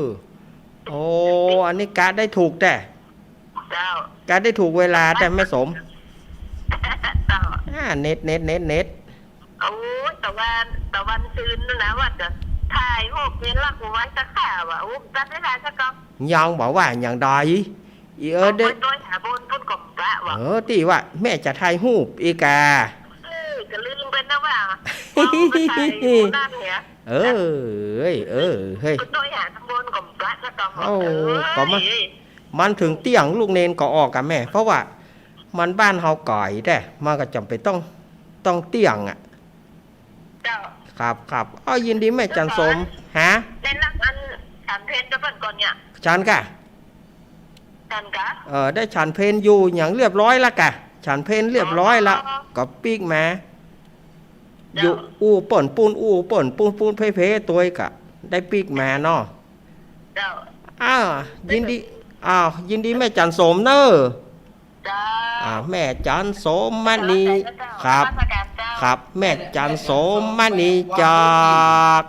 โอ้ อันนี้กะได้ถูกแต๊ เจ้า กะได้ถูกเวลาแต๊แม่สม เจ้า อ่า เน็ต เน็ต เน็ต เน็ต โอ้ย ตะวัน ตะวันซืนนั่นนะ ว่าจะถ่ายรูปเมียหลวงปู่ไว้สักแค่ว่ะ โอ้ จัดได้หลายสักกอง ยังบ่ว่ายังได้ อีเออ เอา เด้ ไปโตยหาบน บนกรมพระว่ะ เออ ตี้ว่าแม่จะถ่ายรูปอีกา เออ ก็ลืมไปนะว่า เอาไปถ่ายรูปนั่นเนี่ย เออ เฮ้ย เออ เฮ้ย ไปโตยหาบนกรมพระสักกอง โอ้ เออ ก็มา เอ้ย มันเถิงเตี้ยงลูกเณรก็ออกกะแม่ เพราะว่ามันบ้านเฮาก๋อยแต๊ มันก็จ๋ำเป็นต้อง ต้องเตี้ยงอะ เจ้า ครับ ครับ อ้อ ยินดีแม่จันทร์สม ฮะ ได้รับอันฉันเพลเจ้าเปิ้นก่อนเนี่ย ฉันกะ ฉันกะ เออ ได้ฉันเพลอยู่หยังเรียบร้อยละกะ ฉันเพลเรียบร้อยละ อ๋อ ก็ปิ๊กมา เจ้า อยู่อู้เปิ้นปู้น อู้เปิ้นปู้น ปู้นเพลๆ ตวยกะ ได้ปิ๊กมาเนาะ เจ้า อ้าว ยินดี อ้าว ยินดีแม่จันทร์สมเนอะ เจ้า อ่า แม่จันทร์สมมณี ครับ นมัสการเจ้า ครับ แม่จันทร์สมมณีจาก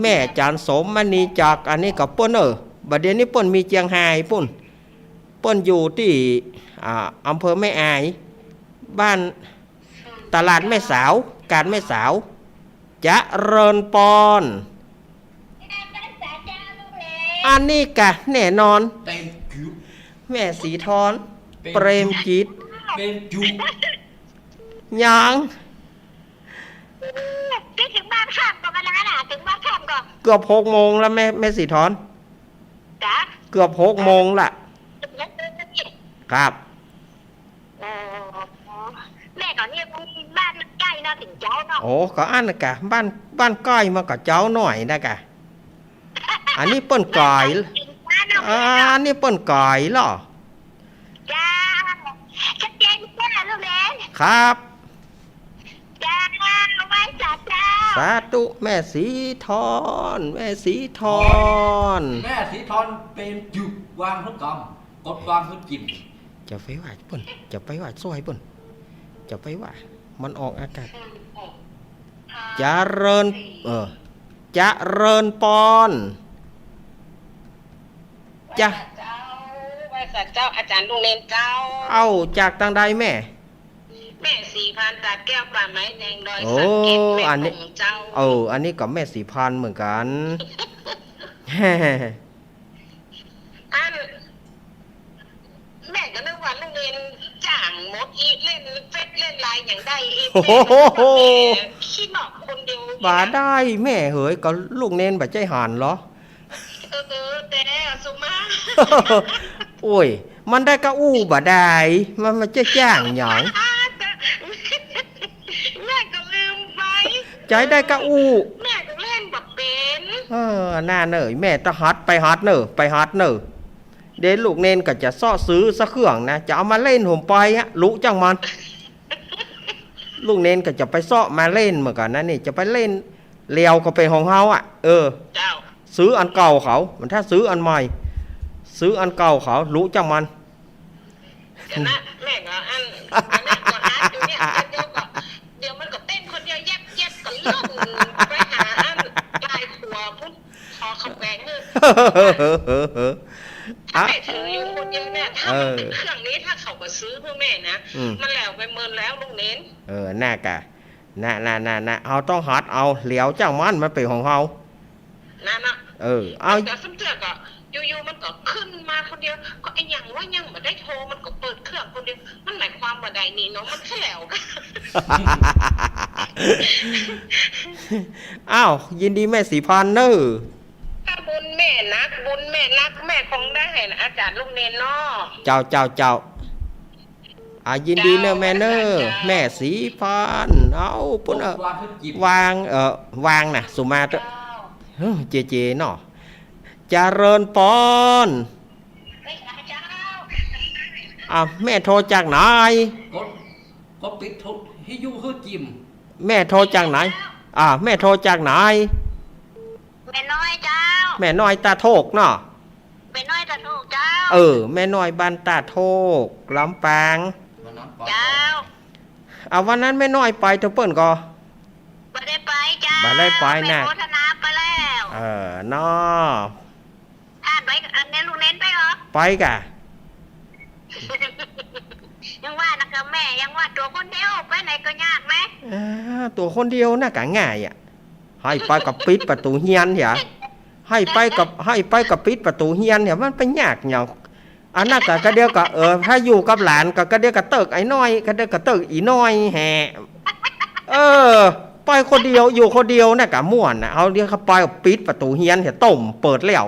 แม่จันทร์สมมณีจาก อันนี้ก็เปิ้นเอ้อ บัดเดี๋ยวนี้เปิ้นมีเจียงฮายปู้น เปิ้นอยู่ตี้ อ่า อำเภอแม่อาย บ้าน ตลาดแม่สาว กาดแม่สาว เจริญปอน อันนี้กะแน่นอน เปรมจิต แม่ศรีธร เปรมจิต เปรมจิต เปรมจิต ยัง จะถึงบ้านค่ำก่อนมาแล้วนะ ถึงบ้านค่ำก่อน เกือบหกโมงแล้วแม่ แม่ศรีธร จ๊ะ เกือบหกโมงละ ครับ อ๋อ แม่ก็เนี่ยบ้านมันใกล้เนาะ เถิงเจ๊าเนาะ โอ้ ก็อันนั้นกะ บ้าน บ้านใก้มันก็เจ๊าหน่อยนะกะ อันนี้เปิ้นก๋อย บ้านเก่าเนาะ อ่า อันนี้เปิ้นก๋อยเหรอ เจ้า ชัดเจนเจ้าลูกเอ๋ย ครับ เจ้า ไหว้สาเจ้า สาธุ แม่ศรีธร แม่ศรีธร แม่ศรีธร เปรมจิต วางพุทธกรรม กดวางพุทธจิต จะไปว่าเปิ้น จะไปว่าซ่อยเปิ้น จะไปว่ามันออกอากาศ เจริญ เออ เจริญปอน จ้ะ เจ้า ไหว้สาเจ้า อาจ๋ารย์ลุงเณรเจ้า เอ้า จากตางใดแม่ แม่ศรีพาน ตาแก้ว ป่าไม้แดง ดอยสะเก็ด โอ้ แม่ อันนี้ ของเจ้า เออ อันนี้ก็แม่ศรีพานเหมือนกัน อัน แม่ก็นึกว่าลุงเณรจ้างหมดอีก เล่นเฟซเล่นไลน์อย่างใดอีก โอ้โห แม่ก็นึกว่าแม่ขี้นอกคนเดียว บ่ได้แม่เหย ก็ลุงเณรบ่ใจ้หันเหรอ เออ แต่สุมา โอ้ย มันได้กะอู้บ่ได้ มัน มันจะจ้างหยัง แม่ก็ลืมไป ใจ้ได้กะอู้ แม่ก็เล่นบ่เป๋น เออ น่าเน่อ แม่ต้องหัด ไปหัดเน่อ ไปหัดเน่อ เดี๋ยวลูกเณรก็จะเซาะซื้อสักเครื่องนะ จะเอามาเล่นผมไปอะ ลุจ้างมัน ลูกเณรก็จะไปเซาะมาเล่นเหมือนกั๋นนะนี่ จะไปเล่น เหลียวก็เป๋นของเฮาอะ เออ เจ้า ซื้ออันเก่าเขา มันถ้าซื้ออันใหม่ ซื้ออันเก่าเขา ลุจ้างมัน เดี๋ยวนะ แม่ก็อัน เดี๋ยวนะ ก็อันอยู่เนี่ย เดี๋ยวก็ เดี๋ยวมันก็เต้นคนเดียว แยบๆ ก็ล่อนไปหาอันปลายขัวพุ้น ขอเขาแปลงเถอะ ถ้าแม่ถืออยู่คนเดียวเนี่ย ถ้ามันเป๋นเครื่องนี้ ถ้าเขาก็ซื้อเพื่อแม่นะ อืม มันแหลวไปเมินแล้วลูกเณร เออ น่ากะ น่ะ น่ะ น่ะ น่ะ เฮาต้องหัดเอา เหลียวจ้างมัน มันเป๋นของเฮา นั่นน่ะ เออ เอา แต่ซุมเตื้อก็ อยู่ๆ มันก็ขึ้นมาคนเดียว ก็อะหยังวะ ยังบ่ได้โทร มันก็เปิดเครื่องคนเดียว มันหมายความว่าใดนี่เนาะ มันแค่แหลวกะ อ้าว ยินดีแม่ศรีพรเน่อ ถ้าบุญแม่นัก บุญแม่นัก แม่คงได้เห็นอาจารย์ลูกเณรเนาะ เจ้า เจ้า เจ้า อ่า ยินดีเน่อแม่เน่อ เจ้า แม่ศรีพร เอา ปุ้น เออ วาง เออ วางน่ะ สุมาเต๊อะ เจ้า เฮ้อ เจเจเนาะ เจริญปอน อ่ะ แม่โทรจากไหน ก็ ก็ปิดโทร วิทยุหื้อจิ่ม แม่โทรจากไหน อ่า แม่โทรจากไหน แม่น้อยเจ้า แม่น้อยตาโทกเนาะ แม่น้อยตาโทกเจ้า เออ แม่น้อยบ้านตาโทก ลำปาง วันนั้นไป เจ้า อ่ะ วันนั้นแม่น้อยไปเต๊อะเปิ้นก่อ บ่ได้ไปเจ้า บ่ได้ไปน่ะ แม่โฆษณาไปแล้ว เออ เนาะ อ่านไป อันนี้ลูกเณรไปเหรอ ไปก่ะ ยังว่านะกับแม่ ยังว่าตั๋วคนเดียว ไปไหนก็ยากไหม อ่า ตั๋วคนเดียวน่ากะง่ายอะ หื้อไปก็ปิดประตู๋เฮียนเหีย หื้อไปก็ หื้อไปก็ปิดประตู๋เฮียนเหีย มันไปยากหยัง อันนั้นก็ ก็เดี๋ยวก็ เออ ถ้าอยู่กับหลานก็ ก็เดี๋ยวก็เติ๊กไอ้น้อย ก็เดี๋ยวก็เติ๊กอี่น้อยแหะ เออ ไปคนเดียว อยู่คนเดียวน่ากะม่วนน่ะ เอาเดี๋ยวเข้าไปปิดประตู๋เฮียนเหีย ต้มเปิดแล้ว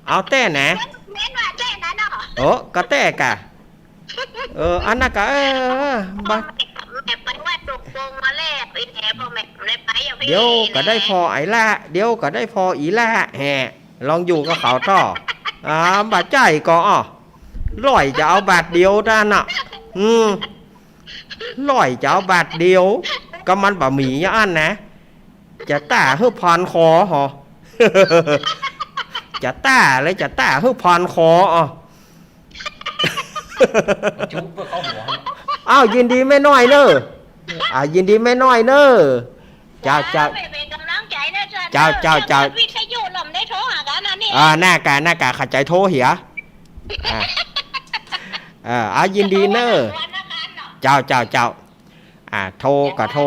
เอาแต๊นะ แม่นว่าแต๊นะเนาะ เออ ก็แต๊ก่ะ เออ อันนั้นก็ เออ บ่ แม่ไปว่าตกลงมาแล้ว ไอ้แหน่ พ่อแม่ได้ไปอย่างนี้ เดี๋ยวก็ได้ผ่อไอ้ละ เดี๋ยวก็ได้ผ่ออี่ละแหะ ลองอยู่กับเขาต่อ อ่า บ่ใจ้ก่อ อ้อ ร้อยจะเอาบาทเดียวด้านน่ะ อืม ร้อยจะเอาบาทเดียว ก็มันบ่มีอย่างอั้นนะ จะต้าหื้อผ่อนคอหอ จะต้าเลย จะต้าหื้อผ่อนคอ อ้อ จุ๊บเพื่อเข้าหัว อ้าว ยินดีแม่น้อยเน่อ อ่า ยินดีแม่น้อยเน่อ เจ้า เจ้า เจ้า เป๋นก๋ำลังใจ๋นะเจ้า เจ้า เจ้า เจ้า วิทยุลมได้โทรหากั๋นนะนี่ อ่า น่ากะ น่ากะ เข้าใจ๋โทรเหีย อ่า อ่า อ่า ยินดีเน่อ เจ้า เจ้า เจ้า อ่า โทรก็โทร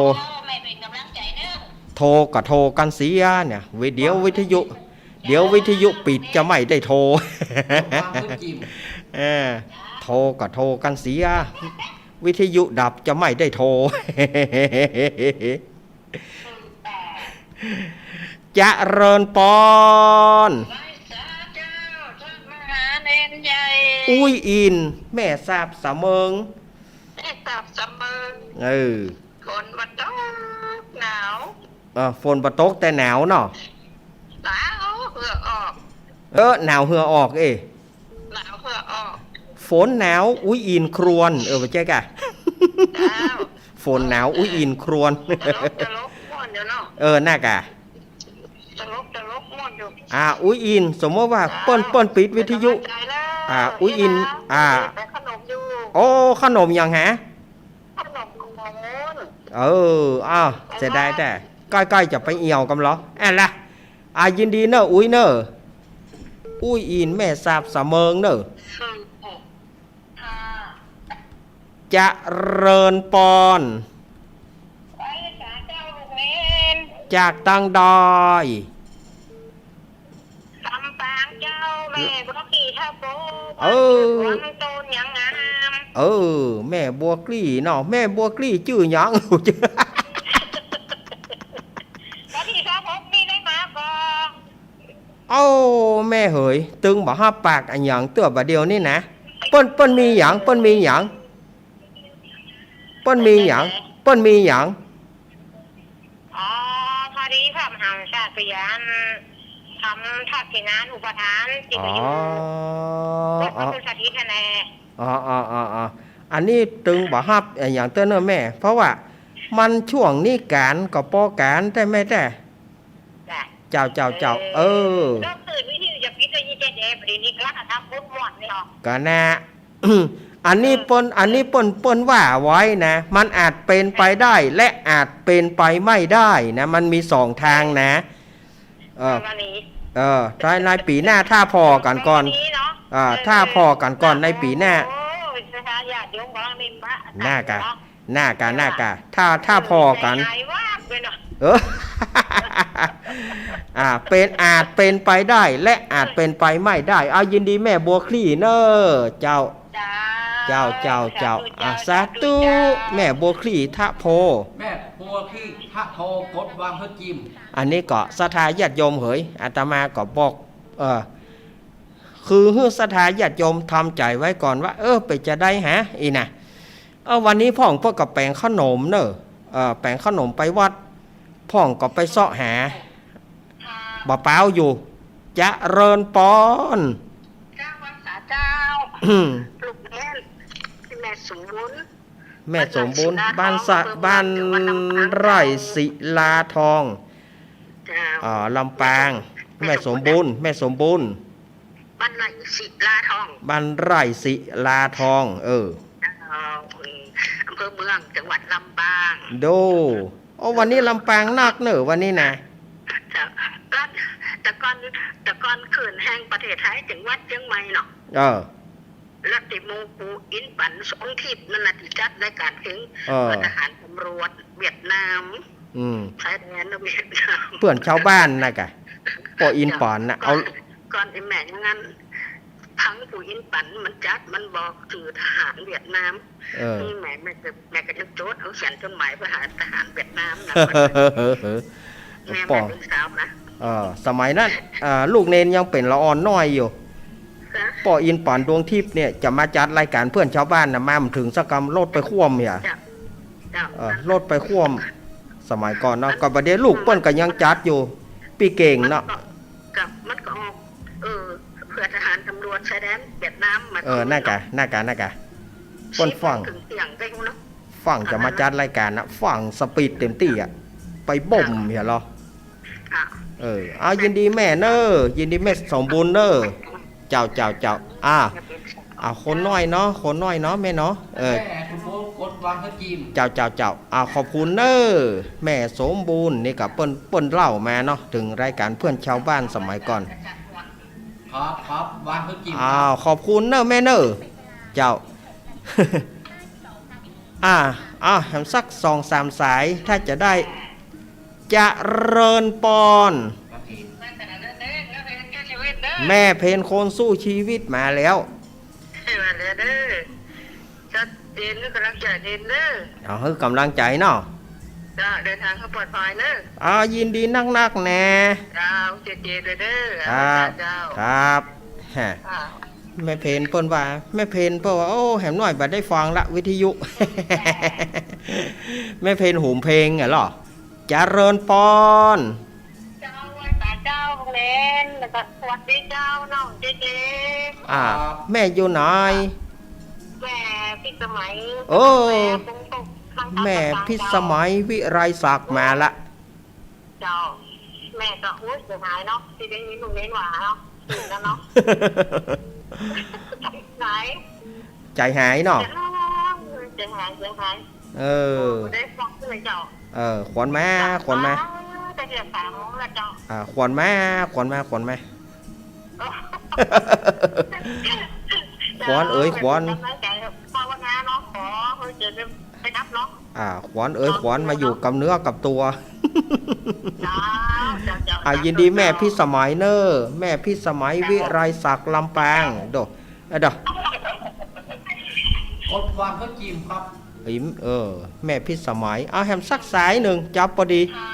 โทรก็โทรกั๋นเสียเนี่ย วิ เดี๋ยววิทยุ เดี๋ยววิทยุปิดจะไม่ได้โทร เออ โทรก็โทรกั๋นเสีย วิทยุดับจะไม่ได้โทร เจริญปอน อุ้ยอิน แม่สาบสะเมิง แม่สาบสะเมิง เออ ฝนบ่ตก หนาว เออ ฝนบ่ตกแต่หนาวเนาะ หนาวเหื่อออก เออ หนาวเหื่อออก เอ้ย หนาวเหื่อออก ฝนหนาว อุ้ยอินครวญ เออ บ่ใจ้ก่ะ เจ้า ฝนหนาว อุ้ยอินครวญ ตลก ตลกม่วนอยู่เนาะ เออ น่ากะ ตลก ตลกม่วนอยู่ อ่า อุ้ยอิน สมมติว่าเปิ้น เปิ้นปิดวิทยุ อ่า อุ้ยอิน อ่า ขนมอยู่ โอ้ ขนมหยังฮะ ขนม เออ อ้าว เสียดายแต่ ใก้ๆ จะไปเอี่ยวกำเหรอ อ่ะละ อ่ะ ยินดีเน่อ อุ้ยเน่อ อุ้ยอิน แม่สาบสะเมิงเน่อ เจริญปอน จากตังใด ลำปางเจ้า แม่บัวคลี่ท่าโป๊ะ เออ บ้านอยู่สวนต้นยางงาม เออ แม่บัวคลี่เนาะ แม่บัวคลี่จื้อหยัง วันตี้ซาวหกนี่ได้มาก่อ เอ้า แม่เหย ตึงบ่ฮับปากอะหยังเตื้อบ่าเดี่ยวนี้นะ เปิ้น เปิ้นมีหยัง เปิ้นมีหยัง เปิ้นมีหยัง เปิ้นมีหยัง อ๋อ พอดีข้าพเจ้าจะไปเยี่ยม ำธาตุสีนานอุปาทาน ตี้ อ๋อ ไปอยู่วัดพระพุทธสถิตนั่นแหละ อ๋อ อ๋อ อ๋อ อ๋อ อันนี้ตึงบ่ฮับอะหยังเตื้อเน่อแม่ เพราะว่ามันช่วงนี้ก๋านก็ปอก๋านแต๊แม่แต๊ จ้ะ เจ้า เจ้า เจ้า เออ เออ นอกจากวิทยุจะปิดได้ยี่แจ๊แดด ประเดี๋ยวนี้กล้าทำบุญม่วนนี่เนาะ ก็น่ะ อันนี้เปิ้น เออ อันนี้เปิ้น เปิ้นว่าไว้นะ มันอาจเป๋นไปได้ และอาจเป๋นไปไม่ได้นะ มันมีสองตางนะ เออ ประมาณนี้ เออ ถ้าในปี๋หน้า ถ้าผ่อกั๋นก่อน ประมาณนี้เนาะ อ่า เออ ถ้าผ่อกั๋นก่อนในปี๋หน้า โอ้ย สาธุ ญาติโยมกำลังเล่นพระ น่ากะ เนาะ น่ากะ เออ น่ากะ ถ้า ถ้าผ่อกั๋น ใจหายวาบเลยเนาะ เออ อ่า เป๋น อาจเป๋นไปได้ และอาจเป๋นไปไม่ได้ เอา ยินดีแม่บัวคลี่เน่อ เจ้า เจ้า เจ้า เจ้า เจ้า สาธุ อ่า เจ้า สาธุ สาธุ เจ้า แม่บัวคลี่ทะโพ แม่บัวคลี่ทะโพ กดวางเพื่อจิ้ม อันนี้ก็ศรัทธาญาติโยมเหย อาตมาก็บอก เออ คือหื้อศรัทธาญาติโยมทำใจ๋ไว้ก่อนว่า เออ เป๋นจาใดหา อี้นะ เออ วันนี้พ่องเปิ้นก็แป๋งเข้าหนมเน่อ เออ แป๋งเข้าหนมไปวัด พ่องก็ไปเซาะหา บ่าเปาอยู่ เจริญปอน เจ้า พรรษาเจ้า อืม ลูกเณร แม่สมบูรณ์ แม่สมบูรณ์ บ้านสะ บ้านสะ บ้านไร่ศิลาทอง เจ้า อ่า ลำปาง แม่สมบูรณ์ แม่สมบูรณ์ บ้านไร่ศิลาทอง บ้านไร่ศิลาทอง เออ เจ้า อืม อำเภอเมือง จังหวัดลำปาง โด โอ้ วันนี้ลำปางนักเน่อ วันนี้นะ เจ้า ก่อน แต่ก่อน แต่ก่อนเขินแห่งประเทศไทย จังหวัดเจียงใหม่เนาะ เออ แล้วตี้หมู่ปู่อินปันสองทิพย์นั่นน่ะ ตี้จัดรายก๋านเพลง เออ เพื่อทหารตำรวจเวียดนาม อืม ชายแดนเวียดนาม เปื้อนชาวบ้านน่ะกะ ป้ออินปันน่ะ เอา ก่อน ก่อนไอ้แม่ยังอัน ฟังปู่อินปันมันจัด มันบอกจื้อทหารเวียดนาม เออ นี่แม่ แม่ก็ แม่ก็ยังโจทย์เอาเขียนจดหมายไปหาทหารเวียดนามนะ แม่ ป้อ แม่เป๋นสาวนะ เออ สมัยนั้น อ่า ลูกเณรยังเป๋นละอ่อนน้อยอยู่ จ้ะ ป้ออินปันดวงทิพย์เนี่ยจะมาจัดรายก๋านเพื่อนชาวบ้านน่ะ มาบ่เถิงสักกำ รถไปคว่ำเหีย จ้ะ จ้ะ เออ รถไปคว่ำ สมัยก่อนเนาะ ก็บ่าเดี๋ยวลูกเปิ้นก็ยังจัดอยู่ ปี้เก่งเนาะ มันก็ กับ มันก็ออก เออ เพื่อทหารตำรวจชายแดนเวียดนามมา เออ นั่นกะ นั่นกะ นั่นกะ เปิ้นฟั่ง เสียงเสียงไปเนาะ ฟั่งจะมาจัดรายก๋านน่ะ ฟั่งสปีดเต็มตี้อะ ไปบ่มเหียเหรอ ค่ะ เออ เอา ยินดีแม่เน่อ ยินดีแม่สมบูรณ์เน่อ เจ้า เจ้า เจ้า อ่า อ่า คนน้อยเนาะ คนน้อยเนาะแม่เนาะ เออ แม่สมบูรณ์ กดวางเพื่อจิ้ม เจ้า เจ้า เจ้า อ่า ขอบคุณเน่อ แม่สมบูรณ์ นี่ก็เปิ้น เปิ้นเล่ามาเนาะ เถิงรายก๋านเพื่อนชาวบ้านสมัยก่อน ครับ ครับ วางเพื่อจิ้ม อ้าว ขอบคุณเน่อแม่เน่อ เจ้า อ่า อ่า แหมสักสองสามสาย ถ้าจะได้ เจริญปอน แม่เพนคนสู้ชีวิตมาแล้ว มาแล้วเด้อ ชัดเจน หื้อกำลังใจ๋เด้อ เอา หื้อกำลังใจ๋เนาะ เจ้า เดินทางให้ปลอดภัยเด้อ อ่า ยินดีนักๆ แน่ เจ้า เจเจเด้อ ครับ เจ้า ครับ ฮะ อ่า แม่เพนเปิ้นว่า แม่เพนเปิ้นว่า โอ้ แหมน้อยบ่ได้ฟังละวิทยุ แม่เพนโหมเพลงอะเหรอ เจริญปอน เจ้า ไหว้สาเจ้า ลุงเณร แล้วก็สวัสดีเจ้า น้องเจเจ อ่า แม่อยู่ไหน แม่พิสมัย เออ แม่คงตกทาง แม่พิสมัย วิไลศักดิ์มาละ เจ้า แม่ก็ อุ๊ย เสียหายเนาะ ตี้ได้ยินลุงเณรว่าเนาะ ตื่นแล้วเนาะ หาย ใจ๋หายเนาะ เสียหาย เสียหาย เสียหาย เออ บ่ได้ฟังเลยเจ้า เออ ขวัญมา ขวัญมา แต่เดี๋ยวสามโมงแล้วเจ้า อ่า ขวัญมา ขวัญมา ขวัญมา ขวัญเอ๋ย ขวัญ ภาวนาเนาะ ขอให้เจริญไปนับเนาะ อ่า ขวัญเอ๋ย ขวัญมาอยู่กับเนื้อกับตั๋ว เจ้า เจ้า เจ้า อ่า ยินดีแม่พิสมัยเน่อ แม่พิสมัย วิไลศักดิ์ ลำปาง โด อะดอก กดวางเพื่อจิ้มครับ อิ๋ม เออ แม่พิสมัย เอาแหมสักสายนึ่ง จับปอดี ค่ะ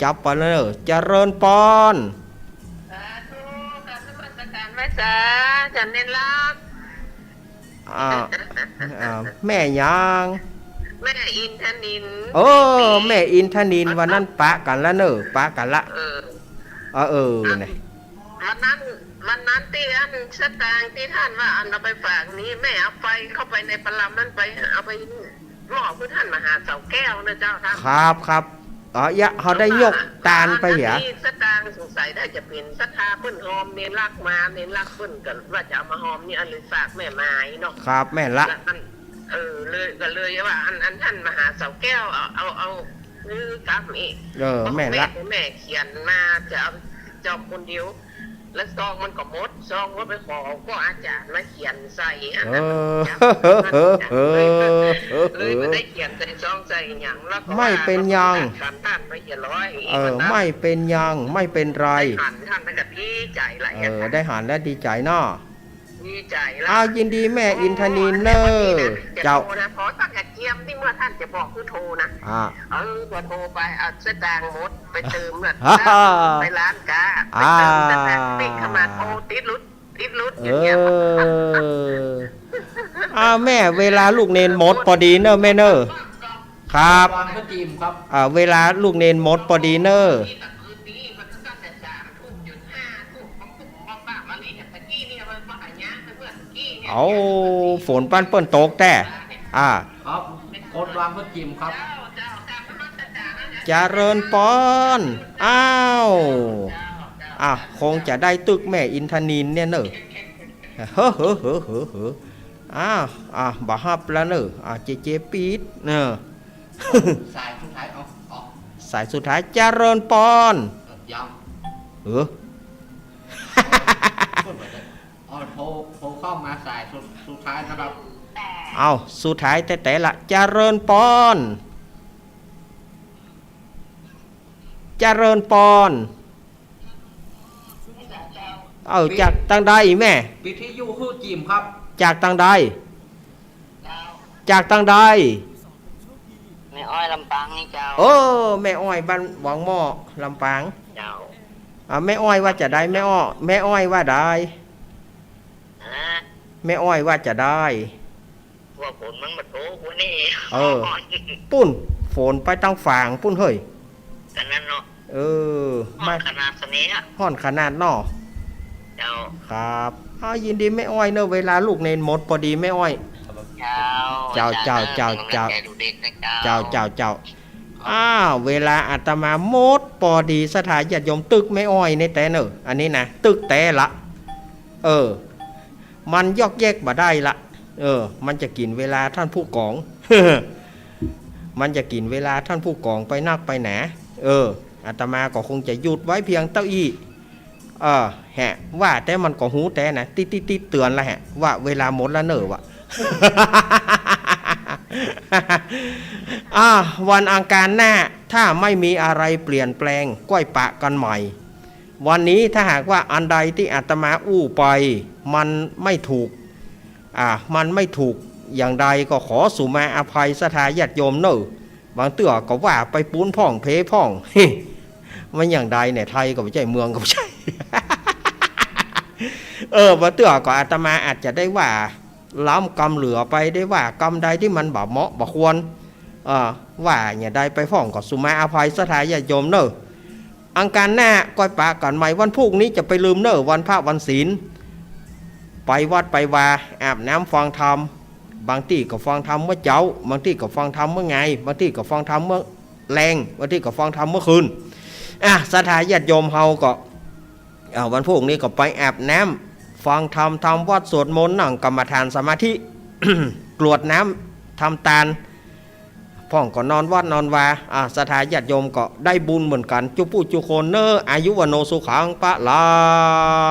จับปอเน่อ เจริญปอน สาธุ กราบนมัสการแม่จ๋า ฉันเน้นรับ อ่า อ่า แม่หยัง แม่อินทนิล เออ แม่อินทนิล วันนั้นปะกั๋นละเน่อ ปะกั๋นละ เออ เออ เออ เนี่ย วันนั้น วันนั้นตี้อันสตางค์ตี้ต้านว่าอันเอาไปฝากนี้ แม่เอาไป เข้าไปในประลำนั้นไป เอาไปมอบหื้อต้านมหาเสาแก้วนะเจ้าต้าน ครับ ครับ อ๋อ เยียะ เฮาได้ยกตานไปเหีย อันนี้สตางค์สงสัยได้จะเป๋นศรัทธาเปิ้นฮอมเณรลักษณ์มา เณรลักษณ์เปิ้นก็ว่าจะเอามาฮอมนี่ อันเลยฝากแม่มาเนาะ ครับ แม่นละ แล้วอัน เออ เลย ก็เลยว่าอัน อันต้านมหาเสาแก้ว เอา เอา เอา หื้อกำอี้ เออ แม่นละ แม่เขียนมาจะเอาจอมคนเดียว แล้วซองมันก็หมด ซองก็ไปขอก็อาจารย์มาเขียนใส่อันนั้น เออ เลยบ่ได้เขียนใส่ซองใส่หยัง แล้วก็ว่า ไม่เป๋นหยัง ขันต้านไปเจ็ดร้อย เออ ไม่เป๋นหยัง ไม่เป๋นไร ได้หันต้านก็ดีใจ๋หลาย เออ ได้หันแล้วดีใจ๋เนาะ ดีใจ๋ละ อ้าว ยินดีแม่อินทนิลเน่อ เจ้า จะโทรนะ ขอสักกระเจียมตี้เมื่อต้านจะบอกคือโทรนะ อ่า เออ พอโทรไป เอาสตางค์หมด ไปเติมเมื่อ ฮ่าฮ่า ไปร้านก๊า ไปเติม อ่า สตางค์ ปิ๊กเข้ามา โทรติดหลุด ติดหลุด เออ อย่างเงี้ย อ้าว แม่ เวลาลูกเณรหมดปอดีเน่อแม่เน่อ ครับ วางก็จีมครับ อ่า เวลาลูกเณรหมดปอดีเน่อ เอา ฝนปันเปิ้นตกแต๊ อ่า ครับ กดวางก็จีมครับ เจริญปอน อ้าว อ่ะ คงจะได้ตึกแม่อินทนิลเนี่ยเน่อ เฮ้อ เฮ้อ เฮ้อ เฮ้อ เฮ้อ อ่ะ อ่ะ บ่ฮับละเน่อ อ่ะ เจเจปีดเน่อ สายสุดท้าย เอา เอา สายสุดท้าย เจริญปอน เออ ยัง เออ เออ โทร โทรเข้ามาสายสุด สุดท้ายนะครับ เอา สุดท้ายแต๊ๆ ละ เจริญปอน เจริญปอน เออ จากตางใดแม่ วิทยุหื้อจีมครับ จากตางใด จากตางใด แม่อ้อยลำปางนี่เจ้า เออ แม่อ้อยบ้านหวังหม้อ ลำปาง เจ้า อ่า แม่อ้อยว่าจะใด แม่อ้อ แม่อ้อยว่าใด ฮะ แม่อ้อยว่าจะใด ว่าฝนมันมาตกวันนี้ เออ ฮ้อน ปุ้น ฝนไปตางฝางปุ้นเฮ้ย กันนั้นเนาะ เออ ฮ้อน มา ขนาดเสน่ห์อะ ฮ้อนขนาดเนาะ เจ้า ครับ อ้าว ยินดีแม่อ้อยเน่อ เวลาลูกเณรหมดปอดีแม่อ้อย เจ้า เจ้า เจ้า เจ้า เจ้า เจ้า เจ้า เจ้า เจ้า เจ้า เจ้า เจ้า เจ้า อ้าว เวลาอาตมาหมดปอดี ศรัทธาญาติโยม ตึกแม่อ้อยนี่แต๊เน่อ อันนี้นะ ตึกแต๊ละ เออ มันยอกแยกบ่ได้ละ เออ มันจะกิ๋นเวลาต้านผู้กอง มันจะกิ๋นเวลาต้านผู้กองไปนักไปหนา เออ อาตมาก็คงจะหยุดไว้เพียงเต้าอี้ เออ แหะ ว่าแต๊มันก็ฮู้แต๊นะ ติ๊ดๆๆ เตือนละแหะ ว่าเวลาหมดละเน่อวะ อ่า วันอังคารหน้า ถ้าไม่มีอะไรเปลี่ยนแปลง ก้อยปะกั๋นใหม่ วันนี้ถ้าหากว่าอันใดตี้อาตมาอู้ไป มันไม่ถูก อ่า มันไม่ถูกอย่างใดก็ขอสุมาอภัยศรัทธาญาติโยมเน่อ บางเตื้อก็ว่าไปปูนพ่องเพพ่อง มันอย่างใดเนี่ย ไทยก็บ่ใจ้ เมืองก็บ่ใจ้ เออ บางเตื้อก็อาตมาอาจจะได้ว่าล้ำกำเหลือไป ได้ว่ากำใดตี้มันบ่เหมาะบ่ควร เออ ว่าอย่างใดไปพ่องก็สุมาอภัยศรัทธาญาติโยมเน่อ อังคารหน้าก้อยปะกั๋นใหม่ วันพูกนี้จะไปลืมเน่อ วันพระวันศีล ไปวัดไปวา อาบน้ำฟังธรรม บางตี้ก็ฟังธรรมเมื่อเจ๊า บางตี้ก็ฟังธรรมเมื่อไง บางตี้ก็ฟังธรรมเมื่อแลง บางตี้ก็ฟังธรรมเมื่อคืน อ่ะ ศรัทธาญาติโยมเฮาก็ อ่า วันพูกนี้ก็ไปอาบน้ำฟังธรรม ทำวัตรสวดมนต์ นั่งกรรมฐานสมาธิ กรวดน้ำ ทำตาน พ่องก็นอนวัดนอนวา อ่า ศรัทธาญาติโยมก็ได้บุญเหมือนกั๋น จุ๊ผู้จุ๊คนเน่อ อายุวัณโณสุขังพลัง